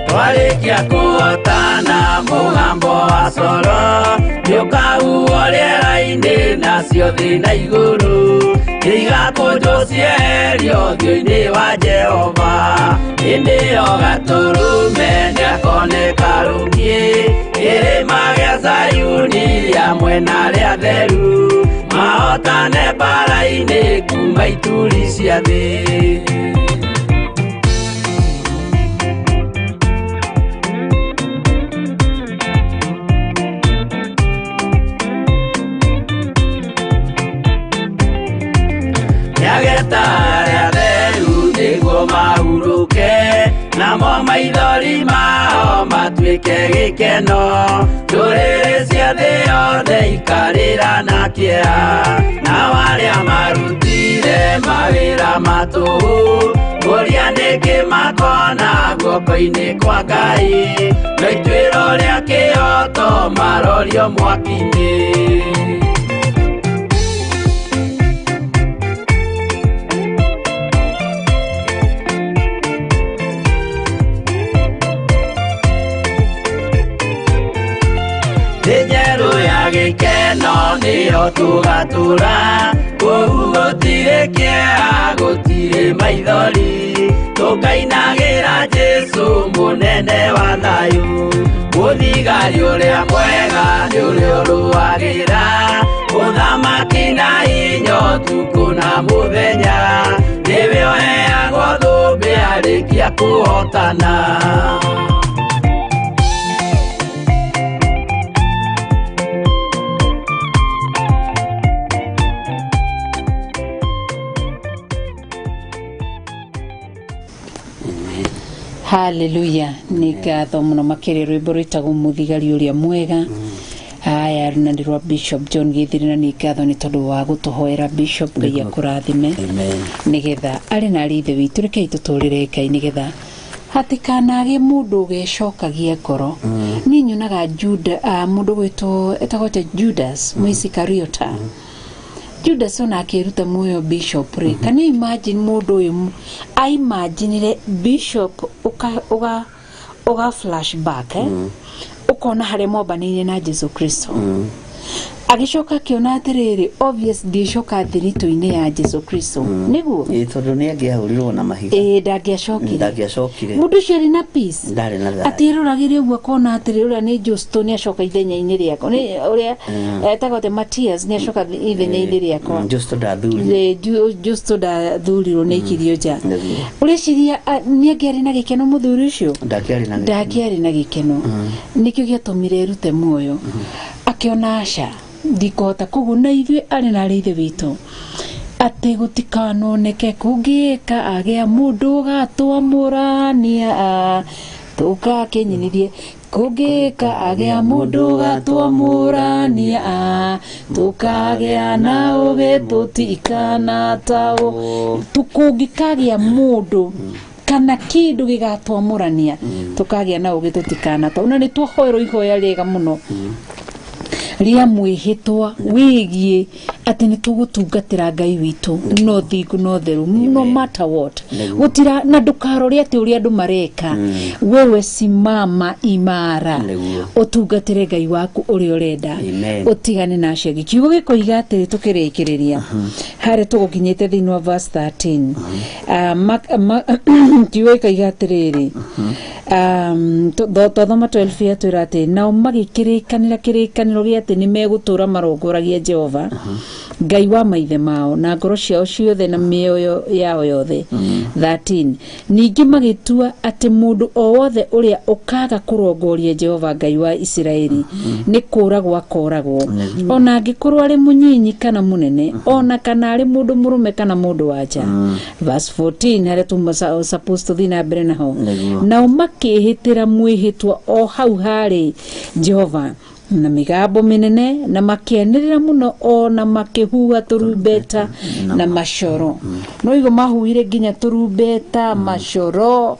Twarĩkia kũhotana mũgambo wa coro nĩũkahuhwo rĩera-inĩ nacio thĩ na igũrũ nĩigakũnjwo cieherio ũthiũ-inĩ wa Jehova. Hĩndĩ ĩyo Gatũrũme nĩakoneka rũkiĩ kĩrĩma gĩa Zayuni hamwe na arĩa atheru, mahotane mbaara-inĩ kuma ituri cia thĩ. Nĩageta arĩa atheru nĩguo mahurũke, namo maithori mao matuĩke gĩkeno. Ndũrĩrĩ cia thĩ yothe ikarĩra na kĩeha, nao arĩa marutire mawĩra ma tũhũ ũrĩa nĩkĩ makona guoko-inĩ kwa Ngai. No ituĩro rĩa kĩhooto marorio mwaki-inĩ. Thĩ njerũ ya gĩkeno nĩyo tũgatũra, kũu gũtirĩ kĩeha gũtirĩ maithori, tũkainagĩra Jesũ mũnene wa thayũ. Mũthigari ũrĩa mwega nĩ ũrĩa ũrũagĩra ũthamaki na hinya ũtukũ na mũthenya, nĩwe ũheagwo thũmbĩ arĩkia kũhotana. Hallelujah. Nĩ ngatho mũno makĩria rwĩmbo rwĩtagwo mũthigari ũrĩa mwega. Haya na nĩ rwa Bishop John Gĩthiri, na nĩ ngatho nĩ tondũ wa gũtũhoera Bishop. Ngai akũrathime nĩgetha arĩ na arĩ ithe witũ, rekei tũtũrĩre Ngai nĩgetha hatikanagĩe mũndũ ũgecokagia ngoro. Niĩ nyonaga Juda, mũndũ gwĩtwo etagwo atĩa, Judas Mũisikariota, Judas ona akĩruta muoyo bishop rĩ, can you imagine mũndũ ũyũ aimaginire bishop uka flashback ukona harĩa mwambanĩire na Jesu Kristo. Agĩcoka akĩona atĩrĩrĩ, obvious ndĩcoka thiritũ-inĩ ya Jesu Kristo nĩguo Ĩ, tondũ nĩ angĩahũrirwo na mahiga. Ĩ, ndangĩacokire. Ndangĩacokire. Mũndũ ũcio arĩ na peace. Ndarĩ na thayũ. Atĩ eroragĩre ũguo akona atĩrĩ, ũrĩa nĩ Justo nĩ acoka ithenya-inĩ rĩakwa, nĩ ũrĩa etagwo atĩ Matias nĩ acoka ithenya-inĩ rĩakwa. Justo ndathurire. Justo ndathurirwo nĩ aikirio nja. Nĩguo. Ũreciria nĩ angĩarĩ na gĩkeno mũthuri ũcio? Ndakĩarĩ na gĩkeno. Ndangĩarĩ na gĩkeno. Nĩkĩo gĩatũmire erute muoyo. Akĩona aca ndikũhota. Koguo na ithuĩ arĩ na arĩ ithe witũ atĩ gũtikanoneke kũngĩka agĩa mũndũ gatwamũrania tũkakĩnyinithie kũngĩka agĩa mũndũ gatwamũrania tũkagĩa na ũgĩ tũtikanataũ. Kũngĩkagĩa mũndũ kana kĩndũ gĩgatwamũrania tũkagĩa na ũgĩ tũtikanataũ. Na nĩ twahoerwo ihoya rĩega mũno rĩa mwĩhĩtwa wĩgiĩ atĩ nĩ tũgũtungatĩra Ngai witũ no thingu no theru, no matter what. Gũtira na ndũkarore atĩ ũrĩa andũ mareka, wewe simama imara ũtungatĩre Ngai waku ũrĩa ũrenda, ũtigane na acio angĩ. Kiugo gĩkoiga atĩrĩ, tũkĩrĩkĩrĩria harĩa tũgũkinyĩte thĩinĩ wa verse 13, kiugo gĩkoiga atĩrĩrĩ, twathoma 12 yatwĩra atĩ nao magĩkĩrĩkanĩra kĩrĩkanĩro gĩa atĩ nĩ megũtũũra marongoragia Jehova Ngai wa maithe mao na ngoro ciao ciothe na mĩoyo yao yothe. 13 ningĩ magĩtua atĩ mũndũ o wothe ũrĩa ũkaga kũrongoria Jehova Ngai wa Isiraeli nĩ kũragwo akoragwo, ona angĩkorwo arĩ mũnyinyi kana mũnene, ona kana arĩ mũndũ mũrũme kana mũndũ wa nja. Verse 14 harĩa tuma supposed to thiĩ na mbere naho, nao makĩhĩtĩra mwĩhĩtwa o hau harĩ Jehova na mĩgambo mĩnene na makĩanĩrĩra mũno o na makĩhuha tũrumbeta na macoro. No igo mahuhire nginya tũrumbeta macoro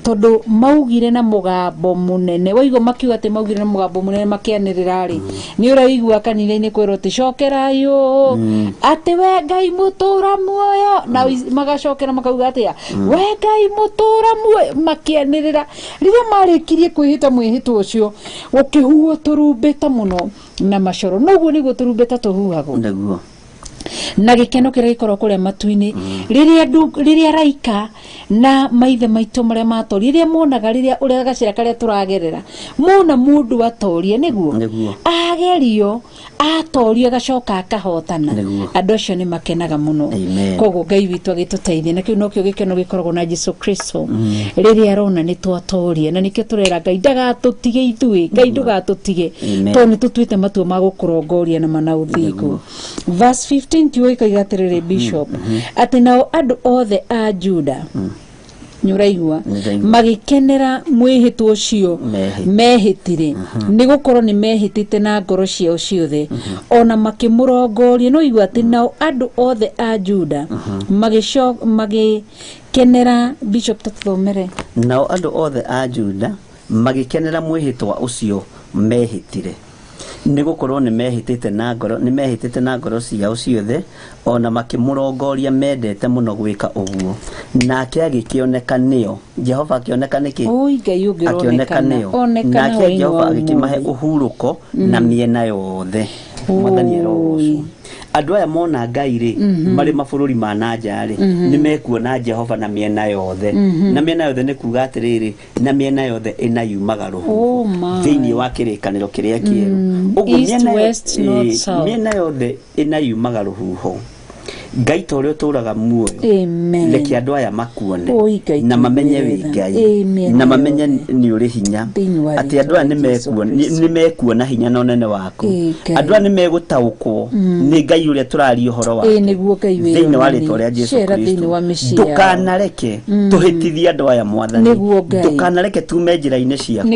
tondũ maugire na mũgambo mũnene. Waigo makiuga atĩ maugire na mũgambo mũnene makĩanĩrĩra rĩ, nĩ ũraigua kanitha-inĩ kwĩrwo atĩ cokerai ũũ, atĩ we Ngai mũtũra muoyo, na magacokera makauga atĩa, we Ngai mũtũra muoyo, makĩanĩrĩra. Rĩrĩa marĩkirie kwĩhĩta mwĩhĩtwa ũcio, gũkĩhuhwo tũrumbeta mũno na macoro. Noguo nĩguo tũrumbeta tũhuhagwo. Nĩguo. Na gĩkeno kĩrĩa gĩkoragwo kũrĩa matu-inĩ rĩrĩa rĩrĩa raika na maithe maitũ marĩa matoria, rĩrĩa monaga rĩrĩa ũrĩa gacĩra karĩa tũragerera, mona mũndũ atoria, nĩguo agerio atoria agacoka akahotana, andũ acio nĩ makenaga mũno. Koguo Ngai witũ agĩtũteithie, na kĩu nokĩo gĩkeno gĩkoragwo na Jesu Kristo rĩrĩa arona nĩ twatoria. Na nĩkĩo tũrera Ngai ndagatũtige ithuĩ, Ngai ndũgatũtige, tondũ nĩ tũtuĩte matua ma gũkũrongoria na mana ũthingu. Verse 15 kiugo gĩkoiga atĩrĩrĩ, bishop, atĩ nao andũ othe a Juda nĩũraigua magĩkenera mwĩhĩtwa ũcio mehĩtire, nĩ gũkorwo nĩ mehĩtĩte na ngoro ciao ciothe ona makĩmũrongoria. No igua atĩ nao andũ othe a Juda magĩkenera. Bishop, tũthomere. Nao andũ othe a Juda magĩkenera mwĩhĩtwa ũcio mehĩtire, nĩ gũkorwo nĩ mehĩtĩte na ngoro, nĩ mehĩtĩte na ngoro ciao ciothe ona makĩmũrongoria mendete mũno gwĩka ũguo. Nake agĩkĩoneka nĩo, Jehova akĩoneka nĩkĩ? Oi Ngai akĩoneka nĩo, nake Jehova agĩkĩmahe ũhurũko na mĩena yothe. Mwathani arogocwo. Andũ aya mona Ngai rĩ, marĩ mabũrũri ma na nja rĩ, nĩ mekuona Jehova na mĩena yothe. Na mĩena yothe nĩ kuga atĩrĩrĩ, na mĩena yothe ĩna yumaga rũhuho thĩinĩ wa kĩrĩkanĩro kĩrĩa kĩerũ. Ũguo mĩena yothe ĩna yumaga rũhuho. Ngai ta ũrĩa ũtũũraga muoyo, reke andũ aya makuone na mamenye wĩ Ngai na mamenye nĩ ũrĩ hinya, atĩ andũ aya nĩ mekuona hinya na ũnene waku. Andũ aya nĩ megũtaũkwo nĩ Ngai ũrĩa tũraria ũhoro wake thĩinĩ wa rĩtwa rĩa Jesu Kristo. Ndũkanareke tũhĩtithie andũ aya Mwathani, ndũkanareke tume njĩra-inĩ ciaku,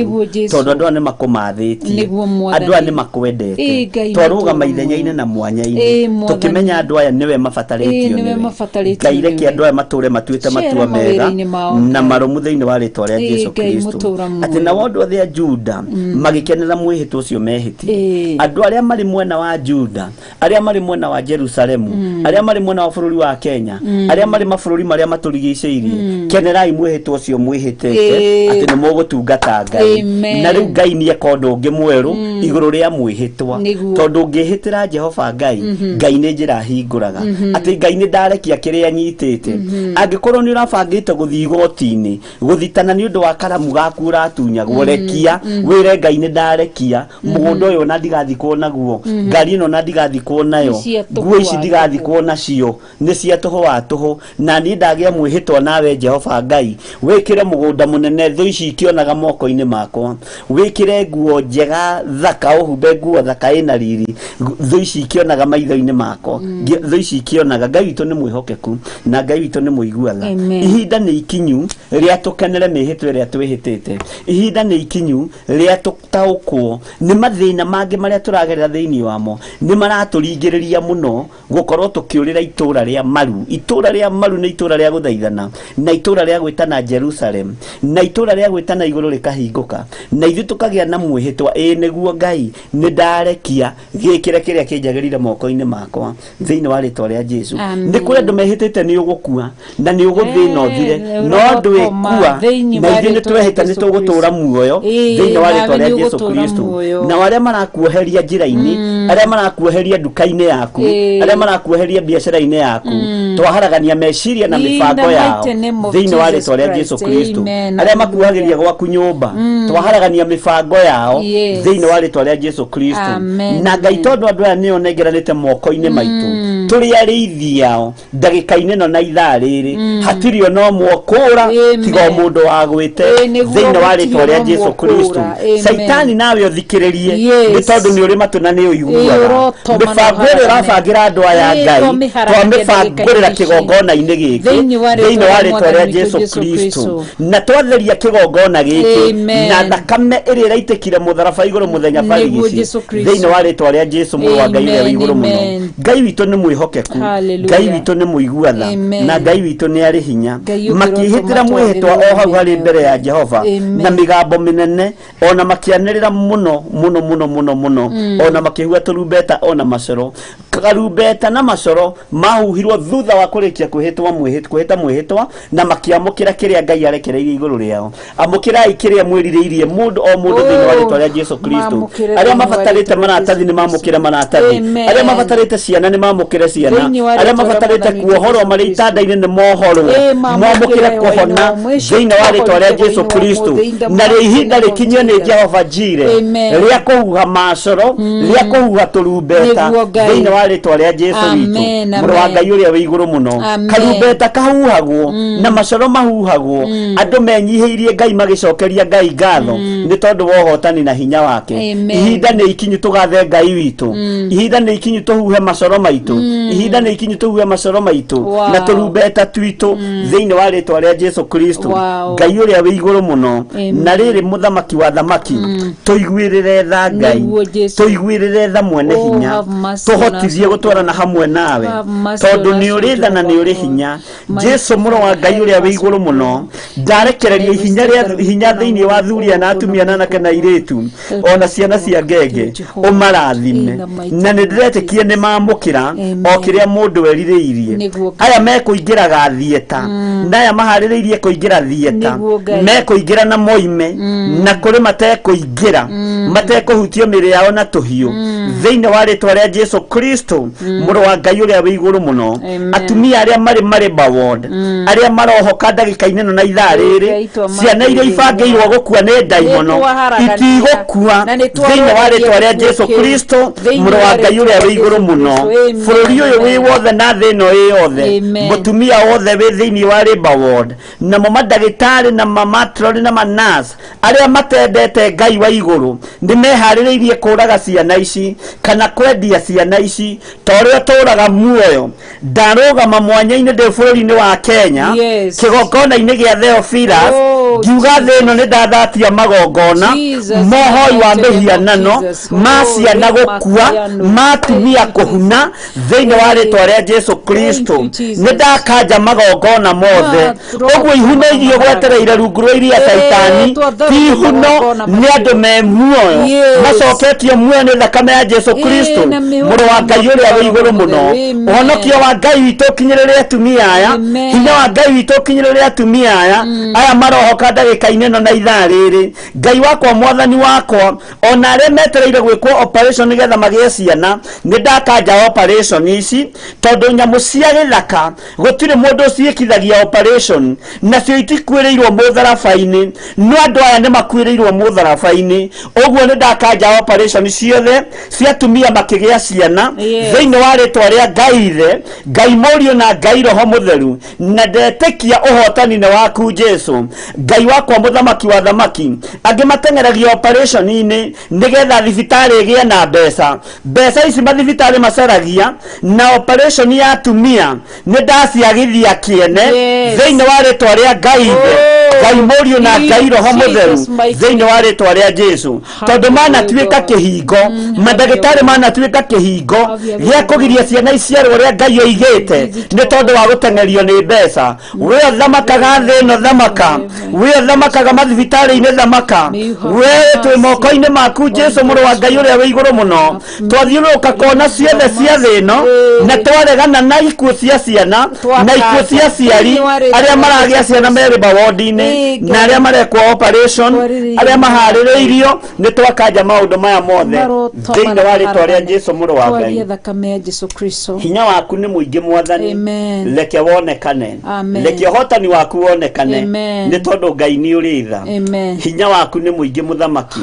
tondũ andũ aya nĩ makũmathĩtie, andũ aya nĩ makwendete. Twarũgama ithenya-inĩ na mwanya-inĩ tũkĩmenya andũ aya nĩwe mabataire mabatarĩtio nĩwe nĩwe. Mabatarĩtio Ngai reke nĩwe. Andũ aya matũre matuĩte Cera matua mega mawĩra-inĩ mao, na Ngai. Marũmu thĩinĩ wa rĩtwa rĩa Jesu Ngai Kristo. mũtũũra Atĩ muoyo. nao andũ othe a Juda magĩkenera mwĩhĩtwa ũcio mehĩtire. Andũ arĩa marĩ mwena wa Juda, arĩa marĩ mwena wa Jerusalemu, arĩa marĩ mwena wa bũrũri wa Kenya, arĩa marĩ mabũrũri marĩa matũrigicĩirie, kenerai mwĩhĩtwa ũcio mwĩhĩtĩte atĩ nĩ mũgũtungata Ngai. Amen. Na rĩu Ngai nĩ eka ũndũ ũngĩ mwerũ igũrũ rĩa mwĩhĩtwa. Nĩguo. Tondũ ũngĩhĩtĩra Jehova Ngai, Ngai nĩ njĩra ahingũraga. Atĩ Ngai nĩ ndarekia kĩrĩa nyitĩte. Angĩkorwo nĩ ũrabangĩte gũthiĩ igoti-inĩ gũthitana nĩ ũndũ wa karamu gaku ũratunyagwo, rekia wĩre Ngai nĩ ndarekia mũgũnda ũyũ, ona ndigathikwo naguo, ngari ĩno ona ndigathikwo nayo, Nĩ cia tũhũ nguo ici wa ndigathikwo nacio nĩ cia tũhũ wa tũhũ, na niĩ ndagĩa mwĩhĩtwa nawe Jehova Ngai, wĩkĩre mũgũnda mũnene thũ ici ikĩonaga moko-inĩ makwa, wĩkĩre nguo njega thaka, ũhumbe nguo thaka ĩna riri thũ ici ikĩonaga maitho-inĩ makwa, thũ ici ikĩonaga. Ngai witũ nĩ mwĩhokeku na Ngai witũ nĩ mũiguaga. Amen. Ihinda nĩ ikinyu rĩa tũkenere mĩhĩtwa ĩrĩa twĩhĩtĩte. Ihinda nĩ ikinyu rĩa tũtaũkwo nĩ mathĩna mangĩ marĩa tũragerera thĩinĩ wamo nĩ maratũringĩrĩria mũno gũkorwo tũkĩũrĩra itũra rĩa maru. Itũra rĩa maru nĩ itũra rĩa gũthaithana na itũra rĩa gwĩtana Jerusalem na itũra rĩa gwĩtana igũrũ rĩkahingũka na ithuĩ tũkagĩa na mwĩhĩtwa, ĩĩ nĩguo Ngai nĩ ndarekia gĩkĩre kĩrĩa kĩnjagĩrĩire moko-inĩ makwa thĩinĩ wa rĩtwa rĩa Jesu. Amen. Nĩ kũrĩ andũ mehĩtĩte nĩ ũgũkua na nĩ ũgũthĩna ũthire, no ũrokoma ndwĩkua thĩinĩ na wa ithuĩ nĩ rĩĩtwa rĩa twehĩta nĩ Jesu tũgũtũra Kristo. Muoyo thĩinĩ wa Nawe rĩtwa rĩa nĩ Jesu ũgũtũũra Kristo. Muoyo. Na arĩa marakuoheria njĩra-inĩ, arĩa marakuoheria nduka-inĩ yaku, arĩa marakuoheria biacara-inĩ yaku, twaharagania meciria na In the mĩbango yao mighty name of thĩinĩ wa Jesus rĩtwa rĩa Jesu Christ. Kristo. Amen. Arĩa makuhagĩria gwaku nyũmba, twaharagania mĩbango yao Yes. thĩinĩ wa rĩtwa rĩa Jesu Kristo. Amen. Na Ngai, tondũ andũ aya nĩo nengeranĩte moko-inĩ maitũ tũrĩ arĩithi ao ndagĩka-inĩ ĩno na ithaa rĩrĩ, hatirĩ ona ũmwe ũkũra Amen. tiga o mũndũ wagwĩte Nĩguo thĩinĩ wa gũtirĩ rĩtwa rĩa ona ũmwe Jesu Kristo. ũkũũra. Amen. Caitani nawe ũthikĩrĩrie, Yes. nĩ tondũ nĩ ũrĩ matũ na nĩ ũiguaga. Ũrotoma na Mĩbango ĩrĩa ũharagane. Ũrabangĩra andũ aya, Ngai, twamĩharagania twamĩbangũrĩra ndagĩka-inĩ ici. Kĩgongona-inĩ gĩkĩ Thĩinĩ wa rĩĩtwa thĩinĩ wa rĩa rĩtwa rĩa Mwathani witũ Jesu Jesu Kristo, Kristo. Na twatheria kĩgongona gĩkĩ Amen. Na thakame ĩrĩa ĩraitĩkire mũtharaba igũrũ mũthenya Nĩguo barigici Jesu Kristo. thĩinĩ wa rĩtwa rĩa Jesu mũrũ wa Ngai ũrĩa wĩ Amen, igũrũ mũno. amen. Ngai witũ nĩ mwĩhokeku. Hallelujah. Ngai witũ nĩ mũigua tha Amen. na Ngai witũ nĩ arĩ hinya. Ngai ũngĩrotũma Makĩhĩtĩra mwĩhĩtwa o hau harĩ mbere ya Jehova Amen. na mĩgambo mĩnene ona makĩanĩrĩra mũno mũno mũno mũno mũno, ona makĩhua tũrumbeta ona macoro. Karumbeta na macoro mahuhirwo thutha wa kũrĩkia kwĩhĩtwa kwĩhĩta mwĩhĩtwa na makĩamũkĩra kĩrĩa Ngai arekereirie igũrũ rĩao. Amũkĩrai kĩrĩa mwĩrirĩirie mũndũ o mũndũ thĩinĩ wa rĩtwa rĩa Jesu Kristo. Mamũkĩre Arĩa thĩinĩ wa mabatarĩte rĩĩtwa rĩa maratathi Jesu nĩ mamũkĩre maratathi. Amen. Arĩa mabatarĩte ciana nĩ mamũkĩre ciana. Thĩinĩ wa Arĩa rĩĩtwa rĩa mabatarĩte Mwathani witũ kuohorwo Jesu marĩ Kristo. itanda-inĩ nĩ mohorwo, Mamũkĩre mamũkĩre hwaĩ-inĩ kũhona wa mũico, thĩinĩ wa rĩtwa rĩa hwaĩ-inĩ Jesu wa Kristo. ũmũthĩ, in the Na rĩo mighty ihinda name of rĩkinyio nĩ Jesus. Jehova Jire Amen. Rĩa kũhuha macoro, rĩa kũhuha tũrumbeta Nĩguo Ngai. Thĩinĩ wa rĩtwa rĩa Jesu witũ, Amen, mũrũ wa amen. Ngai ũrĩa wĩ igũrũ mũno. Amen. Karumbeta kahuhagwo na macoro mahuhagwo andũ menyihĩirie Ngai magĩcokeria Ngai ngatho nĩ tondũ wa ũhotani na hinya wake. Amen. Ihinda nĩ ikinyu tũgathe Ngai witũ. Ihinda nĩ ikinyu tũhuhe macoro maitũ. Ihinda nĩ ikinyu tũhuhe macoro maitũ Wow. Na tũrumbeta twitũ thĩinĩ wa rĩtwa rĩa Jesu Kristo. Wow. Ngai ũrĩa wĩ igũrũ mũno. Amen. Na rĩrĩ mũthamaki wa thamaki, tũiguĩrĩre tha Ngai. Nĩguo Jesu. Tũiguĩrĩre tha mwene Oh, hinya, have mercy on us, tũhotithie O gũtwarana God. Hamwe nawe Have mercy tondũ on nĩ us, O ũrĩ tha na nĩ ũrĩ Jehovah hinya. God. Jesu mũrũ wa Ngai ũrĩa wĩ igũrũ mũno, ndarekereria ihinya rĩa hinya thĩinĩ wa athuri na atumia na anake na airĩtu ona ciana cia ngenge, ũmarathime, na nĩ ndĩretĩkia nĩ mamũkĩra o kĩrĩa mũndũ erirĩirie. Nĩguo. Aya mekũingĩraga thieta na aya maharĩrĩirie kũingĩra thieta Nĩguo Ngai. Mekũingĩra na moime, na kũrĩ matekũingĩra matekũhutio mĩĩrĩ yao na tũhiũ thĩinĩ wa rĩtwa rĩa Jesu Kristo mũrũ wa Ngai ũrĩa wĩ igũrũ mũno. Amen. Atumia arĩa marĩ baward, arĩa marohoka ndagĩka-inĩ ĩno na ithaa rĩrĩ, Ngai twamakĩrĩria. Ciana iria ibangĩirwo gũkua nĩ ndaimono Nĩtwaharagania. Itigũkua Na thĩinĩ wa rĩtwa rĩa nĩtwarũgamia Jesu gĩkuũ kĩu. Kristo Thĩinĩ mũrũ wa wa Ngai rĩĩtwa ũrĩa rĩa wĩ igũrũ Jesu mũno. Kristo. Amen. Bũrũri ũyũ wĩ wothe na thĩ ĩno ĩ yothe, Amen. Mũtumia wothe wĩ thĩinĩ wa labour ward, namo mandagĩtarĩ na mamatroni na manas arĩa matendete Ngai wa igũrũ nĩ meharĩrĩirie kũraga ciana ici kana kwendia ciana ici, ta ũrĩa tũraga muoyo ndarũgama mwanya-inĩ ndĩ bũrũri-inĩ wa Kenya Yes. Kĩgongona-inĩ gĩa Theophilus. Oh. Ngiuga thĩ ĩno nĩ ndathatia magongona mohoi wa mĩhianano ma ciana gũkua, ma atumia kũhuna thĩinĩ wa rĩtwa rĩa Jesu Kristo. Nĩ ndakanja magongona mothe. Ũguo ihuno iria gwetereire rungu rwa iria Caitani ti ihuno, nĩ andũ me muoyo macoketio muoyo nĩ thakame ya Jesu Kristo mũrũ wa Ngai ũrĩa wĩ igũrũ mũno. Ũhonokio wa Ngai witũ ũkinyĩrĩre atumia aya, hinya wa Ngai witũ ũkinyĩrĩre atumia aya aya marohoka ndagĩka-inĩ ĩno na ithaa rĩrĩ. Ngai wakwa, mwathani wakwa, ona arĩa metereire gwĩkwo operation nĩgetha magĩe ciana, nĩ ndakanja operation ici tondũ nyamũ cia gĩthaka gũtirĩ mũndũ ũciĩkithagia operation, nacio itikuĩrĩirwo mũtharaba-inĩ, no andũ aya nĩ makuĩrĩirwo mũtharaba-inĩ. Ũguo nĩ ndakanja operation ciothe cia atumia makĩgĩa ciana thĩinĩ wa rĩtwa rĩa Ngai Ithe, Ngai Mũriũ na Ngai Roho Mũtheru, na ndetĩkia ũhotani nĩ waku Jesu. Ngai wakwa mũthamaki wa thamaki, angĩ mateng'eragia operation-inĩ nĩgetha thibitarĩ ĩgĩe na mbeca. Mbeca ici mathibitarĩ macaragia na operation ya atumia nĩ ndaciagithia kĩene thĩinĩ wa rĩtwa rĩa Ngai Ithe, Ngai Mũriũ na Ngai Roho Mũtheru thĩinĩ wa rĩtwa rĩa Jesu. Tondũ manatuĩka kĩhingo, mandagĩtarĩ manatuĩka kĩhingo gĩa kũgiria ciana iciarwo ũrĩa Ngai oigĩte nĩ tondũ wa gũteng'erio nĩ mbeca. We thamakaga thĩ ĩno thamaka, we thamakaga mathibitarĩ-inĩ thamaka, we twĩ moko-inĩ maku Jesu mũrũ wa Ngai ũrĩa wĩ igũrũ mũno. Twathiũrũrũka kona ciothe cia thĩ ĩno na twaregana na ikuũ cia ciana na ikuũ cia aciari arĩa maragĩa ciana merĩ mawodi-inĩ na arĩa marekwo operation, arĩa maharĩrĩirio, nĩ twakanja maũndũ maya mothe thĩinĩ wa rĩtwa rĩa Jesu mũrũ wa Ngai. Hinya waku nĩ mũingĩ mwathani, reke wonekane, reke ũhotani waku wonekane, nĩ tondũ Ngai nĩ ũrĩ tha. Hinya waku nĩ mũingĩ mũthamaki.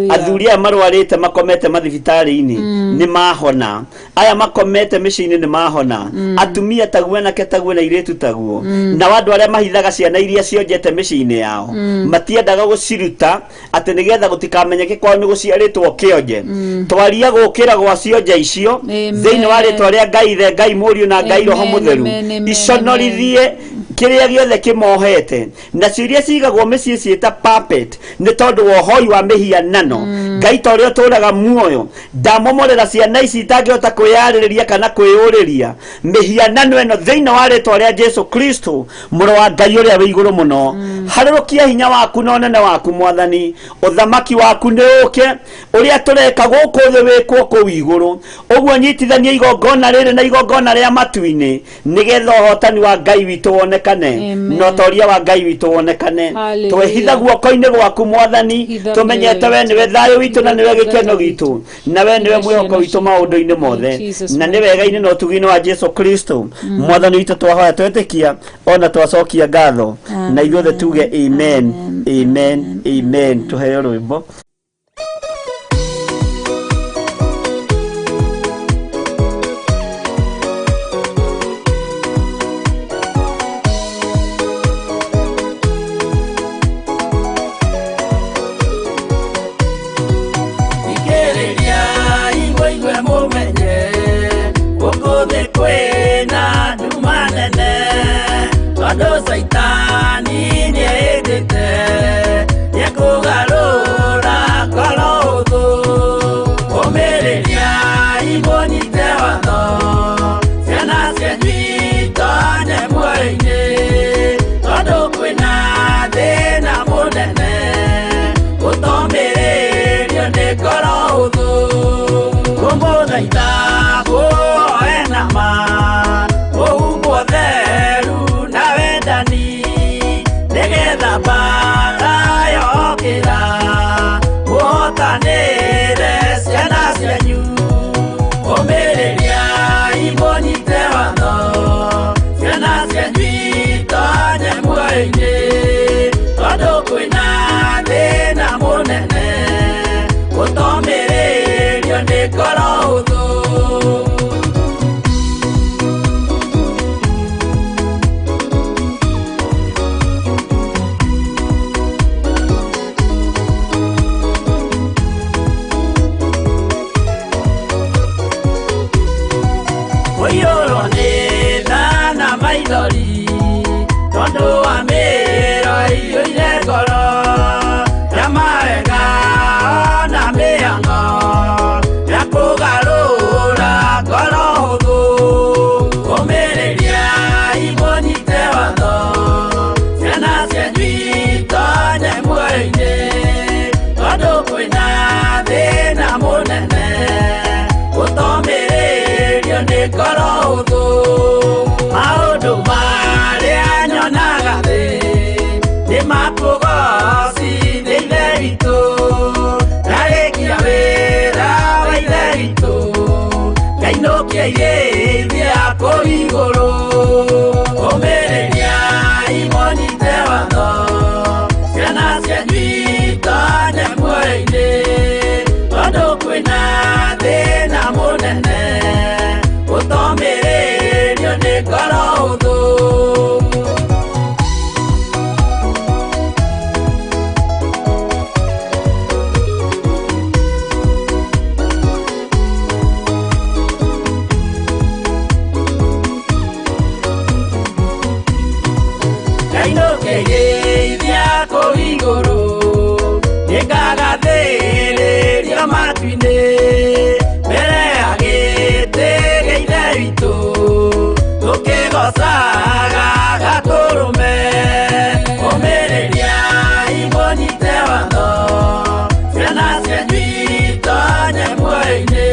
Athuri aya marwarĩte makomete mathibitarĩ-inĩ nĩ mahona, aya makomete mĩciĩ-inĩ nĩ mahona, atumia taguo, anake taguo na airĩtu taguo, na andũ arĩa mahithaga ciana iria cionjete mĩciĩ-inĩ yao matiendaga gũciruta atĩ nĩgetha gũtikamenyeke kwao nĩ gũciarĩtwo kĩonje. Twaria gũkĩra gwa cionje icio thĩinĩ wa rĩtwa rĩa Ngai Ithe, Ngai Mũriũ na Ngai Roho Mũtheru, iconorithie kĩrĩa gĩothe kĩmohete, nacio iria cigagwo mĩciĩ ciĩta puppet nĩ tondũ wa ũhoi wa mĩhianano. Ngai ta ũrĩa ũtũũraga muoyo, ndamomorera ciana ici itangĩhota kwĩyarĩrĩria kana kwĩyũrĩria mĩhianano ĩno thĩinĩ wa rĩtwa rĩa Jesu Kristo mũrũ wa Ngai ũrĩa wĩ igũrũ mũno. Harũrũkia hinya waku na ũnene waku mwathani, ũthamaki waku nĩ ũke, ũrĩa tũreka gũkũ thĩ wĩkwo kũu igũrũ. Ũguo nyitithania igongona rĩrĩ na igongona rĩa matu-inĩ nĩgetha ũhotani wa Ngai witũ wonekane na ũtoria wa Ngai witũ wonekane. Twehitha guoko-inĩ gwaku mwathani, tũmenyete we nĩwe thayũ witũ na nĩwe gĩkeno gitũ na we nĩwe mwĩhoko witũ maũndũ-inĩ mothe, na nĩ wega-inĩ na ũtugi-inĩ wa Jesu Kristo mwathani witũ twahoya twetĩkia ona twacokia ngatho, na ithuothe tuge amen, amen, amen. Tuheo rwĩmbo. Saitani nĩendete nĩekũgarũra ngoro ũthũ, ũmĩrĩria imũnyite watho, ciana cianyu itonye muoyo-inĩ, tondũ kwĩna thĩna mũnene gũtomĩrĩrio nĩ ngoro ũthũ. Ngũmũthaitha mũhoe na ma mũhumbwo theru na wendani, nĩgetha mbaara yokĩra mũhotanĩre ciana cianyu. Ũmĩrĩria imũnyite watho, ciana cianyu itonye muoyo-inĩ, tondũ kwĩna thĩna mũnene gũtomĩrĩrio nĩ ngoro ũthũ. Kũiyũrwo nĩ tha na maithori tondũ wa mĩro ĩiyũire Ndainũkĩirĩithia kũu igũrũ ũmĩrĩriai mũnyite watho ciana cianyu itonye muoyo-inĩ tondũ kwĩna thĩna mũnene ũtomĩrĩrio nĩ ngoro hũthũ. Ndainũkĩirĩithia kũu igũrũ nĩngagathĩrĩrio matu-inĩ mbere ya gĩtĩ gĩa Ithe witũ tũkĩgocaga Gatũrũme. Ũmĩrĩriai mũnyite watho ciana cianyu itonye muoyo-inĩ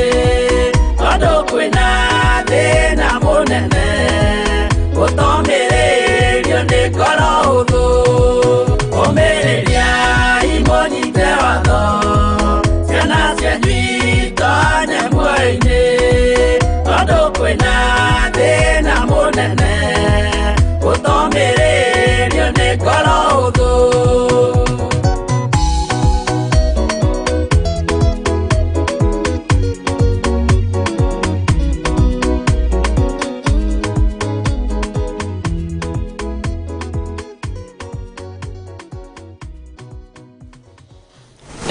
tondũ kwĩna thĩna mũnene ũtomĩrĩrio nĩ ngoro hũthũ. Ũmĩrĩriai mũnyite watho ciana cianyu itonye muoyo-inĩ tondũ kwĩna thĩna mũnene ũtomĩrĩrio nĩ ngoro hũthũ.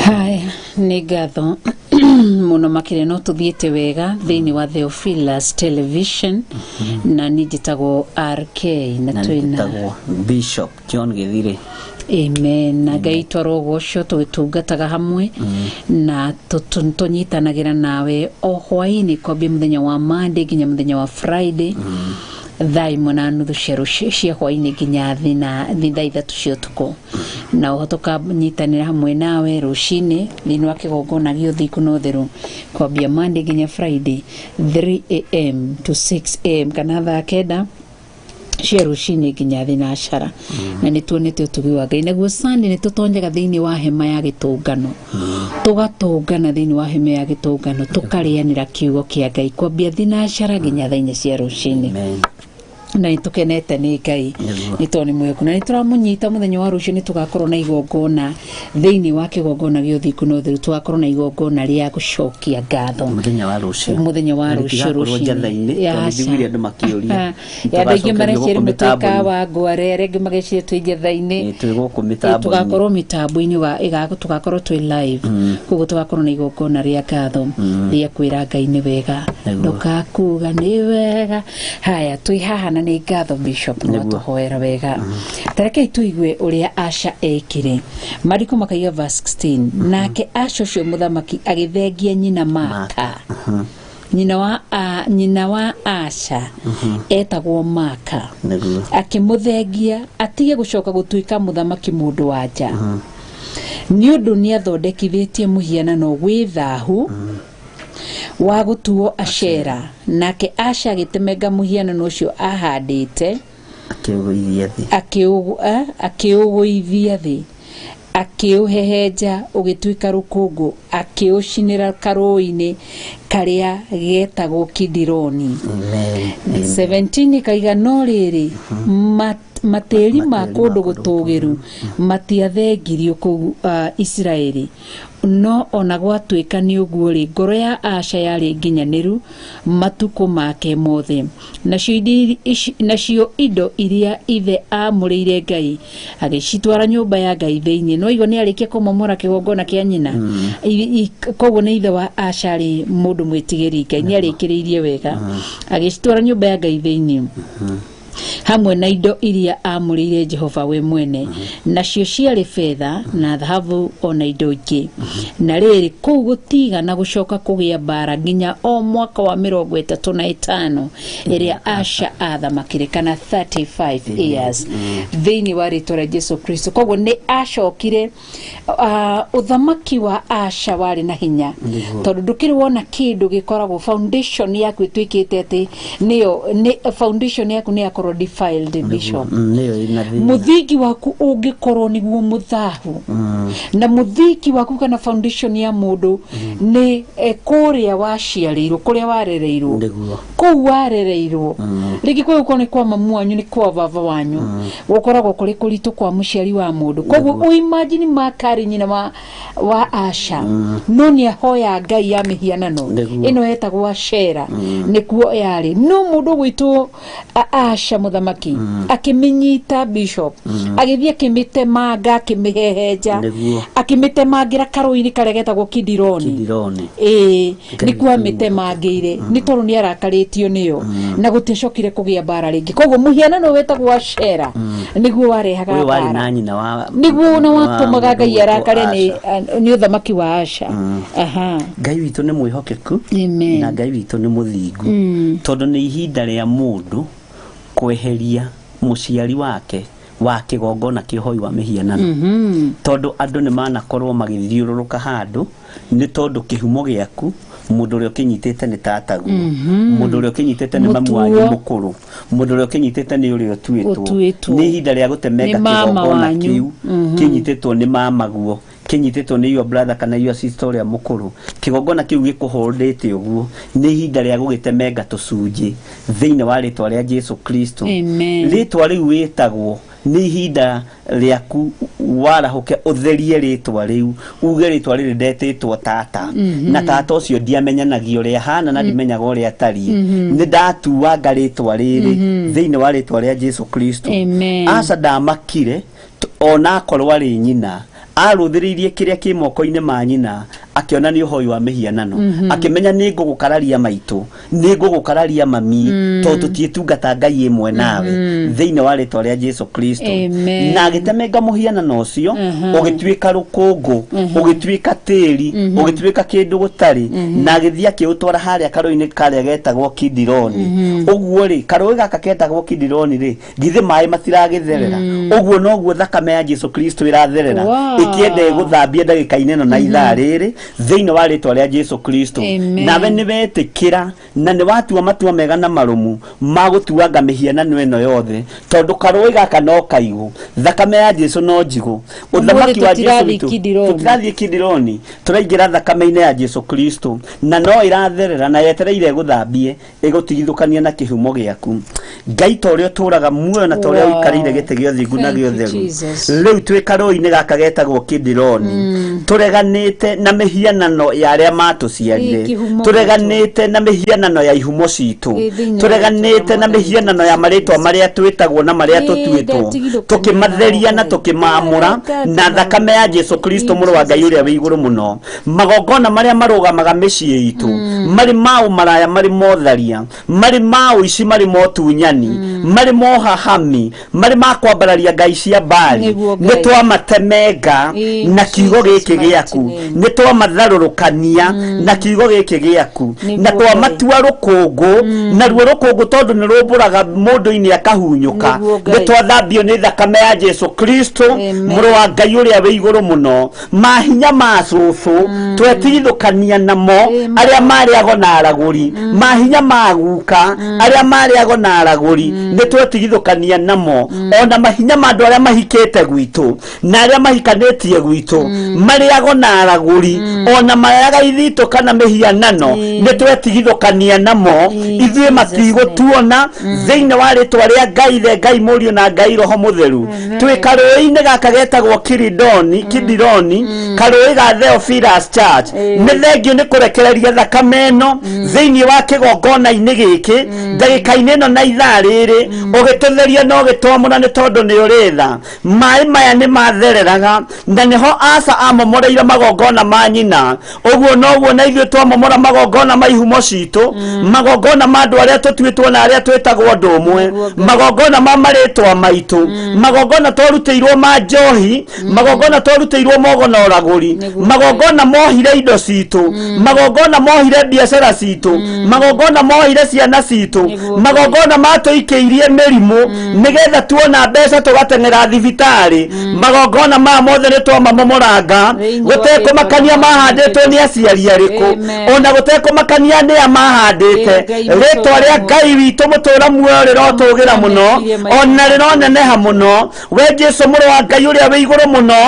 Haya, nĩ ngatho mũno makĩria no tũthiĩte wega thĩinĩ wa Theophilus Television na niĩ njĩtagwo RK na Na twĩna njĩtagwo Bishop John Gĩthirĩ. Amen. Na Ngai twarogocwo tũgĩtungataga hamwe na tũnyitanagĩra nawe o hwaĩ-inĩ kwambia mũthenya wa Monday nginya mũthenya wa Friday thaa ĩmwe na nuthu cia rũci- cia hwaĩ-inĩ nginya thaa ithatũ cia ũtukũ na oho tũkanyitanĩra hamwe nawe rũcinĩ thĩinĩ wa kĩgongona gĩa ũthingu na ũtheru kwambia Monday nginya Friday 3 am to 6 am kana thaa 9 cia rũcinĩ nginya thinacara na nĩ tuonete ũtugi wa Ngai. Naguo Sunday nĩ tũtonyaga thĩinĩ wa hema ya gĩtũngano, tũgatũngana thĩinĩ wa hema ya gĩtũngano tũkarĩanĩra kiugo kĩa Ngai kwambia thinacara nginya thaa 4 cia rũcinĩ. Amen. Na nĩ tũkenete nĩ Ngai Nĩguo. nĩ tondũ nĩ mwĩhokeku na nĩ tũramũnyita mũthenya wa rũciũ nĩ tũgakorwo na igongona thĩinĩ wa kĩgongona gĩa ũthingu na ũtheru, tũgakorwo na igongona rĩa gũcokia ngatho Mũthenya wa rũciũ. Mũthenya wa Na rũciũ rĩtigakorwo rũcinĩ. njatha-inĩ, tondũ Aca. njiguire andũ makĩũria. Andũ aingĩ Tũgacokerio mareciria gũkũ mũtuĩka mĩtambo-inĩ. wa ngware, arĩa angĩ mageciria twĩ njatha-inĩ. Ĩ, twĩ gũkũ mĩtambo-inĩ. Tũgakorwo mĩtambo-inĩ wa tũgakorwo twĩ live, koguo tũgakorwo na igongona rĩa ngatho rĩa kwĩra Ngai nĩ wega. Nĩguo. Ndũkakuga nĩ wega. Haya, twĩ haha na nĩ ngatho Bishop nĩ Nĩguo. watũhoera wega. Tarekei tũigue ũrĩa Asha ekire. Mariko makaiga verse 16, nake Asha ũcio mũthamaki agĩthengia nyina Maka. Nyina wa Asha etagwo Maka. Nĩguo. Akĩmũthengia atige gũcoka gũtuĩka mũthamaki mũndũ wa nja nĩ ũndũ nĩ athondekithĩtie mũhianano wĩ thahu wa gũtuo Ashera. Nake Asha agĩtemenga mũhianano ũcio ahandĩte Akĩũgũithia thĩ. Akĩũgũithia thĩ, akĩũhehenja ũgĩtuĩka rũkũngũ, akĩũcinĩra karũĩ-inĩ karĩa getagwo Kidironi. Amen. Amen. 17 kaiga no rĩrĩ matĩri ma Matĩri kũndũ ma kũndũ gũtũũgĩru matiathengirio kũu Isiraeli. No ona gwatuĩka nĩ ũguo rĩ, ngoro ya Asha yarĩ nginyanĩru matukũ make mothe. Nacio indo iria ithe aamũrĩire Ngai agĩcitwara nyũmba ya Ngai thĩinĩ. No igua nĩ arĩkia kũmomora kĩgongona kĩa nyina. Koguo nĩ ithe wa Asha arĩ mũndũ mwĩtigĩri Ngai, nĩ arĩkĩrĩirie wega, agĩcitwara nyũmba ya Ngai thĩinĩ hamwe na indo iria aamũrĩire Jehova we mwene, nacio ciarĩ betha na thahabu ona indo ingĩ. Na rĩrĩ, kũu gũtigana gũcoka kũgĩa mbara nginya o mwaka wa 35 ĩrĩa Asha athamakire, kana 35 years, thĩinĩ wa rĩtwa rĩa Jesu Kristo. Koguo nĩ acokire, ũthamaki wa Asha warĩ na hinya Nĩguo. tondũ ndũkĩrĩ wona kĩndũ gĩkoragwo foundation yaku ĩtuĩkĩte atĩ nĩyo nĩ foundation yaku nĩ yakorwo defiled, bishop. Nĩyo ĩna thĩna. Mũthingi waku ũngĩkorwo nĩguo mũthahu, na mũthingi waku kana foundation ya mũndũ nĩ kũrĩa waciarĩirwo, kũrĩa warereirwo, kũu warereirwo, rĩngĩ kwĩ gũkorwo nĩ kwa mamu wanyu, nĩ kwa baba wanyu, gũkoragwo kũrĩ kũritũ kwa mũciari wa mũndũ. Koguo ũimagine makari nyina wa Asha, no nĩ ahoya ngai ya mĩhianano ĩno yetagwo Ashera, nĩkuo yarĩ. No mũndũ ũgwĩtwo Asha mũthamaki akĩmĩnyita, bishop, agĩthiĩ akĩmĩtemanga, akĩmĩhehenja, akĩmĩtemangĩra karũĩ-inĩ karĩa getagwo Kidironi. Kidironi. Ĩĩ, nĩkuo amĩtemangĩire, nĩ tondũ nĩ arakarĩtio nĩyo, na gũtiacokire kũgĩa mbara rĩngĩ. Koguo mũhianano wetagwo Ashera nĩguo warehaga Ũyũ warĩ mbara, na nyina wa nĩguo na wa watũmaga mũndũ Ngai ũgwĩtwo arakare nĩ Asha. nĩ ũthamaki wa Asha. Aha. Ngai witũ nĩ mwĩhokeku Amen. na Ngai witũ nĩ mũthingu, tondũ nĩ ihinda rĩa mũndũ kweheria mũciari wake wa kĩgongona kĩa ũhoi wa mĩhianano, tondũ andũ nĩ manakorwo magĩthiũrũrũka handũ, nĩ tondũ kĩhumo gĩaku, mũndũ ũrĩa ũkĩnyitĩte nĩ tataguo, mũndũ ũrĩa ũkĩnyitĩte nĩ mamu wanyu Mũtuo. mũkũrũ, mũndũ ũrĩa ũkĩnyitĩte nĩ ũrĩa ũtuĩtwo. Ũtuĩtwo. Nĩ ihinda rĩa gũtemenga Nĩ mama kĩgongona wanyu. kĩu kĩnyitĩtwo nĩ mamaguo, kĩnyitĩtwo nĩ your brother kana your sister ũrĩa mũkũrũ. Kĩgongona kĩu gĩkũhũndĩte ũguo, nĩ ihinda rĩa gũgĩtemenga tũcunjĩ thĩinĩ wa rĩtwa rĩa Jesu Kristo. Amen. Rĩtwa rĩu wĩtagwo, nĩ ihinda rĩaku warahũke ũtherie rĩtwa rĩu, uge rĩtwa rĩrĩ ndetĩtwo tata, na tata ũcio ndiamenyanagia ũrĩa hana na ndimenyaga ũrĩa atariĩ, nĩ ndatuanga rĩtwa rĩrĩ thĩinĩ wa rĩtwa rĩa Jesu Kristo. Amen. Aca ndamakire ona akorwo arĩ nyina, arũthĩrĩirie kĩrĩa kĩ moko-inĩ ma nyina, akĩona nĩ ũhoi wa mĩhianano, akĩmenya nĩ ngũgũkararia maitũ, nĩ ngũgũkararia mami, tondũ tũtiĩtungata Ngai ĩmwe nawe, thĩinĩ wa rĩtwa rĩa Jesu Kristo. Amen. Na agĩtemenga mũhianano ũcio, ũgĩtuĩka rũkũngũ, ũgĩtuĩka tĩri, ũgĩtuĩka kĩndũ gũtarĩ, na agĩthiĩ akĩũtwara harĩa karũĩ-inĩ karĩa getagwo Kidironi. Ũguo rĩ, karũĩ gaka ketagwo Kidironi rĩ, githĩ maĩ matiragĩtherera? Ũguo noguo thakame ya Jesu Kristo ĩratherera ĩkĩenda ĩgũthambie ndagĩka-inĩ ĩno na ithaa rĩrĩ thĩinĩ wa rĩtwa rĩa Jesu Kristo. Amen. Nawe nĩ wetĩkĩra na nĩ watua matua mega na marũmu ma gũtuanga mĩhianano ĩno yothe, tondũ karũĩ gaka no kaigũ, thakame ya Jesu no njigũ, ũthamaki wa Jesu tũtirathiĩ witũ Kidironi. Tũtirathiĩ Kidironi, tũraingĩra thakame-inĩ ya Jesu Kristo, na no ĩratherera na yetereire ĩgũthambie, ĩgũtigithũkania na kĩhumo gĩaku. Ngai, ta ũrĩa ũtũũraga muoyo na ta ũrĩa Wow. ũikarĩire gĩtĩ gĩa ũthingu na Thank gĩa you, ũtheru, Jesus. rĩu twĩ karũĩ-inĩ gaka getagwo Kidironi, tũreganĩte na mĩhianano ya arĩa matũciarire, Ĩ, kĩhumo tũreganĩte na mĩhianano ya ihumo citũ, Ĩ, thĩinĩ wa tũreganĩte na rĩtwa rĩa mĩhianano ya marĩtwa marĩa twĩtagwo na marĩa Ĩ, tũtuĩtwo, ndatigithũkania tũkĩmatheria na nao. tũkĩmaamũra na Ĩ, thakame ya Jesu Kristo, mũrũ wa Ngai ũrĩa wĩ igũrũ mũno. Magongona marĩa marũgamaga mĩciĩ itũ, marĩ ma ũmaraya, marĩ motharia, marĩ ma ũici, marĩ motunyani, marĩ mohahami, marĩ ma kwambararia ngai cia Mbari, Nĩguo nĩ Ngai. twamatemenga In na kiugo Jesus' gĩkĩ mighty gĩaku, name. nĩ twamatharũrũkania na kiugo gĩkĩ gĩaku, Nĩguo na Ngai. twamatua rũkũngũ, naruo rũkũngũ tondũ nĩ rũmbũraga mũndũ-inĩ akahunyũka. Nĩguo Ngai. Nĩ twathambio nĩ thakame ya Jesu Kristo, Amen. mũrũ wa Ngai ũrĩa wĩ igũrũ mũno. Mahinya ma cũcũ twetigithũkania namo, Amen. arĩa marĩago na aragũri, mahinya ma guka arĩa marĩago na aragũri, nĩ twetigithũkania namo, ona mahinya ma andũ arĩa mahikĩte gwitũ na arĩa mahikanĩtie gwitũ, marĩago na aragũri, ona marĩaga ithitũ kana mĩhianano, nĩ twetigithũkania namo. In Ithuĩ Jesus' matigũtuona thĩinĩ wa rĩtwa rĩa Ngai the Ngai Mũriũ na Ngai Roho Mũtheru. Twĩ karũĩ-inĩ gaka getagwo Kiridoni, Kidironi, karũĩ ga Theophilus Church. Nĩ thengio nĩ kũrekereria thakame ĩno thĩinĩ wa kĩgongona-inĩ gĩkĩ ndagĩka-inĩ ĩno na ithaa rĩrĩ, ũgĩtũtheria na ũgĩtwamũra, nĩ tondũ nĩ ũrĩ tha. Maĩ maya nĩ mathereraga, na nĩho Asa amomoreire magongona ma nyina. Ũguo noguo na ithuĩ twamomora magongona ma ihumo citũ, magongona ma andũ arĩa tũtuĩtwo na arĩa twĩtagwo ũndũ ũmwe, Nĩguo Ngai. magongona ma marĩtwa maitũ, magongona twarutĩirwo ma njohi, magongona twarutĩirwo mogona ũragũri, Nĩguo magongona mohire indo citũ, magongona mohire biacara citũ, magongona mohire ciana citũ, Nĩguo Ngai. magongona matũikĩirie mĩrimũ nĩgetha tuona mbeca tũgateng'era thibitarĩ magongona maya mothe nĩ twamamomoranga gũtekũmakania mahandĩtwo nĩ aciari arĩkũ ona gũtekũmakania nĩ a mahandĩte rĩtwa rĩa Ngai witũ mũtũra muoyo rĩrotũgĩra mũno ona rĩroneneha mũno we Jesu mũrũ wa Ngai ũrĩa wĩ igũrũ mũno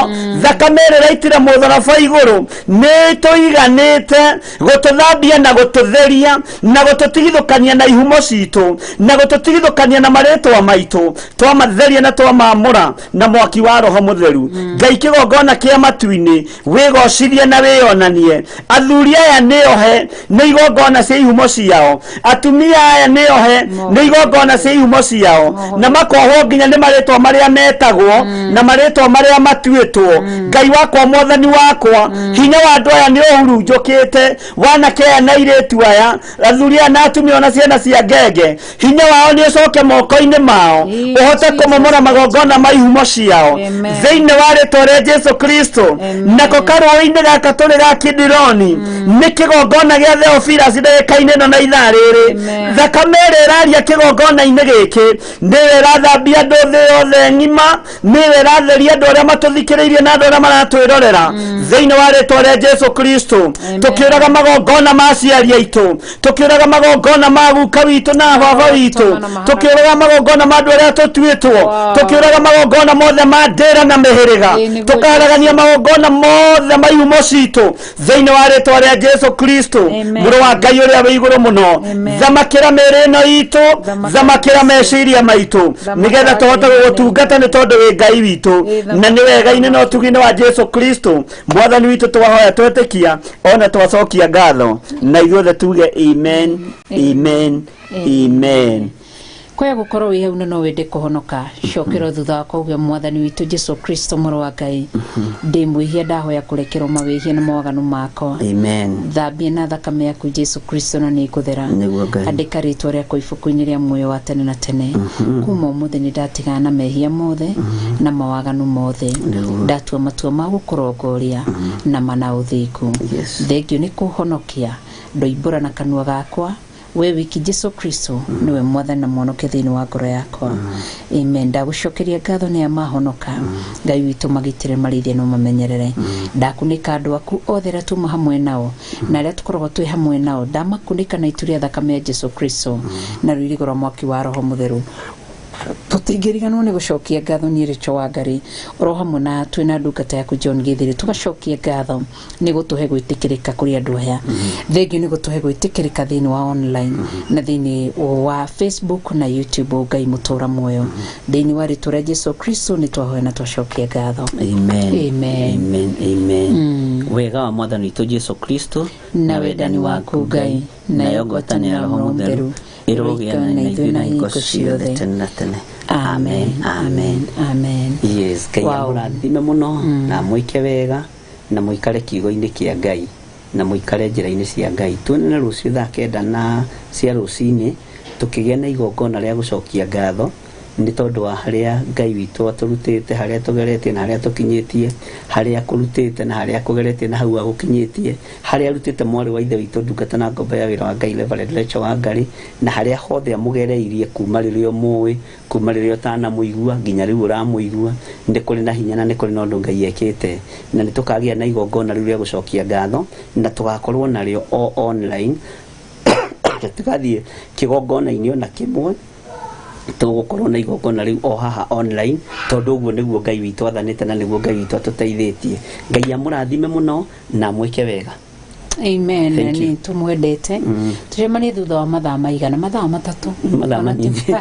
thakame ĩrĩa ĩraitire mũtharaba igũrũ nĩ tũiganĩte gũtũthambia na gũtũtheria na gũtũtigithũkania na ihumo citũ na gũtũtigithũkania na marĩtwa maitũ twamatheria na twamamũra na mwaki wa roho mũtheru Ngai kĩgongona kĩa matu-inĩ wĩgocithie na wĩyonanie athuri aya nĩohe nĩ igongona cia ihumo ciao atumia aya nĩohe nĩ igongona cia ihumo ciao na makohwo nginya nĩ marĩtwa marĩa metagwo na marĩtwa marĩa matuĩtwo Ngai wakwa mwathani wakwa hinya wa andũ aya nĩ ũhurunjũkĩte wanake aya na airĩtu aya athuri aya na atumia ona ciana cia ngenge hinya wao nĩ ũcoke moko-inĩ mao ũhote kũmomora magongona ma ihumo ciao thĩinĩ wa rĩtwa rĩa Jesu Kristo nako karũĩ-inĩ gaka tũrĩ ga Kidironi nĩ kĩgongona gĩa Theophilus ndagĩka-inĩ ĩno na ithaa rĩrĩ thakame ĩrĩa ĩraria kĩgongona-inĩ gĩkĩ nĩyo ĩrathambia andũ thĩ yothe ng'ima nĩyo ĩratheria andũ arĩa matũthikĩrĩirie na andũ arĩa maratwĩrorera thĩinĩ wa rĩtwa rĩa Jesu Kristo tũkĩũraga magongona ma aciari aitũ tũkĩũraga magongona ma guka witũ na baba witũ tũkĩũraga magongona ma andũ arĩa tũtuĩtwo tũkĩũraga magongona mothe ma ndĩra na mĩhĩrĩga tũkaharagania magongona mothe ma ihumo citũ thĩinĩ wa rĩtwa rĩa Jesu Kristo mũrũ wa Ngai ũrĩa wĩ igũrũ mũno thamakĩra mĩĩrĩ ĩno itũ thamakĩra meciria maitũ nĩgetha tũhote gũgũtungata nĩ tondũ wĩ Ngai witũ na nĩ wega-inĩ na ũtugi-inĩ wa Jesu Kristo mwathani witũ twahoya twetĩkia ona twacokia ngatho na ithuothe tuge amen amen amen. Kwaya gukorwo wi hau na no wende kuhonoka cokero thutha wa kuuga mwathani witu Jesu Kristo mũrũ wa Ngai ndĩ mwĩhia ndahoya kũrekerwo mawĩhia na mawaganu makwa amen thambie na thakame yaku Jesu Kristo na nĩngũthera andĩka rĩtwa rĩakwa ibuku-inĩ rĩa muoyo wa tene na tene kuma ũmũthĩ nĩ ndatigana na mehia mothe na mawaganu mothe ndatua matua ma gũkũrongoria na mana ũthingu thengio nĩ kũhonokia ndoimbũra na kanua gakwa we wiki Jesu Kristo niwe mwathani na mwonoke thĩinĩ wa ngoro yakwa amen. Ndagũcokeria ngatho nĩ a mahonoka Ngai witũ magitĩre marĩithie no mamenyerere ndakunĩka andũ aku othe arĩa tuma hamwe nao na arĩa tũkoragwo twĩ hamwe nao ndamakunĩka na itu rĩa thakame ya Jesu Kristo na rũirigo rwa mwaki wa Roho Mũtheru tũtingĩriganwo nĩ gũcokia ngatho niĩ Rachel Wangari oro hamwe na twĩna ndungata yaku John Githiri tũgacokia ngatho nĩ gũtũhe gwĩtĩkĩrĩka kũrĩ andũ aya thengio nĩ gũtũhe gwĩtĩkĩrĩka thĩinĩ wa online na thĩinĩ wa Facebook na YouTube Ngai mũtũra muoyo thĩinĩ wa rĩtwa rĩa Jesu Kristo nĩ twahoya na twacokia ngatho amen amen amen amen. Wega wa mwathani witũ Jesu Kristo na wendani waku Ngai nayo ngwatanĩro ya Roho Mũtheru ĩrogĩa na ithuĩ na hingo ciothe tene na tene amen amen amen. Yes, Ngai amũrathime mũno na mwĩke wega na mũikare kiugo-inĩ kĩa Ngai na mũikare njĩra-inĩ cia Ngai tuonane rũciũ thaa kenda na cia rũcinĩ tũkĩgĩa na igongona rĩa gũcokia ngatho nĩ tondũ wa harĩa Ngai witũ atũrutĩte harĩa tũgeretie na harĩa tũkinyĩtie harĩa akũrutĩte na harĩa akũgeretie na hau agũkinyĩtie harĩa arutĩte mwarĩ wa ithe witũ ndungata na ngombo ya wĩra wa Ngai Reverend Rachel Wangari na harĩa hothe amũgereirie kuma rĩrĩa ũmũĩ kuma rĩrĩa ũtanamũigua nginya rĩu ũramũigua nĩ kũrĩ na hinya na nĩ kũrĩ na ũndũ Ngai ekĩte na nĩ tũkagĩa na igongona rĩu rĩa gũcokia ngatho na tũgakorwo narĩo o online tũgathiĩ kĩgongona-inĩ ona kĩmwe tũgũkorwo na igongona rĩu o haha online tondũ ũguo nĩguo Ngai witũ athanĩte na nĩguo Ngai witũ atũteithĩtie. Ngai amũrathime mũno na amwĩke wega. Amen. Nĩ tũmwendete tũcemanie thutha wa mathaa maigana mathaa matatũ mathaa manyingĩ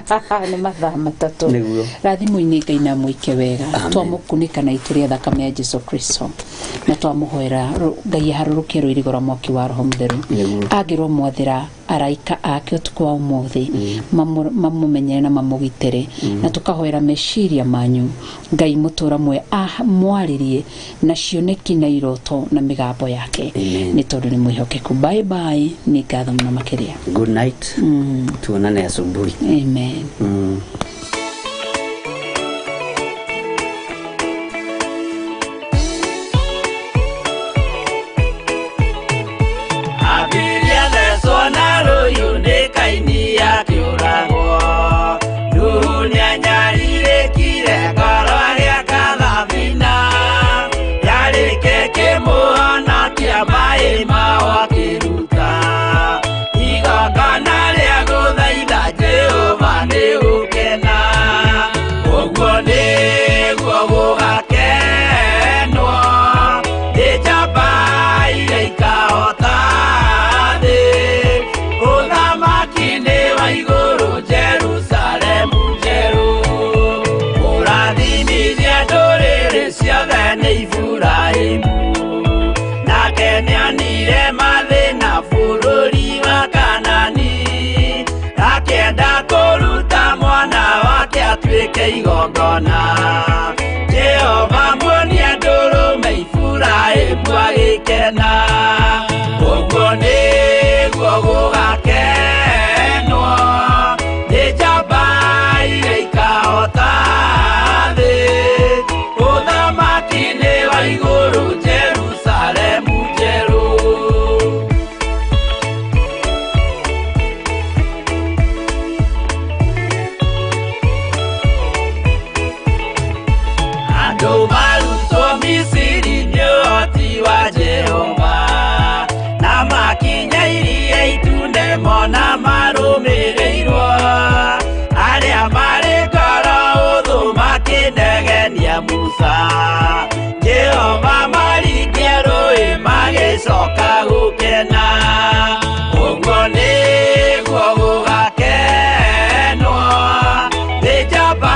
nĩ mathaa matatũ rathimũ-inĩ Ngai na amwĩke wega twamũkunĩka na itu rĩa thakame ya Jesu Kristo na twamũhoera Ngai aharũrũkie rũirigo rwa mwaki wa Roho Mũtheru angĩrwo mwathĩra araika ake ũtukũ wa ũmũthĩ mamũmenyere na mamũgitĩre na tũkahoera meciria manyu Ngai mũtũra muoyo amwarĩrie na cioneki na iroto na mĩgambo yake nĩ tondũ nĩ mwĩhokeku. Bye bye, nĩ ngatho mũno makĩria. Good night. Tuonane asubuhi. Amen. Abiria thecwo na rũhiũ nĩ kaini akĩũragwo. igongona Jehova muonia ndũrũme Iburahĩmu agĩkena ũguo nĩguo gũgakenwo nĩ njamba iria ikahota thĩ ũthamaki-inĩ wa igũrũ Jerusalemu njerũ. Andũ marutwo Misiri nĩ ũhoti wa Jehova na makinya iria itune mona marũmĩrĩirwo arĩa marĩ ngoro ũthũ makĩnegenia Musa Jehova maringia rũĩ magĩcoka gũkena ũguo nĩguo gũgakenwo nĩ njamba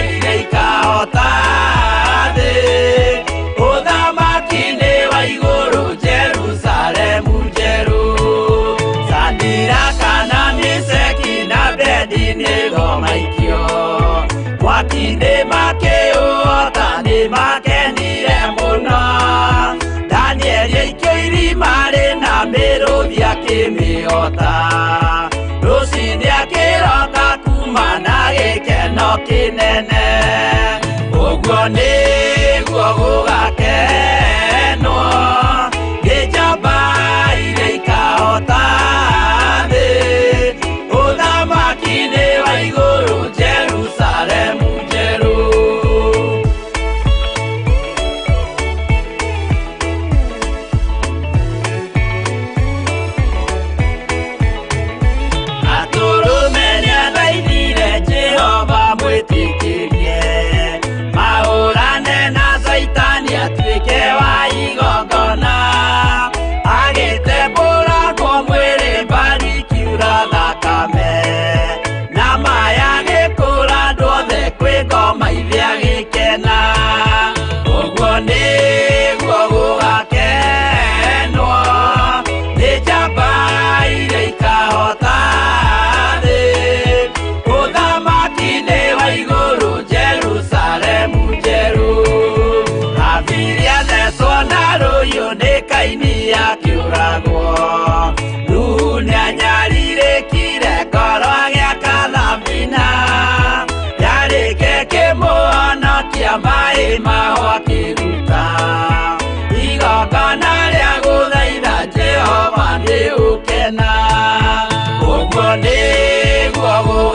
iria ikahota thĩ ũthamaki-inĩ wa igũrũ Jerusalemu njerũ Sadiraka na Meshaki na Abednego maikio mwaki-inĩ makĩũhota nĩ makenire mũno Danieli aikio irima rĩna mĩrũthi akĩmĩhota rũciinĩ akĩroka kuma na gĩkeno kĩnene ũguo nĩguo gũgakenwo nĩ njamba iria ikahota thĩ ũthamaki-inĩ wa igũrũ Jerusalemu njerũ. Atũrũme nĩathaithire Jehova mwĩtĩkĩrie mahũrane na Caitani atuĩke wa igongona agĩtembũrangwo mwĩrĩ mbari kiura thakame na maya gĩkũra andũ othe kwĩ ngoma ithe agĩkena ũguo nĩguo gũgakenwo nĩ njamba iria ikahota thĩ ũthamaki-inĩ wa igũrũ Jerusalemu njerũ Habili athecwo na rũhiũ nĩ Kaini akĩũragwo Nuhu nĩanyarirĩkire ngoro agĩaka thabina yarĩke kĩmũhonokia maĩ maho akĩruta igongona rĩa gũthaitha Jehova nĩ ũkena ũguo nĩguo gũgakenwo